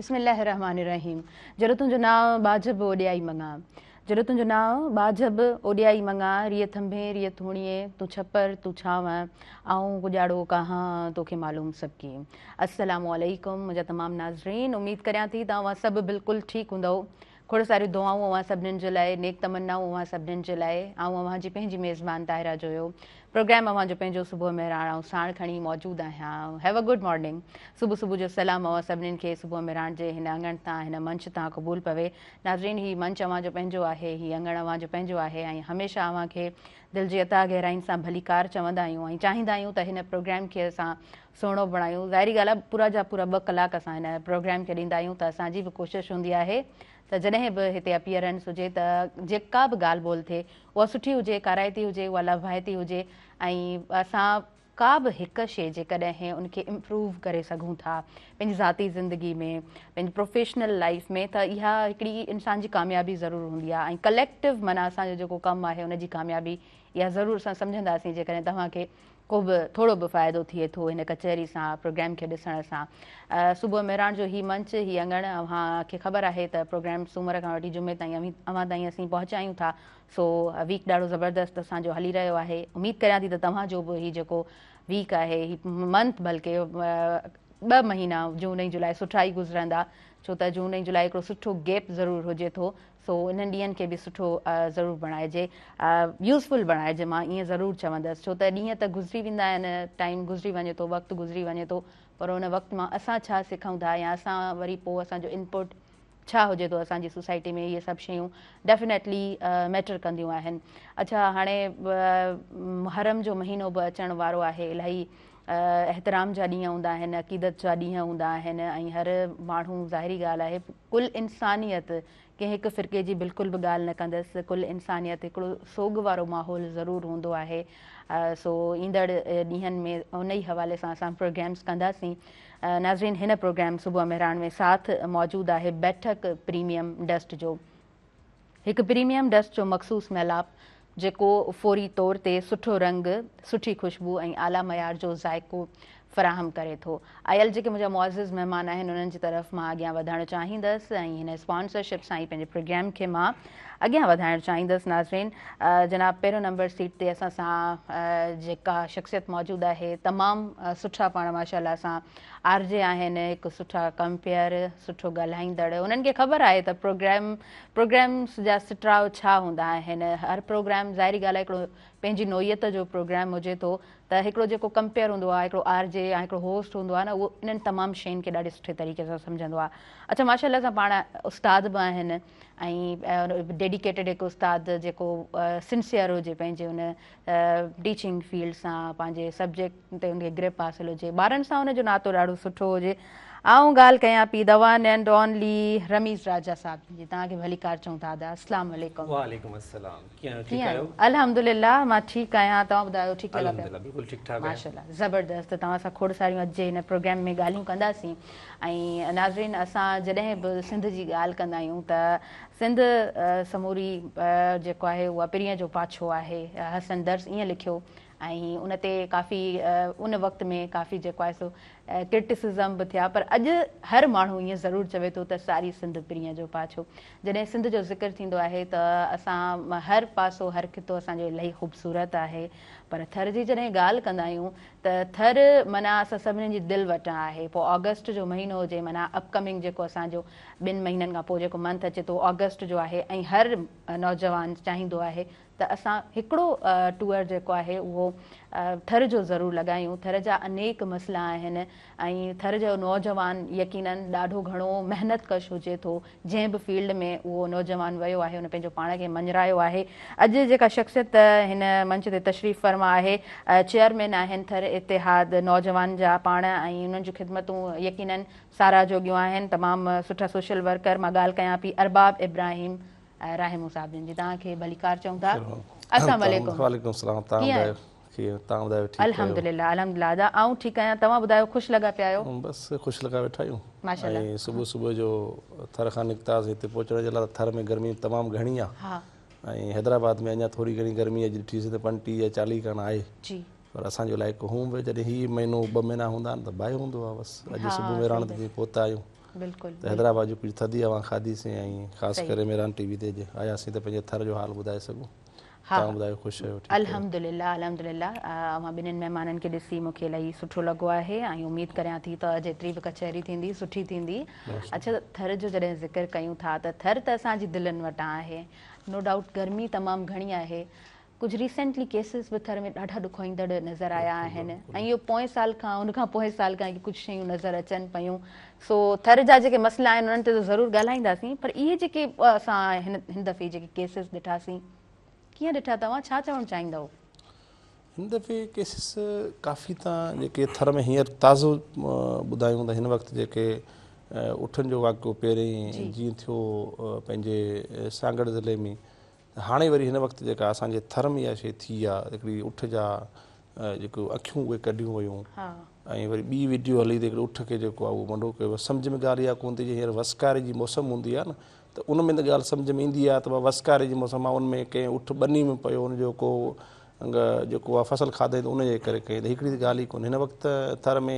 بسم الله الرحمٰن الرحيم جڏو تنهنجو نانء ٻاجهه به اوڏيائي مڱان جڏو تنهنجو نانء ٻاجهه به اوڏيائي مڱان ريء ٿنڀي ريء ٿوڻيي تون ڇپر تون ڇانو آئون ڪڄاڙو ڪاهان توکي معلوم سڀ ڪي السلام عليڪم منهنجا تمام ناظرين اميد ڪريان ٿي ته اوهان سڀ بلڪل ٺيڪ هوندؤ کوڙ ساريون دعائون اوهان سڀنين جي لاء، نيڪ تمنائون اوهان سڀنين جي لاء. آئون اوهان جي پنهنجي ميزبان طاهره جويو. پروگرام اوهان جو پنهنجو صبح مهراڻ آئون ساڻ کڻي موجود آهيان. Have a good morning. صبح صبح جو سلام اوهان سڀنين کي صبح مهراڻ جي هن اڱڻ تان هن منچ تان قبول پوي. ناظرين هي منچ اوهان جو پنهنجو آهي، هي اڱڻ اوهان جو پنهنجو آهي ۽ هميشه اوهان کي دل جي اٿاهه گهراين سان ڀليڪار چوندا آهيون ۽ چاهيندا آهيون ته هن پروگرام کي اسان سهڻو بڻايون. ظاهري ڳالهه آهي پورا جا پورا ٻه ڪلاڪ اسان هن پروگرام کي ڏيندا آهيون ته اسان جي به ڪوشش هوندي آهي ته جڏهن به هتي اپيئرنس هجي ته جيڪا به ڳالهه ٻولهه ٿئي اها سٺي هجي، ڪارائتي هجي، اها لاڀائتي هجي ۽ اسان ڪا به هڪ شيء جيڪڏهن ان کي امپروو ڪري سگهون ٿا پنهنجي ذاتي زندگي ۾ پنهنجي پروفيشنل لائيف ۾ ته اها هڪڙي انسان جي ڪاميابي ضرور هوندي آهي ۽ ڪليڪٽو معنيٰ اسان جو جيڪو ڪم آهي ان جي ڪاميابي اها ضرور اسان سمجهنداسين جيڪڏهن توهان کي ڪو به ٿورو به فائدو ٿئي ٿو هن ڪچهري سان پروگرام کي ڏسڻ سان. صبح مهراڻ جو هي منچ هي اڱڻ اوهان کي خبر آهي ته پروگرام سومر کان وٺي جمعي تائين اوهين اوهان تائين اسين پهچايون ٿا سو ويڪ ڏاڍو زبردست اسان جو هلي رهيو آهي اميد ڪريان ٿي ته توهان جو به هي جيڪو ويڪ آهي هي منٿ بلڪه ٻه مهينا جون ۽ جولاء سٺا ئي گذرندا ڇو ته جون ۽ جولاء هڪڙو سٺو گيپ ضرور هجي ٿو سو انهن ڏينهن کي به سٺو ضرور بڻائجي يوزفل بڻائجي مان ائين ضرور چوندس ڇو ته ڏينهن ته گذري ويندا آهن ٽائيم گذري وڃي ٿو وقت گذري وڃي ٿو پر ان وقت مان اسان ڇا سکون ٿا يا اسان وري پوء اسان جو انپوٽ ڇا هجي ٿو اسان جي سوسائٽي ۾ اهي سڀ شيون ڊيفينيٽلي ميٽر ڪنديون آهن اڇا هاڻي محرم جو مهينو به اچڻ وارو آهي الاهي احترام جا ڏينهن هوندا آهن عقيدت جا ڏينهن هوندا آهن ۽ هر ماڻهو ظاهري ڳالهه آهي ڪل انسانيت ڪنهن هڪ فرقي جي بلڪل به ڳالهه نه ڪندس، ڪل انسانيت هڪڙو سوڳ وارو ماحول ضرور هوندو آهي سو ايندڙ ڏينهن ۾ ان ئي حوالي سان اسان پروگرامز ڪنداسين. ناظرين هن پروگرام صبح مهراڻ ۾ ساٿ موجود آهي بيٺڪ پريميم ڊسٽ جو. هڪ پريميم ڊسٽ جو مخصوص ميلاپ جيڪو فوري طور تي سٺو رنگ، سٺي خوشبو ۽ اعليٰ معيار جو ذائقو فراهم ڪري ٿو. آيل جيڪي منهنجا معزز مهمان آهن انهن جي طرف مان اڳيان وڌڻ چاهيندس ۽ هن اسپانسرشپ سان ئي پنهنجي پروگرام کي مان اڳيان وڌائڻ چاهيندس. ناظرين جناب پهريون نمبر سيٽ تي اسان سان جيڪا شخصيت موجود آهي تمام سٺا پاڻ ماشاء الله سان آر جي آهن هڪ سٺا ڪمپيئر سٺو ڳالهائيندڙ انهن کي خبر آهي ته پروگرام پروگرامس جا سٽراء ڇا هوندا آهن؟ هر پروگرام ظاهري ڳالهه آهي هڪڙو پنهنجي نوعيت جو پروگرام هجي ٿو ته هڪڙو جيڪو ڪمپيئر هوندو آهي هڪڙو آر جي يا هڪڙو هوسٽ هوندو آهي نه اهو انهن تمام شين کي ڏاڍي سٺي طريقي سان سمجهندو آهي. اڇا ماشاء الله سان پاڻ استاد به آهن ۽ ڊيڊيڪيٽيڊ هڪ استاد جيڪو سنسيئر هجي پنهنجي ان ٽيچنگ فيلڊ سان پنهنجي سبجيڪٽ تي ان کي گرپ حاصل هجي ٻارن سان ان جو ناتو ڏاڍو سٺو هجي آئون ڳالهه ڪيان P the one and only Ramiz Raja صاحب جي توهان کي ڀليڪار چئون ٿا ادا اسلام عليڪم. وعليڪم السلام ڪيئن آهيو ٺيڪ آهيو. الحمدلله مان ٺيڪ آهيان توهان ٻڌايو ٺيڪ لڳا پيا. الحمدلله بلڪل ٺيڪ ٺاڪ آهيان. ماشاءالله زبردست توهان سان کوڙ ساريون اڄ جي هن پروگرام ۾ ڳالهيون ڪنداسين ۽ ناظرين اسان جڏهن به سنڌ جي ڳالهه ڪندا آهيون ته سنڌ سموري جيڪو آهي اها پرينء جو پاڇو آهي حسن درس ائين لکيو ۽ ان تي ڪافي ان وقت ۾ ڪافي جيڪو آهي سو ڪرٽيسزم به ٿيا پر اڄ هر ماڻهو ائين ضرور چوي ٿو ته ساري سنڌ پرينء جو پاڇو جڏهن سنڌ جو ذڪر ٿيندو آهي ته اسان هر پاسو هر خطو اسان جو الاهي خوبصورت آهي پر ٿر جي جڏهن ڳالهه ڪندا آهيون ته ٿر معنيٰ اسان سڀني جي دل وٽان آهي پوء آگسٽ جو مهينو هجي معنيٰ اپ ڪمنگ جيڪو اسان جو ٻن مهينن کان پوء جيڪو منٿ اچي ٿو آگسٽ جو آهي ۽ هر نوجوان چاهيندو آهي ته اسان هڪڙو ٽوئر جيڪو آهي اهو ٿر جو ضرور لڳايون ٿر جا انيڪ مسئلا آهن ۽ ٿر جو نوجوان يقينن ڏاڍو گهڻو محنت ڪش هجي ٿو جنهن به فيلڊ ۾ اهو نوجوان ويو آهي ان پنهنجو پاڻ کي مڃرايو آهي اڄ جيڪا شخصيت هن منچ تي تشريف فرما آهي چيئرمين آهن ٿر اتحاد نوجوان جا پاڻ ۽ انهن جون خدمتون يقينن ساراهه جوڳيون آهن تمام سٺا سوشل ورڪر مان ڳالهه ڪيان پي ارباب ابراهيم راهمون صاحب جن جي توهان کي ڀليڪار چئون ٿا. السلام عليڪم. وعليڪم السلام توهان ٻڌايو ڪيئن توهان ٻڌايو ٺيڪ آهيو. الحمدلله الحمدلله ادا آئون ٺيڪ آهيان توهان ٻڌايو خوش لڳا پيا آهيو. بس خوش لڳا ويٺا آهيون ماشاءالله ۽ صبح صبح جو ٿر کان نڪتاسين هتي پهچڻ جي لاء ٿر ۾ گرمي تمام گهڻي آهي ۽ حيدرآباد ۾ اڃا ٿوري گهڻي گرمي اڄ ڏٺي سين ته 35 يا 40 کن آهي جي پر اسان جو علائقو هونء به جڏهن هي مهينو ٻه مهينا هوندا آهن ته باهه هوندو آهي بس اڄ صبح مهراڻ تي پهتا آهيون. بلڪل ته حيدرآباد جي ڪجهه ٿڌي هوا کاڌي سين ۽ خاص ڪري مهراڻ ٽي وي تي اڄ آياسين ته پنهنجي ٿر جو حال ٻڌائي سگهون. توهان ٻڌايو خوش آهيو ٺيڪ آهيو. الحمدلله الحمدلله اوهان ٻنهين مهمانن کي ڏسي مون کي الاهي سٺو لڳو آهي ۽ اميد ڪريان ٿي ته جيتري به ڪچهري ٿيندي سٺي ٿيندي. اڇا ٿر جو جڏهن ذڪر ڪيون ٿا ته ٿر ته اسان جي دلن وٽان آهي نو ڊائوٽ گرمي تمام گهڻي آهي ڪجهه ريسينٽلي ڪيسز به ٿر ۾ ڏاڍا ڏکوئيندڙ نظر آيا آهن ۽ اهو پوئين سال کان ان کان پوئين سال کان ڪجهه شيون نظر اچن پيون سو ٿر جا جيڪي مسئلا آهن انهن تي ته ضرور ڳالهائينداسين پر اهي جيڪي اسان هن هن دفعي جيڪي ڪيسز ڏٺاسين ڪيئن ڏٺا توهان ڇا چوڻ چاهيندؤ؟ هن دفعي ڪيسز ڪافي تان جيڪي ٿر ۾ هينئر تازو ٻڌايون ته هن وقت جيڪي اٺن جو واقعو پهرين جيئن ٿيو پنهنجي سانگهڙ ضلعي ۾ ته هاڻي وري هن وقت جيڪا اسان جي ٿر ۾ اها شيء ٿي آ هڪڙي اٺ جا جيڪو اکيون اهي ڪڍيون ويون ۽ وري ٻي وڊيو هلي ته هڪڙي اٺ کي جيڪو آ اهو منڍو ڪيو ويو سمجهه ۾ ڳالهه اها ڪونه ٿي اچي هينئر وسڪاري جي موسم هوندي آ نه ته ان ۾ ته ڳالهه سمجهه ۾ ايندي آ ته بابا وسڪاري جي موسم آ ان ۾ ڪنهن اٺ ٻني ۾ پيو ان جو ڪو جيڪو آ فصل کاڌائين ته ان جي ڪري ڪئي ته هڪڙي ته ڳالهه ئي ڪونهي هن وقت ٿر ۾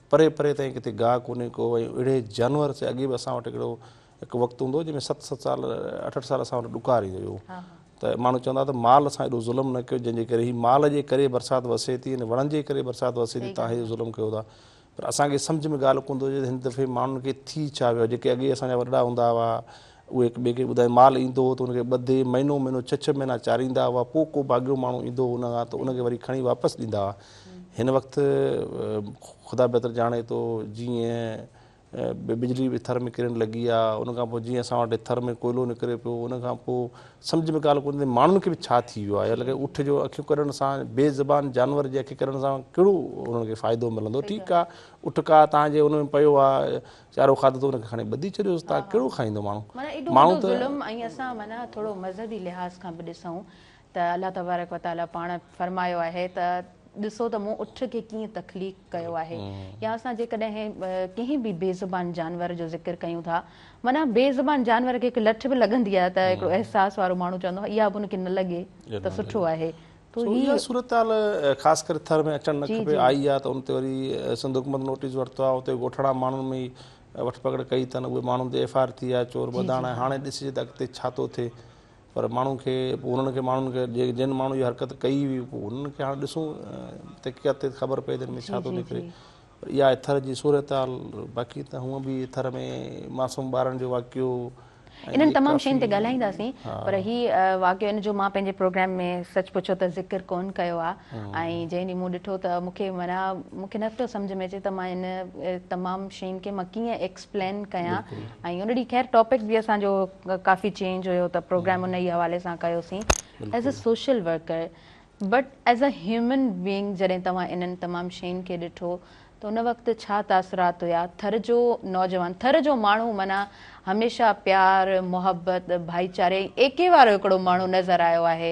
پري پري تائين ڪٿي گاهه ڪونهي ڪو ۽ اهڙي جانور سي اڳي به اسان وٽ هڪڙو هڪ وقت هوندو هو جنهن ۾ ست ست سال اٺ اٺ سال اسان وٽ ڏڪار ايندو هيو ته ماڻهو چوندا ته مال سان ايڏو ظلم نه ڪيو جنهن جي ڪري هي مال جي ڪري برسات وسي ٿي ۽ وڻن جي ڪري برسات وسي ٿي تان هي ظلم ڪيو ٿا پر اسان کي سمجهه ۾ ڳالهه ڪونه ٿو اچي ته هن دفعي ماڻهن کي ٿي ڇا ويو جيڪي اڳي اسان جا وڏڙا هوندا هئا اهي هڪ ٻئي کي ٻڌائي مال ايندو هو ته ان کي ٻڌي مهينو مهينو ڇهه ڇهه مهينا چاريندا هئا پوء ڪو ڀاڳيو ماڻهو ايندو هو ان کان ته ان کي وري کڻي واپس ڏيندا هئا هن وقت خدا بهتر ڄاڻي ٿو جيئن بجلي به ٿر ۾ ڪرڻ لڳي آ ان کان پوء جيئن اسان وٽ ٿر ۾ ڪوئلو نڪري پيو ان کان پوء سمجهه ۾ ڳالهه ڪونه ٿي ماڻهن کي به ڇا ٿي ويو آ لڳي اٺ جو اکيون ڪڍڻ سان بي زبان جانور جي اکين ڪڍڻ سان ڪهڙو انهن کي فائدو ملندو ٺيڪ آ اٺ ڪا تان جي ان ۾ پيو آ چارو کاڌو ته ان کي کڻي ٻڌي ڇڏيوس تان ڪهڙو کائيندو ماڻهو معنيٰ ايڏو وڏو ظلم ۽ اسان معنيٰ ٿورو مذهبي لحاظ کان به ڏسون ته الله تبارڪ و تعاليٰ پاڻ فرمايو آهي ته ڏسو ته مون اٺ کي ڪيئن تخليق ڪيو آهي يا اسان جيڪڏهن ڪنهن به بي زبان جانور جو ذڪر ڪيون ٿا معنيٰ بي زبان جانور کي هڪ لٺ به لڳندي آهي ته هڪڙو احساس وارو ماڻهو چوندو آهي اها به ان کي نه لڳي ته سٺو آهي تو هي اها صورتحال خاص ڪري ٿر ۾ اچڻ نه کپي آئي آهي ته ان تي وري سنڌ حڪومت نوٽيس ورتو آهي اتي ڳوٺاڻا ماڻهن ۾ وٺ پڪڙ ڪئي اٿن اهي ماڻهن تي ايف I R ٿي آهي چور ٻڌاڻا هاڻي ڏسجي ته اڳتي ڇا ٿو ٿئي پر ماڻهن کي پوء انهن کي ماڻهن کي جن ماڻهن اها حرڪت ڪئي هئي پوء انهن کي هاڻي ڏسون تحقيقات تي خبر پئي ته ان ۾ ڇا ٿو نڪري پر اها آهي ٿر جي صورتحال باقي ته هونء به ٿر ۾ معصوم ٻارن جو واقعو انهن تمام شين تي ڳالهائينداسين پر هي واقعو ان جو مان پنهنجي پروگرام ۾ سچ پڇو ته ذڪر ڪون ڪيو آ ۽ جنهن ڏينهن مون ڏٺو ته مون کي معنيٰ مون کي نه پيو سمجهه ۾ اچي ته مان ان تمام شين کي مان ڪيئن ايڪسپلين ڪيان ۽ ان ڏينهن خير ٽاپڪ به اسان جو ڪافي چينج هيو ته پروگرام ان ئي حوالي سان ڪيوسين as a social worker but as a human being جڏهن توهان انهن تمام شين کي ڏٺو ته ان وقت ڇا تاثرات هيا ٿر جو نوجوان ٿر جو ماڻهو معنيٰ هميشه پيار محبت ڀائيچاري ۽ ايڪي وارو هڪڙو ماڻهو نظر آيو آهي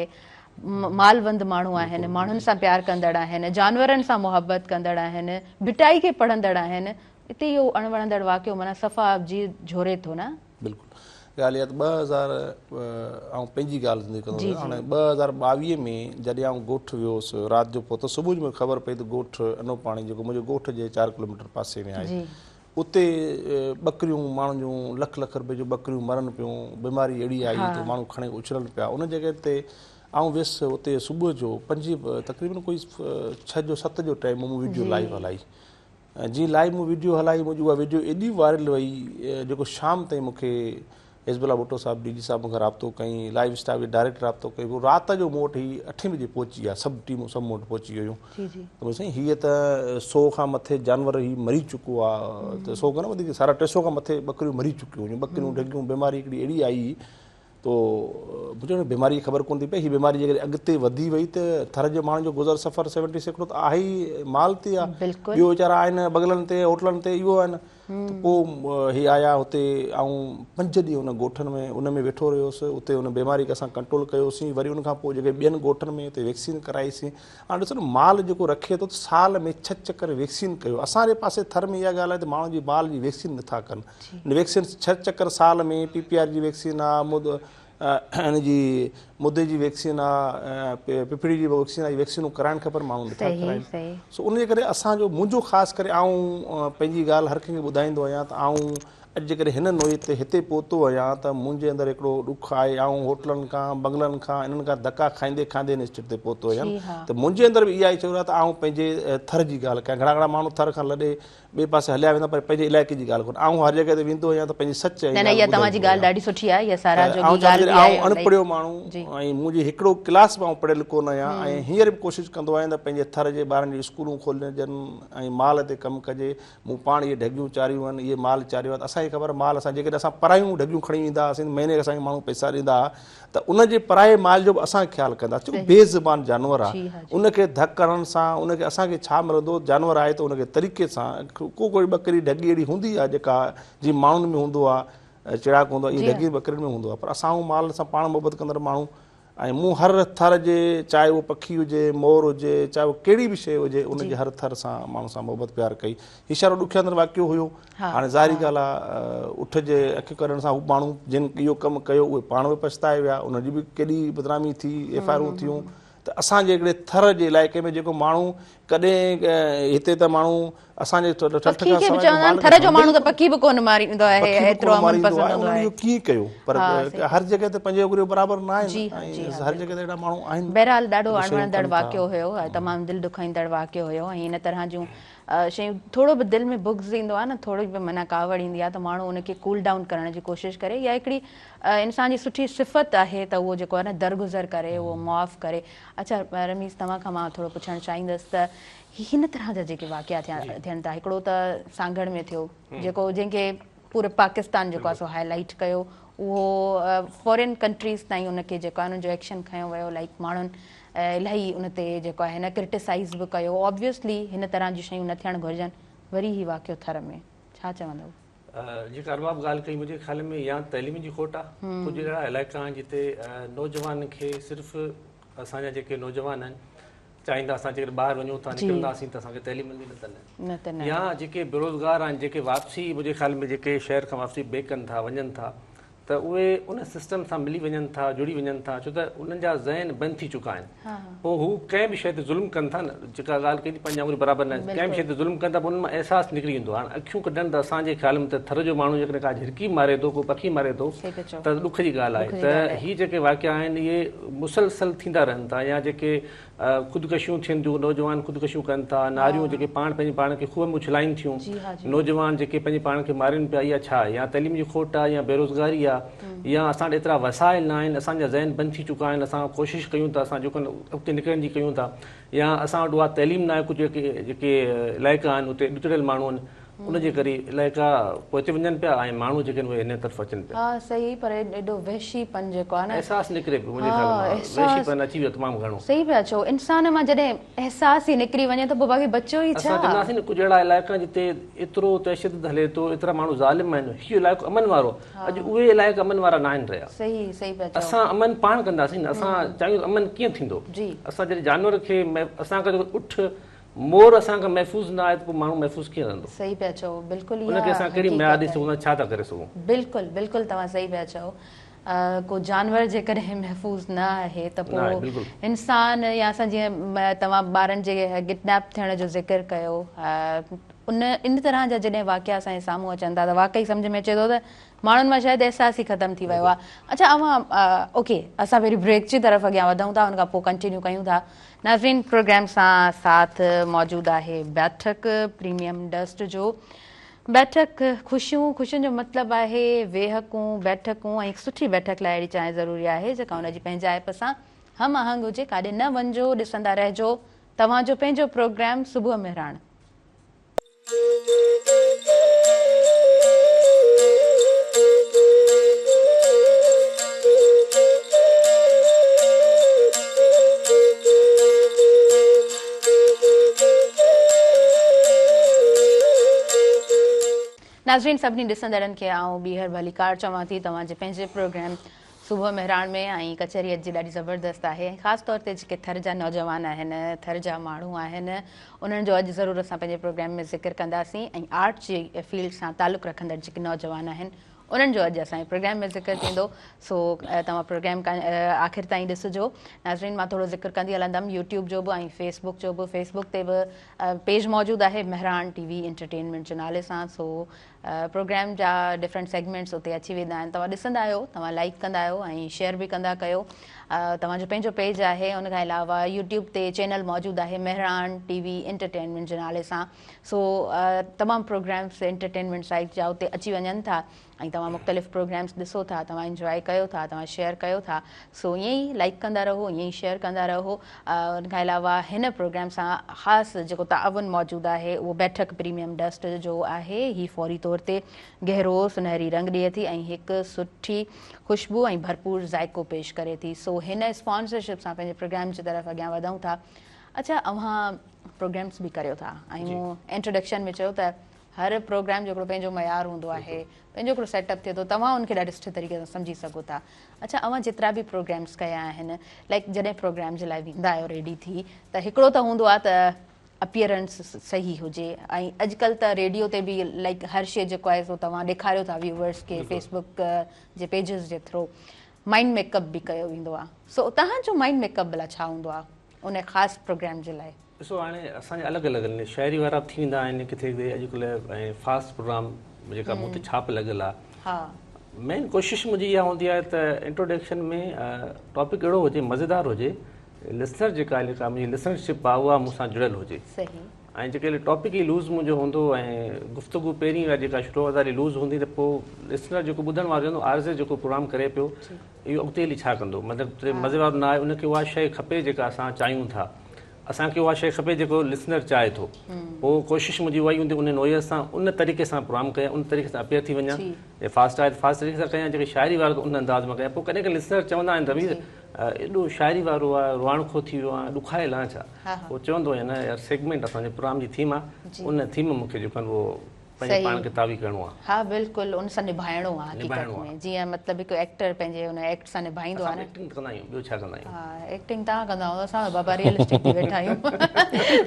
مالوند ماڻهو آهن ماڻهن سان پيار ڪندڙ آهن جانورن سان محبت ڪندڙ آهن ڀٽائي کي پڙهندڙ آهن اتي اهو اڻوڻندڙ واقعو معنيٰ صفا جيء جهوري ٿو نه. بلڪل ڳالهه اها ته 2000 آئون پنهنجي ڳالهه ٿي ڪندو رهان هاڻي 2022 ۾ جڏهن آئون ڳوٺ ويو هوس رات جو پهتس صبح جو مونکي خبر پئي ته ڳوٺ انوپاڻي جيڪو منهنجي ڳوٺ جي 4 ڪلوميٽر پاسي ۾ آهي اتي ٻڪريون ماڻهن جون لک لک روپين جون ٻڪريون مرن پيون بيماري اهڙي آئي ته ماڻهو کڻي اڇلن پيا ان جڳهه تي آئون ويس اتي صبح جو پنجين تقريبن ڪوئي 6 جو 7 جو ٽائيم مون ويڊيو لائيو هلائي جيئن لائيو مون ويڊيو هلائي منهنجي اها ويڊيو ايڏي وائرل وئي جيڪو شام تائين مون کي حزب الله ڀٽو صاحب ڊي جي صاحب مون کان رابطو ڪيائين لائيو اسٽاف کي ڊائريڪٽ رابطو ڪيائين پوء رات جو مون وٽ هي اٺين بجي پهچي ويا سڀ ٽيمون سڀ مون وٽ پهچي ويون ته مون سائين هيء ته سو کان مٿي جانور هي مري چڪو آ ته سو کان نه وڌيڪ ساڍا ٽي سو کان مٿي ٻڪريون مري چڪيون هيون ٻڪريون ڍڳيون بيماري هڪڙي اهڙي آئي تو مون چيو بيماري جي خبر ڪونه ٿي پئي هي بيماري جيڪڏهن اڳتي وڌي وئي ته ٿر جي ماڻهن جو گذر سفر 70% ته آهي ئي مال تي آ ٻيو ويچارا آهن بغلن تي هوٽلن تي اهو آهن ته پوء هي آيا هتي آئون پنج ڏينهن ان ڳوٺن ۾ ان ۾ ويٺو رهيس اتي ان بيماري کي اسان ڪنٽرول ڪيوسين وري ان کان پوء جيڪي ٻين ڳوٺن ۾ اتي ويڪسين ڪرائيسين هاڻي ڏسو نه مال جيڪو رکي ٿو ته سال ۾ ڇهه چڪر ويڪسين ڪيو اسان جي پاسي ٿر ۾ اها ڳالهه آهي ته ماڻهن جي مال جي ويڪسين نٿا ڪن ويڪسين ڇهه چڪر سال ۾ پي پي آر جي ويڪسين آ ان جي مدي جي ويڪسين آ ڦڦڙي جي ويڪسين آ ويڪسينون ڪرائڻ کپن ماڻهو نٿا ڪرائن سو ان جي ڪري اسان جو منهنجو خاص ڪري آئون پنهنجي ڳالهه هر ڪنهن کي ٻڌائيندو آهيان ته آئون اڄ جيڪڏهن هن نوعيت تي هتي پهتو آهيان ته منهنجي اندر هڪڙو ڏک آهي، آئون هوٽلن کان، بنگلن کان، انهن کان ڌڪا کائيندي کائيندي هن اسٽيٽ تي پهتو آهيان ته منهنجي اندر به اها ئي شعور آهي ته آئون پنهنجي ٿر جي ڳالهه ڪيان. گهڻا گهڻا ماڻهو ٿر کان لڏي ٻئي پاسي هليا ويندا پر پنهنجي علائقي جي ڳالهه ڪونه. آئون هر جڳهه تي ويندو آهيان ته پنهنجي سچ ۽ نه نه ڳالهه اها توهان جي ٻڌائيندو ڳالهه آهيان. ڏاڍي سٺي آهي اها ته ساراهه جوڳي آئون چوان ڳالهه ٿو به آهي آئون اڻ الائي پڙهيو ماڻهو جي. ۽ منهنجي هڪڙو ڪلاس به آئون پڙهيل ڪونه آهيان ۽ هينئر به ڪوشش ڪندو آهيان ته پنهنجي ٿر جي ٻارن جون اسڪولون کولجن ۽ مال تي ڪم ڪجي. مون پاڻ اهي ڍڳيون چاريون آهن، اهي مال چاريو آهي ته اسان کي خبر آهي مال اسان جيڪڏهن اسان پرايون ڍڳيون کڻي ويندا هئاسين ته مهيني کي اسان کي ماڻهو پئسا ڏيندا هئا ته ان جي پرائي مال جو به اسان خيال ڪندا ڇو بي زبان جانور آهي ان کي ڌڪ هڻڻ سان ان کي اسان کي ڇا ملندو جانور آهي ته ان کي طريقي سان ڪو ڪوئي ٻڪري ڍڳي اهڙي هوندي آهي جيڪا جيئن ماڻهن ۾ هوندو آهي چيڙاڪ هوندو آهي ائين ڍڳي ٻڪرين ۾ هوندو آهي پر اسان مال سان پاڻ محبت ڪندڙ ماڻهو ۽ مون هر ٿر جي چاهي اهو پکي هجي، مور هجي، چاهي اهو ڪهڙي به شيء هجي ان جي هر ٿر سان ماڻهو سان محبت پيار ڪئي. هي شارو ڏکيندڙ واقعو هيو. هاڻي ظاهري ڳالهه آ اٺ جي اک ڪڍڻ سان هو ماڻهو جن اهو ڪم ڪيو اهي پاڻ به پڇتائي ويا انهن جي به ڪيڏي بدنامي ٿي ايف I آرون ٿيون ته اسان جي هڪڙي ٿر جي علائقي ۾ جيڪو ماڻهو ڪڏهن هتي ته ماڻهو اسان جي ٺٺ کان پکي کي به سواء چوندا آهن مال ٿر کي جو هڻندو ماڻهو ئي ته پکي به ڪونه ماريندو آهي پکي به ايترو ڪونه امن ماريندو پسند آهي هوندو انهن آهي اهو ڪيئن ڪيو پر ها صحيح هر جڳهه تي پنهنجي اڳريو برابر نه آهن جي ها جي ۽ ها هر جڳهه بلڪل تي اهڙا ماڻهو آهن بهرحال ڏاڍو جيڪي شيون اڻوڻندڙ ڪن ٿا واقعو هيو ۽ تمام دل ڏکائيندڙ واقعو هيو ۽ ان طرح جون شيون ٿورو به دل ۾ بغض ايندو آهي نه ٿوري به معنيٰ ڪاوڙ ايندي آهي ته ماڻهو ان کي ڪول ڊائون ڪرڻ جي ڪوشش ڪري اها هڪڙي انسان جي سٺي صفت آهي ته اهو جيڪو آهي نه درگذر ڪري اهو معاف ڪري اڇا رميز توهان کان مان ٿورو پڇڻ چاهيندس ته هي هن طرح جا جيڪي واقعا ٿيا ٿين ٿا هڪڙو ته سانگهڙ ۾ ٿيو جيڪو جنهن کي پوري پاڪستان جيڪو آهي سو هائي لائيٽ ڪيو اهو فارين ڪنٽريز تائين ان کي جيڪو آهي ان جو ايڪشن کنيو ويو لائيڪ ماڻهن الاهي ان تي جيڪو آهي نه ڪرٽيسائز به ڪيو آبويسلي هن طرح جون شيون نه ٿيڻ گهرجن وري هي واقعو ٿر ۾ ڇا چوندؤ؟ جيڪا ارباب ڳالهه ڪئي منهنجي خيال ۾ يا تعليم جي کوٽ آهي ڪجهه اهڙا علائقا آهن جتي نوجوان کي صرف اسان جا جيڪي نوجوان آهن چاهيندا اسان جيڪڏهن ٻاهر وڃون ٿا نڪرنداسين ته اسان کي تعليم ملندي نه ته نه يا جيڪي بيروزگار آهن جيڪي واپسي منهنجي خيال ۾ جيڪي شهر کان واپسي بيڪ ڪن ٿا وڃن ٿا ته اهي ان سسٽم سان ملي وڃن ٿا جڙي وڃن ٿا ڇو ته انهن جا ذهن بند ٿي چڪا آهن پوء هو ڪنهن به شيء تي ظلم ڪن ٿا نه جيڪا ڳالهه ڪئي پنج آڱريون برابر نه آهن ڪنهن به شيء تي ظلم ڪن ٿا پوء انهن مان احساس نڪري ويندو آهي هاڻي اکيون ڪڍڻ ته اسان جي خيال ۾ ته ٿر جو ماڻهو جيڪڏهن ڪا جهرڪي ماري ٿو ڪو پکي ماري ٿو ته ڏک جي ڳالهه آهي ته هي جيڪي واقعا آهن اهي مسلسل ٿيندا رهن ٿا يا جيڪي خودڪشيون ٿين ٿيون نوجوان خودڪشيون ڪن ٿا ناريون جيڪي پاڻ پنهنجي پاڻ کي کوهه ۾ اڇلائين ٿيون نوجوان جيڪي پنهنجي پاڻ کي مارين پيا اها ڇا آهي يا تعليم جي کوٽ آهي يا بيروزگاري آهي يا اسان وٽ ايترا وسائل نه آهن اسان جا ذهن بند ٿي چڪا آهن اسان ڪوشش ڪيون ٿا اسان جيڪو اڳتي نڪرڻ جي ڪيون ٿا يا اسان وٽ اها تعليم نه آهي ڪجهه جيڪي علائقا آهن اتي ڏتڙيل ماڻهو آهن ان جي ڪري علائقا پوئتي وڃن پيا ۽ ماڻهو جيڪي آهن اهي هن طرف اچن پيا. ها صحيح پر ايڏو وحشي پن جيڪو آهي نه. احساس نڪري پيو منهنجي خيال مان وحشي پن اچي ويو تمام گهڻو. صحيح پيا چئو انسان مان جڏهن احساس ئي نڪري وڃي ته پوء باقي بچيو ئي ڇا. اسان چونداسين نه ڪجهه اهڙا علائقا جتي ايترو تشدد هلي ٿو ايترا ماڻهو ظالم آهن هي علائقو امن وارو اڄ اهي علائقا امن وارا ناهن رهيا. صحيح صحيح پيا چئو. اسان امن پاڻ ڪنداسين نه اسان چاهيون ته امن ڪيئن ٿيندو اسان جڏهن جانور کي اسان کان جيڪو اٺ مور اسان کان محفوظ نه آهي ته پوء ماڻهو محفوظ ڪيئن رهندو؟ صحيح پيا چئو بلڪل ان کي اسان ڪهڙي ميار ڏئي سگهون ٿا ڇا ٿا ڪري سگهون؟ بلڪل بلڪل توهان صحيح پيا چئو ڪو جانور جيڪڏهن محفوظ نه آهي ته پوء انسان يا اسان جيئن توهان ٻارن جي ڪڊنيپ ٿيڻ جو ذڪر ڪيو ان ان طرح جا جڏهن واقعا اسان جي سامهون اچن ٿا ته واقعي سمجهه ۾ اچي ٿو ته ماڻهن مان شايد احساس ئي ختم ٿي ويو آهي اڇا اوهان اوڪي اسان پهرين بريڪ جي طرف اڳيان وڌون ٿا ان کان پوء ڪنٽينيو ڪيون ٿا ناظرين پروگرام سان ساٿ موجود آهي بيٺڪ پريميم ڊسٽ جو بيٺڪ خوشيون خوشين جو مطلب آهي ويهڪون بيٺڪون ۽ سٺي بيٺڪ لاء اهڙي چانهه ضروري آهي جيڪا ان جي پنهنجائپ سان هم آهنگ هجي ڪاڏي نه وڃجو ڏسندا رهجو توهان جو پنهنجو پروگرام صبح مهراڻ. ناظرين سڀني ڏسندڙن کي آئون ٻيهر ڀليڪار چوان ٿي توهان جي پنهنجي پروگرام صبح مهراڻ ۾ ۽ ڪچهري اڄ جي ڏاڍي زبردست آهي ۽ خاص طور تي جيڪي ٿر جا نوجوان آهن ٿر جا ماڻهو آهن انهن جو اڄ ضرور اسان پنهنجي پروگرام ۾ ذڪر ڪنداسين ۽ آرٽ جي فيلڊ سان تعلق رکندڙ جيڪي نوجوان آهن انهن جو اڄ اسان جي پروگرام ۾ ذڪر ٿيندو سو توهان پروگرام آخر تائين ڏسجو. ناظرين مان ٿورو ذڪر ڪندي هلندم يوٽيوب جو به ۽ فيس بڪ جو به. فيس بڪ تي به پيج موجود آهي مهراڻ ٽي وي انٽرٽينمينٽ جي نالي سان سو پروگرام جا ڊفرنٽ سيگمينٽس اتي اچي ويندا آهن توهان ڏسندا آهيو توهان لائيڪ ڪندا آهيو ۽ شيئر به ڪندا ڪيو توهان جو پنهنجو پيج آهي ان کان علاوه يوٽيوب تي چينل موجود آهي مهراڻ ٽي وي انٽرٽينمينٽ جي نالي سان سو تمام پروگرامس انٽرٽينمينٽ سائيٽ جا اتي اچي وڃن ٿا ۽ توهان مختلف پروگرامس ڏسو ٿا توهان انجواء ڪيو ٿا توهان شيئر ڪيو ٿا سو ائين ئي لائيڪ ڪندا رهو ائين ئي شيئر ڪندا رهو ان کان علاوه هن پروگرام سان خاص جيڪو تعاون موجود آهي اهو بيٺڪ پريميم ڊسٽ جو آهي هي فوري طور تي گهرو سنهري رنگ ڏئي ٿي ۽ هڪ سٺي خوشبو ۽ ڀرپور ذائقو پيش ڪري ٿي سو هن اسپانسرشپ سان پنهنجي پروگرام جي طرف اڳيان وڌون ٿا اڇا اوهان پروگرامس به ڪريو ٿا ۽ مون انٽروڊڪشن ۾ چيو ته هر پروگرام جو هڪڙو پنهنجو معيار هوندو آهي پنهنجو هڪڙو سيٽ اپ ٿئي ٿو توهان ان کي ڏاڍي سٺي طريقي سان سمجهي سگهو ٿا اڇا اوهان جيترا به پروگرامس ڪيا آهن لائڪ جڏهن پروگرام جي لاء ويندا آهيو ريڊي ٿي ته هڪڙو ته هوندو آهي ته اپيئرنس صحيح هجي ۽ اڄڪلهه ته ريڊيو تي به لائڪ هر شي جيڪو آهي سو توهان ڏيکاريو ٿا ويوئرس کي فيس بڪ جي پيجز جي ٿرو مائنڊ ميڪ اپ به ڪيو ويندو آهي سو توهان جو مائنڊ ميڪ اپ ڀلا ڇا هوندو آهي ان خاص پروگرام جي لاء؟ ڏسو هاڻي اسان جا الڳ الڳ آهن شاعري وارا به ٿي ويندا آهن ڪٿي ڪٿي اڄڪلهه ۽ فاسٽ پروگرام جيڪا مون تي ڇاپ لڳل آهي ها مين ڪوشش منهنجي اها هوندي آهي ته انٽروڊڪشن ۾ ٽاپڪ اهڙو هجي مزيدار هجي لسنر جيڪا آهي جيڪا منهنجي لسنرشپ آهي اها مون سان جڙيل هجي صحيح ۽ جيڪڏهن ٽاپڪ ئي لوز منهنجو هوندو ۽ گفتگو پهرين واري جيڪا شروعات واري لوز هوندي ته پوء لسنر جيڪو ٻڌڻ وارو چوندو آر جي جيڪو پروگرام ڪري پيو اهو اڳتي هلي ڇا ڪندو مطلب مزي وارو نه آهي ان کي اها شيء کپي جيڪا اسان چاهيون ٿا اسان کي اها شيء کپي جيڪو لسنر چاهي ٿو پوء ڪوشش منهنجي اها ئي هوندي ان نوعيت سان ان طريقي سان پروگرام ڪيان ان طريقي سان اپيئر ٿي وڃان جي فاسٽ آهي ته فاسٽ طريقي سان ڪيان جيڪي شاعري وارو ته ان انداز ۾ ڪيان پوء ڪڏهن ڪڏهن لسنر چوندا آهن رميز ايڏو شاعري وارو آهي رواڻکو ٿي ويو آهي ڏکايل آهي ڇا پوء چوندو آهيان نه يار سيگمينٽ اسان جي پروگرام جي ٿيم آهي ان ٿيم مون کي جيڪو آهي اهو پنهنجي پاڻ کي تاوي ڪرڻو آهي. ها بلڪل ان سان نڀائڻو آهي حقيقت ۾ جيئن مطلب هڪ ايڪٽر پنهنجي ان ايڪٽ سان نڀائيندو آهي نه. اسان ايڪٽنگ ڪندا آهيون ٻيو ڇا ڪندا آهيون. ها ايڪٽنگ توهان ڪندا هوندؤ اسان ته بابا ريئلسٽڪ ٿي ويٺا آهيون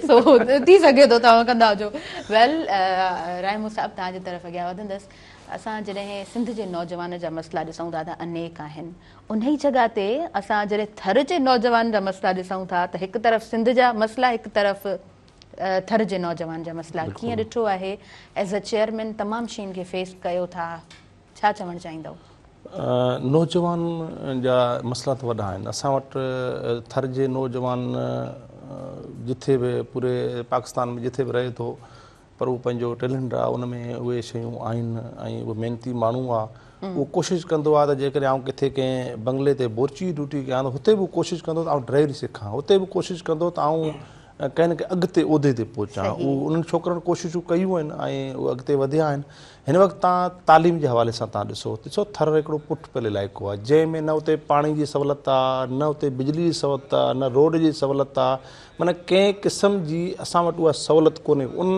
سو ٿي سگهي ٿو توهان ڪندا هجو. ويل راهمون صاحب توهان جي طرف اڳيان وڌندس اسان جڏهن سنڌ جي نوجوان جا مسئلا ڏسون ٿا ته انيڪ آهن انهي جڳهه تي اسان جڏهن ٿر جي نوجوان جا مسئلا ڏسون ٿا ته هڪ طرف سنڌ جا مسئلا هڪ طرف ٿر جي نوجوان جا مسئلا ڪيئن ڏٺو آهي ايز ا چيئرمين تمام شين کي فيس ڪيو ٿا ڇا چوڻ چاهيندؤ؟ نوجوان جا مسئلا ته وڏا آهن اسان وٽ ٿر جي نوجوان جٿي به پوري پاڪستان ۾ جٿي به رهي ٿو پر اهو پنهنجو ٽيلنٽ آهي ان ۾ اهي شيون آهن ۽ اهو محنتي ماڻهو آهي اهو ڪوشش ڪندو آهي ته جيڪڏهن آئون ڪٿي ڪنهن بنگلي تي بورچي جي ڊيوٽي ڪيان ته هتي به ڪوشش ڪندو ته آئون ڊرائيوري سکان هتي به ڪوشش ڪندو ته آئون ڪنهن نه ڪنهن اڳتي عهدي تي پهچان اهو انهن ڇوڪرن ڪوششون ڪيون آهن ۽ اهي اڳتي وڌيا آهن هن وقت توهان تعليم جي حوالي سان توهان ڏسو ڏسو ٿر هڪڙو پٺ پيل علائقو آهي جنهن ۾ نه اتي پاڻي جي سهولت آهي نه اتي بجلي جي سهولت آهي نه روڊ جي سهولت آهي معنيٰ ڪنهن قسم جي اسان وٽ اها سهولت ڪونهي ان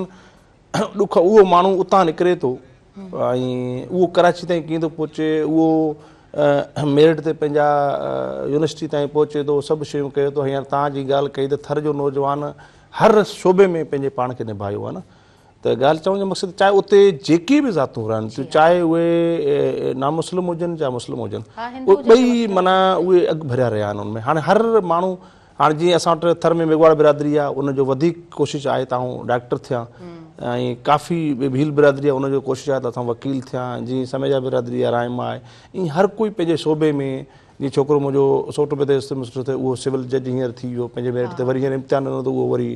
ڏک اهو ماڻهو اتان نڪري ٿو ۽ اهو ڪراچي تائين ڪيئن ٿو پهچي اهو ميرٽ تي پنهنجا يونيورسٽي تائين پهچي ٿو سڀ شيون ڪري ٿو هينئر توهان جي ڳالهه ڪئي ته ٿر جو نوجوان هر شعبي ۾ پنهنجي پاڻ کي نڀايو آهي نه ته ڳالهه چوڻ جو مقصد چاهي اتي جيڪي به ذاتون رهن ٿيون چاهي اهي نامسلم هجن چاهي مسلم هجن اهي ٻئي معنيٰ اهي اڳ ڀريا رهيا آهن ان ۾ هاڻي هر ماڻهو هاڻي جيئن اسان وٽ ٿر ۾ ميگهواڙ برادري آهي ان جو وڌيڪ ڪوشش آهي ته آئون ڊاڪٽر ٿيان ۽ ڪافي ڀيل برادري آهي ان جو ڪوشش آهي ته اسان وڪيل ٿيان جيئن سميجا برادري آهي رائما آهي ائين هر ڪوئي پنهنجي شعبي ۾ جيئن ڇوڪرو منهنجو سوٽ به ٿئي ٿئي اهو سول جج هينئر ٿي ويو پنهنجي ميرٽ تي وري هينئر امتحان ڏنو ته اهو وري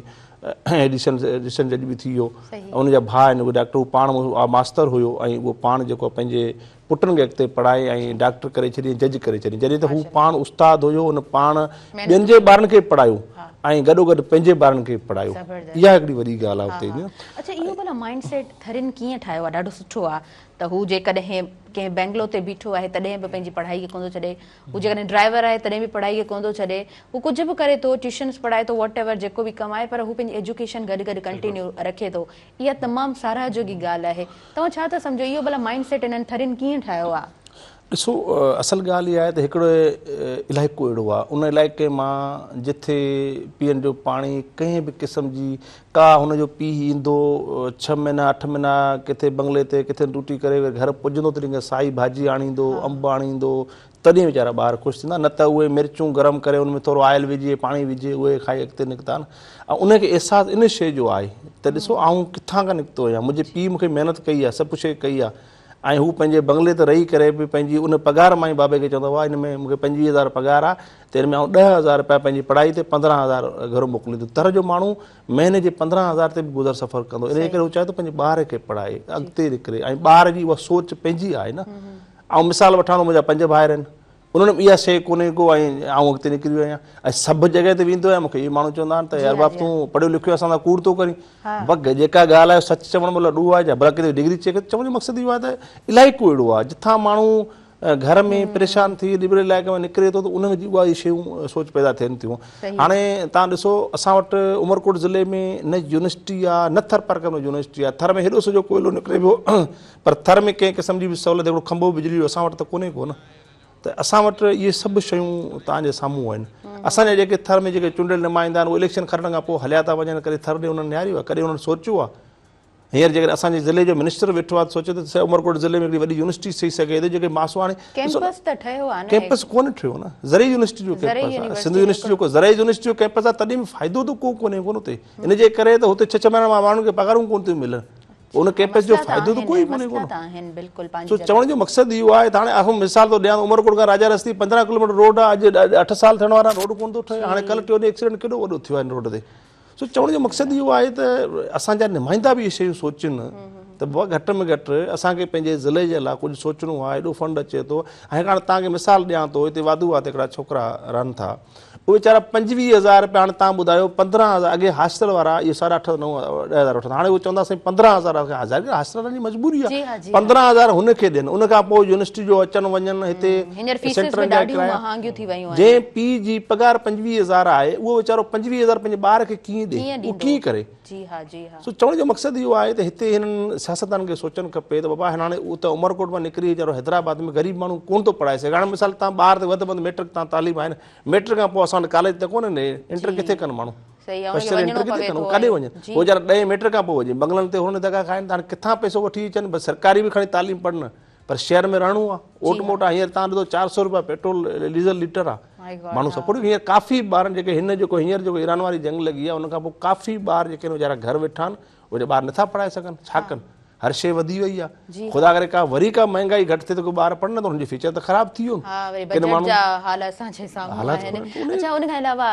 ايڊيشنل ايڊيشنل جج به ٿي ويو ان جا ڀاء آهن اهي ڊاڪٽر هو پاڻ ماستر هيو ۽ اهو پاڻ جيڪو پنهنجي پٽن کي اڳتي پڙهائي ۽ ڊاڪٽر ڪري ڇڏي ۽ جج ڪري ڇڏي جڏهن ته هو پاڻ استاد هيو هن پاڻ ٻين جي ٻارن کي به پڙهايو ۽ گڏوگڏ پنهنجي ٻارن کي به پڙهايو اها هڪڙي وڏي ڳالهه آهي اتي اڇا اهو ڀلا مائنڊ سيٽ ٿرين ڪيئن ٺاهيو آهي ڏاڍو سٺو آهي ته هو جيڪڏهن ڪنهن بينگلو تي بيٺو آهي تڏهن به پنهنجي پڙهائي کي ڪونه ٿو ڇڏي هو جيڪڏهن ڊرائيور آهي تڏهن به پڙهائي کي ڪونه ٿو ڇڏي هو ڪجهه به ڪري ٿو ٽيوشنس پڙهائي ٿو واٽ ايور جيڪو به ڪم آهي پر هو پنهنجي ايجوڪيشن گڏ گڏ ڪنٽينيو رکي ٿو اها تمام ساراهه جوڳي ڳالهه آهي توهان ڇا ٿا سمجهو اهو ڀلا مائنڊ سيٽ انهن ٿرين ڪيئن ٺاهيو آ؟ ڏسو اصل ڳالهه اها آهي ته هڪڙو علائقو اهڙو آهي ان علائقي مان جٿي پيئڻ جو پاڻي ڪنهن به قسم جي ڪا هن جو پيء ايندو ڇهه مهينا اٺ مهينا ڪٿي بنگلي تي ڪٿي ڊيوٽي ڪري وري گهر پڄندو تڏهن کان سائي ڀاڄي آڻيندو انب آڻيندو تڏهن ويچارا ٻار خوش ٿيندا نه ته اهي مرچون گرم ڪري ان ۾ ٿورو آئل وجهي پاڻي وجهي اهي کائي اڳتي نڪتا آهن ۽ ان کي احساس ان شيء جو آهي ته ڏسو آئون ڪٿان کان نڪتو آهيان منهنجي پيء مون کي محنت ڪئي آهي سڀ شيء ڪئي آهي ۽ هو پنهنجي بنگلي تي رهي ڪري به پنهنجي ان پگهار مان ئي بابي کي چوندو هو ان ۾ مون کي 25000 پگهار آ ته ان ۾ آئون 10000 رپيا پنهنجي پڙهائي تي 15000 گهر موڪليندس. ٿر جو ماڻهو مهيني جي 15000 تي به گذر سفر ڪندو ان جي ڪري هو چاهي ٿو پنهنجي ٻار کي پڙهائي اڳتي نڪري ۽ ٻار جي اها سوچ پنهنجي آهي نه. آئون مثال وٺان ٿو منهنجا پنج ڀائر آهن انهن ۾ اها شيء ڪونهي ڪو ۽ آئون اڳتي نڪري ويو آهيان ۽ سڀ جڳهه تي ويندو آهيان مون کي اهي ماڻهو چوندا آهن ته يار باب تون پڙهيو لکيو اسان سان ڪوڙ ٿو ڪرين بس جيڪا ڳالهه آهي سچ چوڻ مطلب ڏوهه آهي ڇا ڀلا ڪٿي ڊگري چيڪ چوڻ جو مقصد اهو آهي ته علائقو اهڙو آهي جتان ماڻهو گهر ۾ پريشان ٿي ڏٻري علائقي ۾ نڪري ٿو ته ان ۾ اها شيون سوچ پيدا ٿين ٿيون هاڻي توهان ڏسو اسان وٽ عمرڪوٽ ضلعي ۾ نه يونيورسٽي آهي نه ٿرپارڪر ۾ يونيورسٽي آهي ٿر ۾ هيڏو سڄو ڪوئلو نڪري پيو پر ٿر ۾ ڪنهن قسم جي به سهولت هڪڙو کنڀو بجلي جو اسان وٽ ته ڪونهي ڪو نه ته اسان وٽ اهي سڀ شيون توهان جي سامهون آهن. اسان جا جيڪي ٿر ۾ جيڪي چونڊيل نمائندا آهن اهي اليڪشن کٽڻ کان پوء هليا ٿا وڃن ڪڏهن ٿر ڏي انهن نهاريو آهي ڪڏهن انهن سوچيو آهي هينئر جيڪڏهن اسان جي ضلعي جو منسٽر ويٺو آهي ته سوچي ته عمرڪوٽ ضلعي ۾ هڪڙي وڏي يونيورسٽي ٺهي سگهي ٿي جيڪي ماسو هاڻي ڪيمپس ته ٺهيو آهي نه ڪيمپس ڪونه ٺهيو نه زرعي يونيورسٽي جو ڪيمپس آهي سنڌ يونيورسٽي جو زرعي يونيورسٽي جو ڪيمپس آهي تڏهن به فائدو ته ڪو ڪونهي ڪونه اتي ان جي ڪري ته هتي ڇهه ڇهه مهينا ماڻهن کي پگهارون ڪونه ٿيون ملن ان ڪيمپس جو فائدو ته ڪوئي ڪونهي ڪونه. سو چوڻ جو مقصد اهو آهي ته هاڻي آئون مثال ٿو ڏيان عمرڪوٽ کان راجا رستي 15 ڪلوميٽر روڊ آهي اڄ 8 سال ٿيڻ وارا روڊ ڪونه ٿو ٺهي هاڻي ڪلهه ٽيون ڏينهن ايڪسيڊنٽ ڪيڏو وڏو ٿيو آهي هن روڊ تي سو چوڻ جو مقصد اهو آهي ته اسان جا نمائندا به اهي شيون سوچن ته بابا گهٽ ۾ گهٽ اسان کي پنهنجي ضلعي جي لاء ڪجهه سوچڻو آهي ايڏو فنڊ اچي ٿو ۽ هاڻي توهان کي مثال ڏيان ٿو هتي واڌو وات هڪڙا ڇوڪرا رهن ٿا اهي ويچارا 25 هزار رپيا هاڻي توهان ٻڌايو 15 هزار اڳي هاسٽل وارا اهي ساڍا اٺ نو ڏهه هزار وٺندا هاڻي اهي چوندا سائين 15 هزار هزار هاسٽل وارن جي مجبوري آهي 15 هزار هن کي ڏين ان کان پوء يونيورسٽي جو اچن وڃن هتي سينٽرن جا ڪرايا جنهن پيء جي پگهار 25 هزار آهي اهو ويچارو 25 هزار پنهنجي ٻار کي ڪيئن ڏي اهو ڪيئن ڪري سو چوڻ جو مقصد اهو آهي ته هتي هنن سياستدانن کي سوچڻ کپي ته بابا هاڻي اتي عمرڪوٽ مان نڪري ويچارو حيدرآباد ۾ غريب ماڻهو ڪونه ٿو پڙهائي سگهي هاڻي مثال توهان ٻار تي وڌ ۾ وڌ ميٽرڪ تائين تعليم آهي نه ميٽرڪ کان پوء اسان وٽ ڪاليج ته ڪونهن انٽر ڪٿي ڪن ماڻهو فرسٽ ايئر انٽر ڪٿي ڪن ڪاڏي وڃن هو ويچارا ڏهين ميٽرڪ کان پوء وڃي بنگلن تي هن ڌڪا کائن ته هاڻي ڪٿان پئسو وٺي اچن بس سرڪاري به کڻي تعليم پڙهن پر شهر ۾ رهڻو آ اوٽ موٽ آ هينئر توهان ڏسو 400 روپيا پيٽرول ڊيزل ليٽر آ ماڻهو سپورٽ هينئر ڪافي ٻارن جيڪي هن جيڪو هينئر جيڪو ايران واري جنگ لڳي آ ان کان پوء ڪافي ٻار جيڪي آهن ويچارا گهر ويٺا آهن اهي ٻار نٿا پڙهائي سگهن ڇا ڪن هر شيء وڌي وئي آ خدا ڪري ڪا وري ڪا مهنگائي گهٽ ٿئي ته ڪو ٻار پڙهن نه ته انهن جو فيوچر ته خراب ٿي ويو ها وري بجيٽ جا حال اسان جي سامهون آهن اڇا ان کان علاوه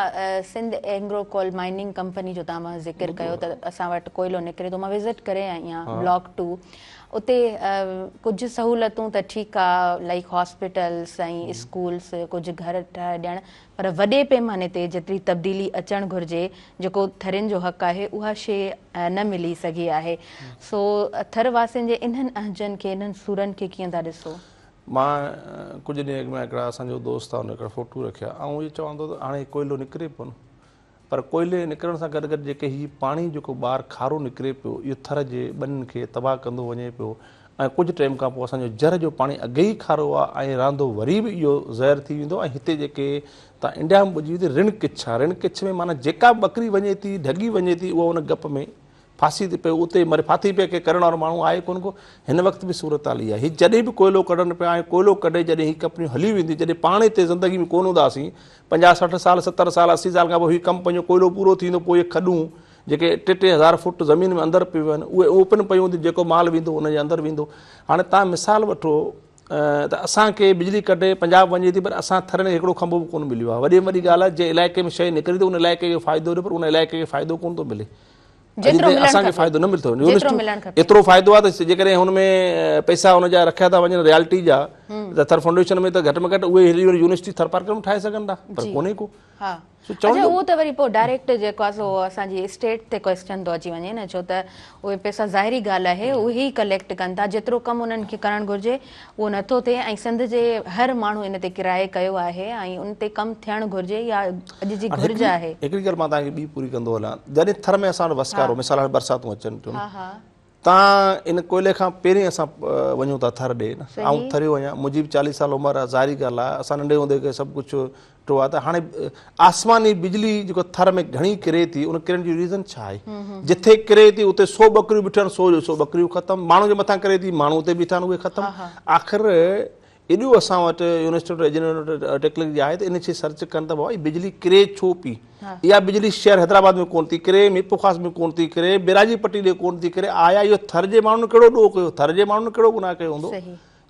Sindh Engro coal mining company جو توهان ذڪر ڪيو ته اسان وٽ ڪوئلو نڪري ٿو مان وزٽ ڪري آئي آهيان بلاڪ 2 اتي ڪجهه سهولتون ته ٺيڪ آ لائيڪ هاسپيٽلس ۽ اسڪولس ڪجهه گهر ٺاهي ڏيڻ پر وڏي پيماني تي جيتري تبديلي اچڻ گهرجي جيڪو ٿرين جو حق آهي اها شي نه ملي سگهي آهي سو ٿر واسين جي انهن اهنجن کي انهن سورن کي ڪيئن ٿا ڏسو؟ مان ڪجهه ڏينهن اڳ ۾ هڪڙا اسان جو دوست آ ان هڪڙا فوٽو رکيا آئون اهو چوان ٿو ته هاڻي ڪوئلو نڪري پيو نه پر ڪوئلي نڪرڻ سان گڏ گڏ جيڪي هي پاڻي جيڪو ٻاهر کارو نڪري پيو اهو ٿر جي ٻنين کي تباهه ڪندو وڃي پيو ۽ ڪجهه ٽائيم کان پوء اسان جو جر جو پاڻي اڳي ئي کارو آهي ۽ رهندو وري به اهو زهر ٿي ويندو ۽ هتي جيڪي توهان انڊيا ۾ ٻڌي هوندي رڻ ڪڇ آهي رڻ ڪڇ ۾ معنيٰ جيڪا به ٻڪري وڃي ٿي ڍڳي وڃي ٿي اها ان گپ ۾ ڦاسي ٿي پئي اتي مري ڦاٿي پئي ڪي ڪرڻ وارو ماڻهو آهي ڪونه ڪو هن وقت به صورتحال اها آهي هي جڏهن به ڪوئلو ڪڍن پيا ۽ ڪوئلو ڪڍي جڏهن هي ڪمپنيون هلي وينديون جڏهن پاڻ هتي زندگي ۾ ڪونه هونداسين 50 60 سال 70 سال 80 سال کان پوء هي ڪم پنهنجو ڪوئلو پورو ٿي ويندو پوء اهي کڏون جيڪي ٽي ٽي هزار فوٽ زمين ۾ اندر پيون آهن اهي اوپن پيون هونديون جيڪو مال ويندو ان جي اندر ويندو هاڻي توهان مثال وٺو ته اسان کي بجلي ڪڍي پنجاب وڃي ٿي پر اسان ٿر ۾ هڪڙو کنڀو به ڪونه مليو آهي وڏي ۾ وڏي ڳالهه آهي جنهن علائقي ۾ شيء نڪري ٿي ان علائقي کي فائدو ڏيو پر ان علائقي کي فائدو ڪونه ٿو ملي جيترو ملڻ اسان کي کپي فائدو نه ملي ٿو جيترو ملڻ کپي ايترو فائدو آهي ته جيڪڏهن هن ۾ پئسا ان جا رکيا ٿا وڃن ريالٽي جا ته ٿر فائونڊيشن ۾ ته گهٽ ۾ گهٽ اهي هيڏي يونيورسٽي ٿر پارڪر ۾ ٺاهي سگهن ٿا پر ڪونهي ڪو ها اڇا اهو ته وري پوء ڊائريڪٽ جيڪو آهي سو اسان جي اسٽيٽ تي ڪويسچن ٿو اچي وڃي نه ڇو ته اهي پئسا ظاهري ڳالهه آهي اهي ئي ڪليڪٽ ڪن ٿا جيترو ڪم انهن کي ڪرڻ گهرجي اهو نٿو ٿئي ۽ سنڌ جي هر ماڻهو ان تي ڪرائي ڪيو آهي ۽ ان تي ڪم ٿيڻ گهرجي يا اڄ جي گهرج آهي. هڪڙي ڳالهه مان توهان کي ٻي پوري ڪندو هلان جڏهن ٿر ۾ اسان وٽ وسڪارو مثال هاڻي برساتون اچن ٿيون تان ان ڪوئلي کان پهرين اسان وڃون ٿا ٿر ڏي نه آئون ٿريو آهيان منهنجي به چاليهه سال عمر آهي ظاهري ڳالهه آهي اسان ننڍي هوندي کي سڀ ڪجهه ڏٺو آهي ته هاڻي آسماني بجلي جيڪو ٿر ۾ گهڻي ڪري ٿي ان ڪرڻ جو ريزن ڇا آهي جٿي ڪري ٿي اتي سو ٻڪريون بيٺيون آهن سو جو سو ٻڪريون ختم ماڻهن جي مٿان ڪري ٿي ماڻهو اتي بيٺا آهن اهي ختم آخر ايڏو اسان وٽ يونيورسٽي آف انجنيئرنگ ٽيڪنالاجي آهي ته ان کي سرچ ڪن ته بابا هي بجلي ڪري ڇو پي اها بجلي شهر حيدرآباد ۾ ڪون ٿي ڪري ميرپورخاص ۾ ڪون ٿي ڪري بيراجي پٽي ڏي ڪون ٿي ڪري آيا اهو ٿر جي ماڻهن ڪهڙو ڏوهه ڪيو ٿر جي ماڻهن ڪهڙو گناهه ڪيو هوندو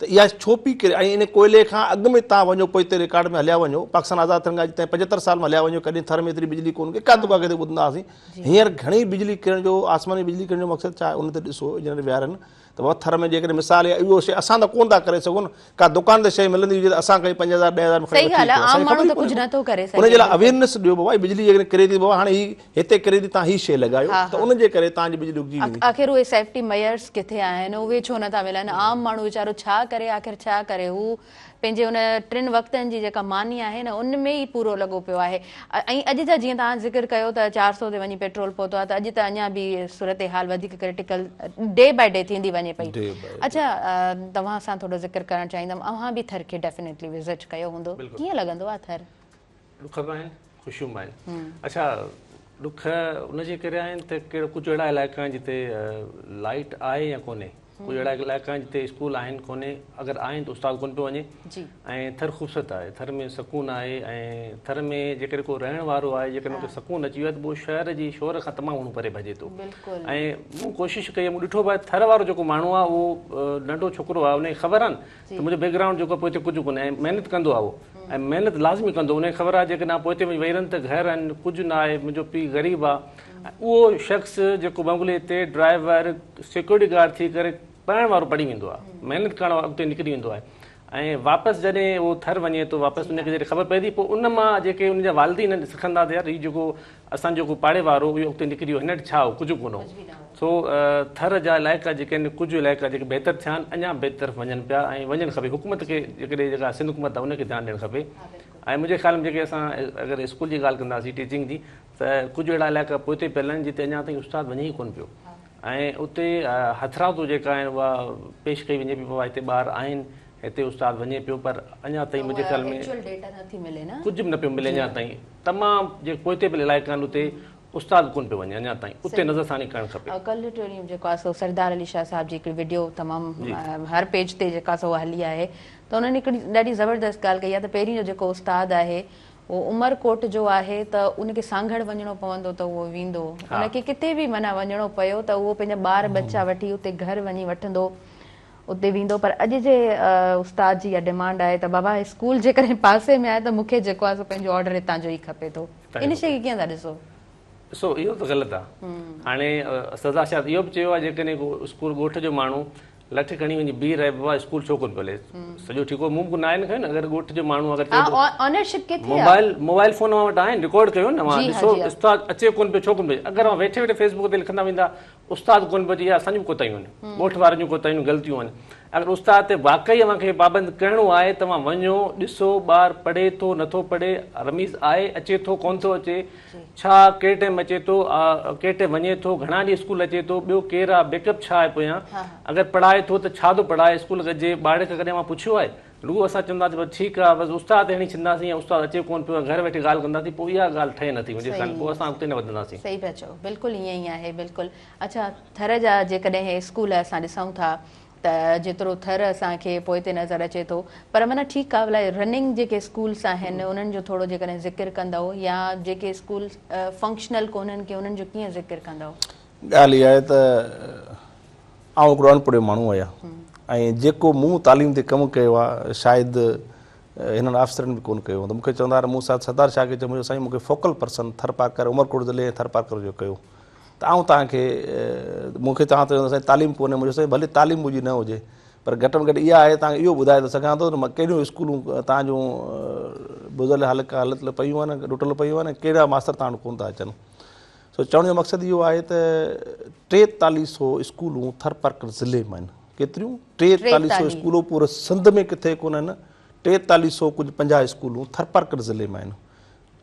ته اها ڇو پي ڪري ۽ ان ڪوئلي کان اڳ ۾ تان وڃو پوئتي رڪارڊ ۾ هليا وڃو پاڪستان آزاد ٿيڻ کان اڄ تائين 75 سال ۾ هليا وڃو ڪڏهن ٿر ۾ ايتري بجلي ڪون اڪا دڪا ڪٿي ٻڌندا هئاسين هينئر گهڻي بجلي ڪرڻ جو آسماني بجلي ڪرڻ جو مقصد ڇا آهي ان تي ڏسو انجنيئر ويهارن ته بابا ٿر ۾ جيڪڏهن مثال اهو شيء اسان ته ڪونه ٿا ڪري سگهون ڪا دڪان تي شيء ملندي هجي ته اسان کي 5000 10000 ۾ کڻي وٺي اچون اسان کي خبر ئي ڪونهي ان جي لاء اويرنس ڏيو بابا هي بجلي جيڪڏهن ڪري ٿي بابا هاڻي هي هتي ڪري ٿي تان هي شيء لڳايو ته ان جي ڪري تان جي بجلي رڪجي ويندي. آخر اهي سيفٽي ميئرس ڪٿي آهن اهي ڇو نه ٿا ملن عام ماڻهو ويچارو ڇا ڪري آخر ڇا ڪري هو پنهنجي ان ٽن وقتن جي جيڪا ماني آهي نه ان ۾ ئي پورو لڳو پيو آهي ۽ اڄ جا جيئن توهان ذڪر ڪيو ته 400 تي وڃي پيٽرول پهتو آهي ته اڄ ته اڃا به صورتحال وڌيڪ ڪرٽيڪل ڊي باء ڊي ٿيندي وڃي پئي اڇا توهان سان ٿورو ذڪر ڪرڻ چاهيندم اوهان به ٿر کي ڊيفينيٽلي وزٽ ڪيو هوندو ڪيئن لڳندو آهي ٿر؟ ڏک به آهن خوشيون به آهن اڇا ڏک ان جي ڪري آهن ته ڪهڙو ڪجهه اهڙا علائقا آهن جتي لائٽ آهي يا ڪونهي ڪجهه اهڙا علائقا آهن جتي اسڪول آهن ڪونهي اگر آهن ته استاد ڪونه پيو وڃي ۽ ٿر خوبصورت آهي ٿر ۾ سڪون آهي ۽ ٿر ۾ جيڪڏهن ڪو رهڻ وارو آهي جيڪڏهن ان کي سڪون اچي ويو آهي ته پوء شهر جي شور کان تمام گهڻو پري ڀڄي ٿو ۽ مون ڪوشش ڪئي مون ڏٺو به آهي ٿر وارو جيڪو ماڻهو آهي اهو ننڍو ڇوڪرو آهي ان کي خبر آهي نه ته منهنجو بيڪ گرائونڊ جيڪو پوئتي ڪجهه ڪونهي ۽ محنت ڪندو آهي اهو ۽ محنت لازمي ڪندو ان کي خبر آهي جيڪڏهن آئون پوئتي وڃي ويهي رهندس ته گهر آهن ڪجهه نه آهي منهنجو پيء غريب آهي ۽ اهو شخص جيڪو بنگلي تي ڊرائيور سيڪيورٽي گارڊ ٿي ڪري پڙهڻ وارو پڙهي ويندو آهي محنت ڪرڻ وارو اڳتي نڪري ويندو آهي ۽ واپس جڏهن اهو ٿر وڃي ٿو واپس ان کي جڏهن خبر پئي ٿي پوء ان مان جيڪي ان جا والدين آهن سکندا ته يار هي جيڪو اسان جو جيڪو پاڙي وارو اهو اڳتي نڪري ويو هن وٽ ڇا هو ڪجهه ڪونه هو سو ٿر جا علائقا جيڪي آهن ڪجهه علائقا جيڪي بهتر ٿيا آهن اڃا بهتر طرف وڃن پيا ۽ وڃڻ کپي حڪومت کي جيڪڏهن جيڪا سنڌ حڪومت آهي ان کي ڌيان ڏيڻ کپي ۽ منهنجي خيال ۾ جيڪي اسان اگر اسڪول جي ڳالهه ڪنداسين ٽيچنگ جي ته ڪجهه اهڙا علائقا پوئتي پيل آهن جتي اڃا تائين استاد وڃي ئي ڪونه پيو ۽ اتي هٿرادو جيڪا آهن اها پيش ڪئي وڃي پئي بابا هتي ٻار آهن هتي استاد وڃي پيو پر اڃا تائين منهنجي خيال ۾ ڪجهه به نه پيو ملي اڃا تائين تمام جيڪي پوئتي پيل علائقا آهن اتي استاد ڪونه پيو وڃي اڃا تائين اتي نظر ثاني ڪرڻ کپي. ڪلهه ٽيون ڏينهن جيڪو آهي سو سردار علي شاهه صاحب جي هڪڙي وڊيو تمام هر پيج تي جيڪا سو هلي آهي ته انهن هڪڙي ڏاڍي زبردست ڳالهه ڪئي آهي ته پهرين جو جيڪو استاد آهي اهو عمر ڪوٽ جو آهي ته ان کي سانگهڙ وڃڻو پوندو ته اهو ويندو ان کي ڪٿي به معنيٰ وڃڻو پيو ته اهو پنهنجا ٻار ٻچا وٺي اتي گهر وڃي وٺندو اتي ويندو پر اڄ جي استاد جي اها ڊمانڊ آهي ته بابا اسڪول جيڪڏهن پاسي ۾ آهي ته مون کي جيڪو آهي سو پنهنجو آرڊر هتان جو ئي کپي ٿو ان شيء کي ڪيئن ٿا ڏسو؟ ڏسو اهو ته غلط آهي هاڻي سردار شاهه اهو به چيو آهي جيڪڏهن ڪو اسڪول ڳوٺ جو ماڻهو لٺ کڻي وڃي بيهي رهي بابا اسڪول ڇو ڪونه پيو هلي سڄو ٺيڪو مون به ناهي نه کنيو نه اگر ڳوٺ جو ماڻهو اگر چئي ٿو اونرشپ ڪٿي آهي موبائل موبائل فون اوهان وٽ آهن رڪارڊ ڪيو نه اوهان ڏسو استاد اچي ڪونه پيو ڇو ڪونه پيو اگر اوهان ويٺي ويٺي فيسبوڪ تي لکندا ويندا استاد ڪونه پيو اچي اها اسان جون به ڪوتاهيون آهن ڳوٺ وارن جون ڪوتاهيون آهن غلطيون آهن اگر استاد تي واقعي اوهان کي پابند ڪرڻو آهي ته اوهان وڃو ڏسو ٻار پڙهي ٿو نٿو پڙهي رميز آهي اچي ٿو ڪونه ٿو اچي ڇا ڪهڙي ٽائيم اچي ٿو ڪهڙي ٽائيم وڃي ٿو گهڻا ڏينهن اسڪول اچي ٿو ٻيو ڪير آهي بيڪ اپ ڇا آهي پويان اگر پڙهائي ٿو ته ڇا ٿو پڙهائي اسڪول جي ٻارڙي کان ڪڏهن اوهان پڇيو آهي رڳو اسان چونداسين بس ٺيڪ آ بس استاد تي هڻي ڇڏنداسين يا استاد اچي ڪونه پيو گهر ويٺي ڳالهه ڪنداسين پوء اها ڳالهه ٺهي نٿي منهنجي خيال ۾ پوء اسان اڳتي نه وڌنداسين. صحيح پيا چئو بلڪل ائين ئي آهي بلڪل اڇا ٿر جا جيڪڏهن اسڪول اسان ڏسون ٿا ته جيترو ٿر اسان کي پوئتي نظر اچي ٿو پر معنيٰ ٺيڪ آ ڀلا رننگ جيڪي اسڪولس آهن انهن جو ٿورو جيڪڏهن ذڪر ڪندؤ يا جيڪي اسڪول فنڪشنل ڪونهن ڪي انهن جو ڪيئن ذڪر ڪندؤ. ڳالهه اها آهي ته آئون هڪڙو اڻپڙهيو ماڻهو آهيان ۽ جيڪو مون تعليم تي ڪم ڪيو آهي شايد هنن آفيسرن به ڪونه ڪيو هوندو. مون کي چوندا هئا مون سردار شاهه کي چيو منهنجو سائين مون کي فوڪل پرسن ٿرپارڪر عمرڪوٽ ضلعي ۽ ٿرپارڪر جو ڪيو ته آئون توهان کي مون کي توهان چوندا سائين تعليم ڪونهي منهنجو سائين ڀلي تعليم منهنجي نه هجي پر گهٽ ۾ گهٽ اها آهي توهان کي اهو ٻڌائي ٿو سگهان ٿو ته مان ڪهڙيون اسڪولون توهان جون گذريل حالت پيون آهن ٽٽل پيون آهن ۽ ڪهڙا ماستر توهان وٽ ڪونه ٿا اچن. سو چوڻ جو مقصد اهو آهي ته 43 سو اسڪولون ٿرپارڪر ضلعي ۾ آهن. ڪيتريون؟ 43 سو اسڪولون پوري سنڌ ۾ ڪٿي ڪونه آهن. 43 سو ڪجهه 50 اسڪولون ٿرپارڪر ضلعي ۾ آهن.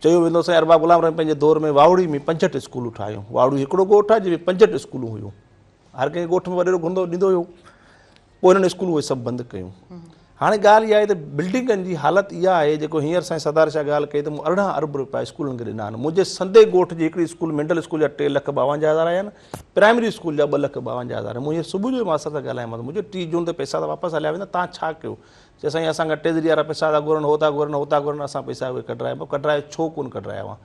چيو ويندو سائين ارباب غلام رحيم پنهنجي دور ۾ واهوڙي ۾ 65 اسڪولون ٺاهيون. واهوڙي هڪڙو ڳوٺ آهي جنهن ۾ 65 اسڪولون هيون. هر ڪنهن ڳوٺ ۾ وڏيرو گهندو ڏيندو هيو. پوء هنن اسڪول اهي سڀ بند ڪيون. هاڻي ڳالهه اها آهي ته بلڊنگن جي حالت اها آهي جيڪو هينئر سائين سردار شاهه ڳالهه ڪئي ته مون 18 ارب رپيا اسڪولن کي ڏنا آهن. منهنجي سندي ڳوٺ جي هڪڙي اسڪول مڊل اسڪول جا 3 لک 52 هزار آيا آهن، پرائمري اسڪول جا 2 لک 52 هزار. مون هينئر صبح جو ئي ماستر سان ڳالهايو مانس، منهنجو 30 جون تي پئسا ته واپس هليا ويندا توهان ڇا ڪيو؟ چي سائين اسان کان ٽريزري وارا پئسا ٿا گهرن هو ٿا گهرن هو ٿا گهرن اسان پئسا اهي ڪڍرايا ڪڍرايو ڇو ڪونه ڪڍرايا اوهان؟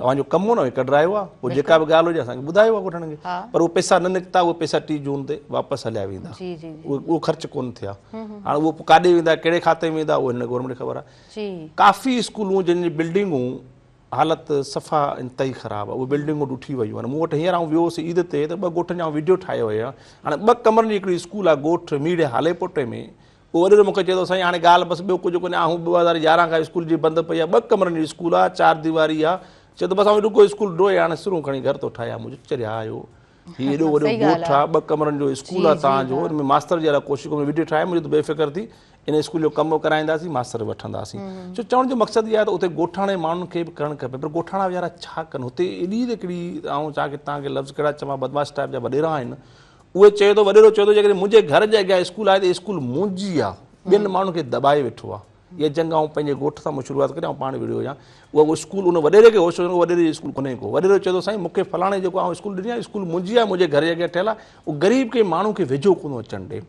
اوهان جو ڪم هو نه اهي ڪڍرايو آ پوء جيڪا به ڳالهه هجي اسان کي ٻڌايو آ ڳوٺاڻن کي پر اهي پئسا نه نڪتا اهي پئسا 30 جون تي واپس هليا ويندا اهو خرچ ڪونه ٿيا هاڻي اهو پوء ڪاڏي ويندا ڪهڙي کاتي ۾ ويندا اهو هن گورنمينٽ کي خبر آ ڪافي اسڪولون جن جي بلڊنگون حالت صفا انتهائي خراب آ اهي بلڊنگون ڊٺي ويون آهن مون وٽ هينئر آئون ويو هوس عيد تي ته ٻه ڳوٺن جا آئون وڊيو ٺاهيو هيا هاڻي ٻه ڪمرن جي هڪڙي اسڪول آ ڳوٺ ميڙي هاليپوٽي ۾ اهو وڏيرو مون کي چئي ٿو سائين هاڻي ڳالهه بس ٻيو ڪجهه ڪونهي آئون 2011 کان اسڪول جي بند پئي آهي ٻه ڪمرن جي اسڪول آهي چار ديواري آهي چئي ٿو بس آئون رڳو اسڪول ڊوهي هاڻي سرون کڻي گهر ٿو ٺاهيان مون چيو چريا آهيو هي ايڏو وڏو ڳوٺ آهي ٻه ڪمرن جو اسڪول آهي توهان جو ان ۾ ماستر جي لاء ڪوشش ڪريو وڊيو ٺاهي مون چيو ته بي فڪر ٿي ان اسڪول جو ڪم به ڪرائينداسين ماستر به وٺنداسين سو چوڻ جو مقصد اهو آهي ته اتي ڳوٺاڻي ماڻهن کي به ڪرڻ کپي پر ڳوٺاڻا ويچارا ڇا ڪن هتي ايڏي ته هڪڙي آئون چوان ڪي توهان کي لفظ ڪهڙا چوان بدمعاش ٽائپ جا وڏيرا آهن اهي چئي ٿو وڏيرو چئي ٿو جيڪڏهن منهنجي گهر جي اڳيان اسڪول آهي ته اسڪول منهنجي آهي ٻين ماڻهن کي دٻائي ويٺو آهي اها جنگ آئون پنهنجي ڳوٺ سان مون شروعات ڪري آئون پاڻ وڙهيو هجان اهو اسڪول ان وڏيري کي هوش هجڻ وڏيري جو اسڪول ڪونهي ڪو وڏيرو چئي ٿو سائين مون کي فلاڻي جيڪو آئون اسڪول ڏني آهي اسڪول منهنجي آهي منهنجي گهر جي اڳيان ٺهيل آهي اهو غريب ڪنهن ماڻهو کي ويجهو ڪونه اچڻ ڏي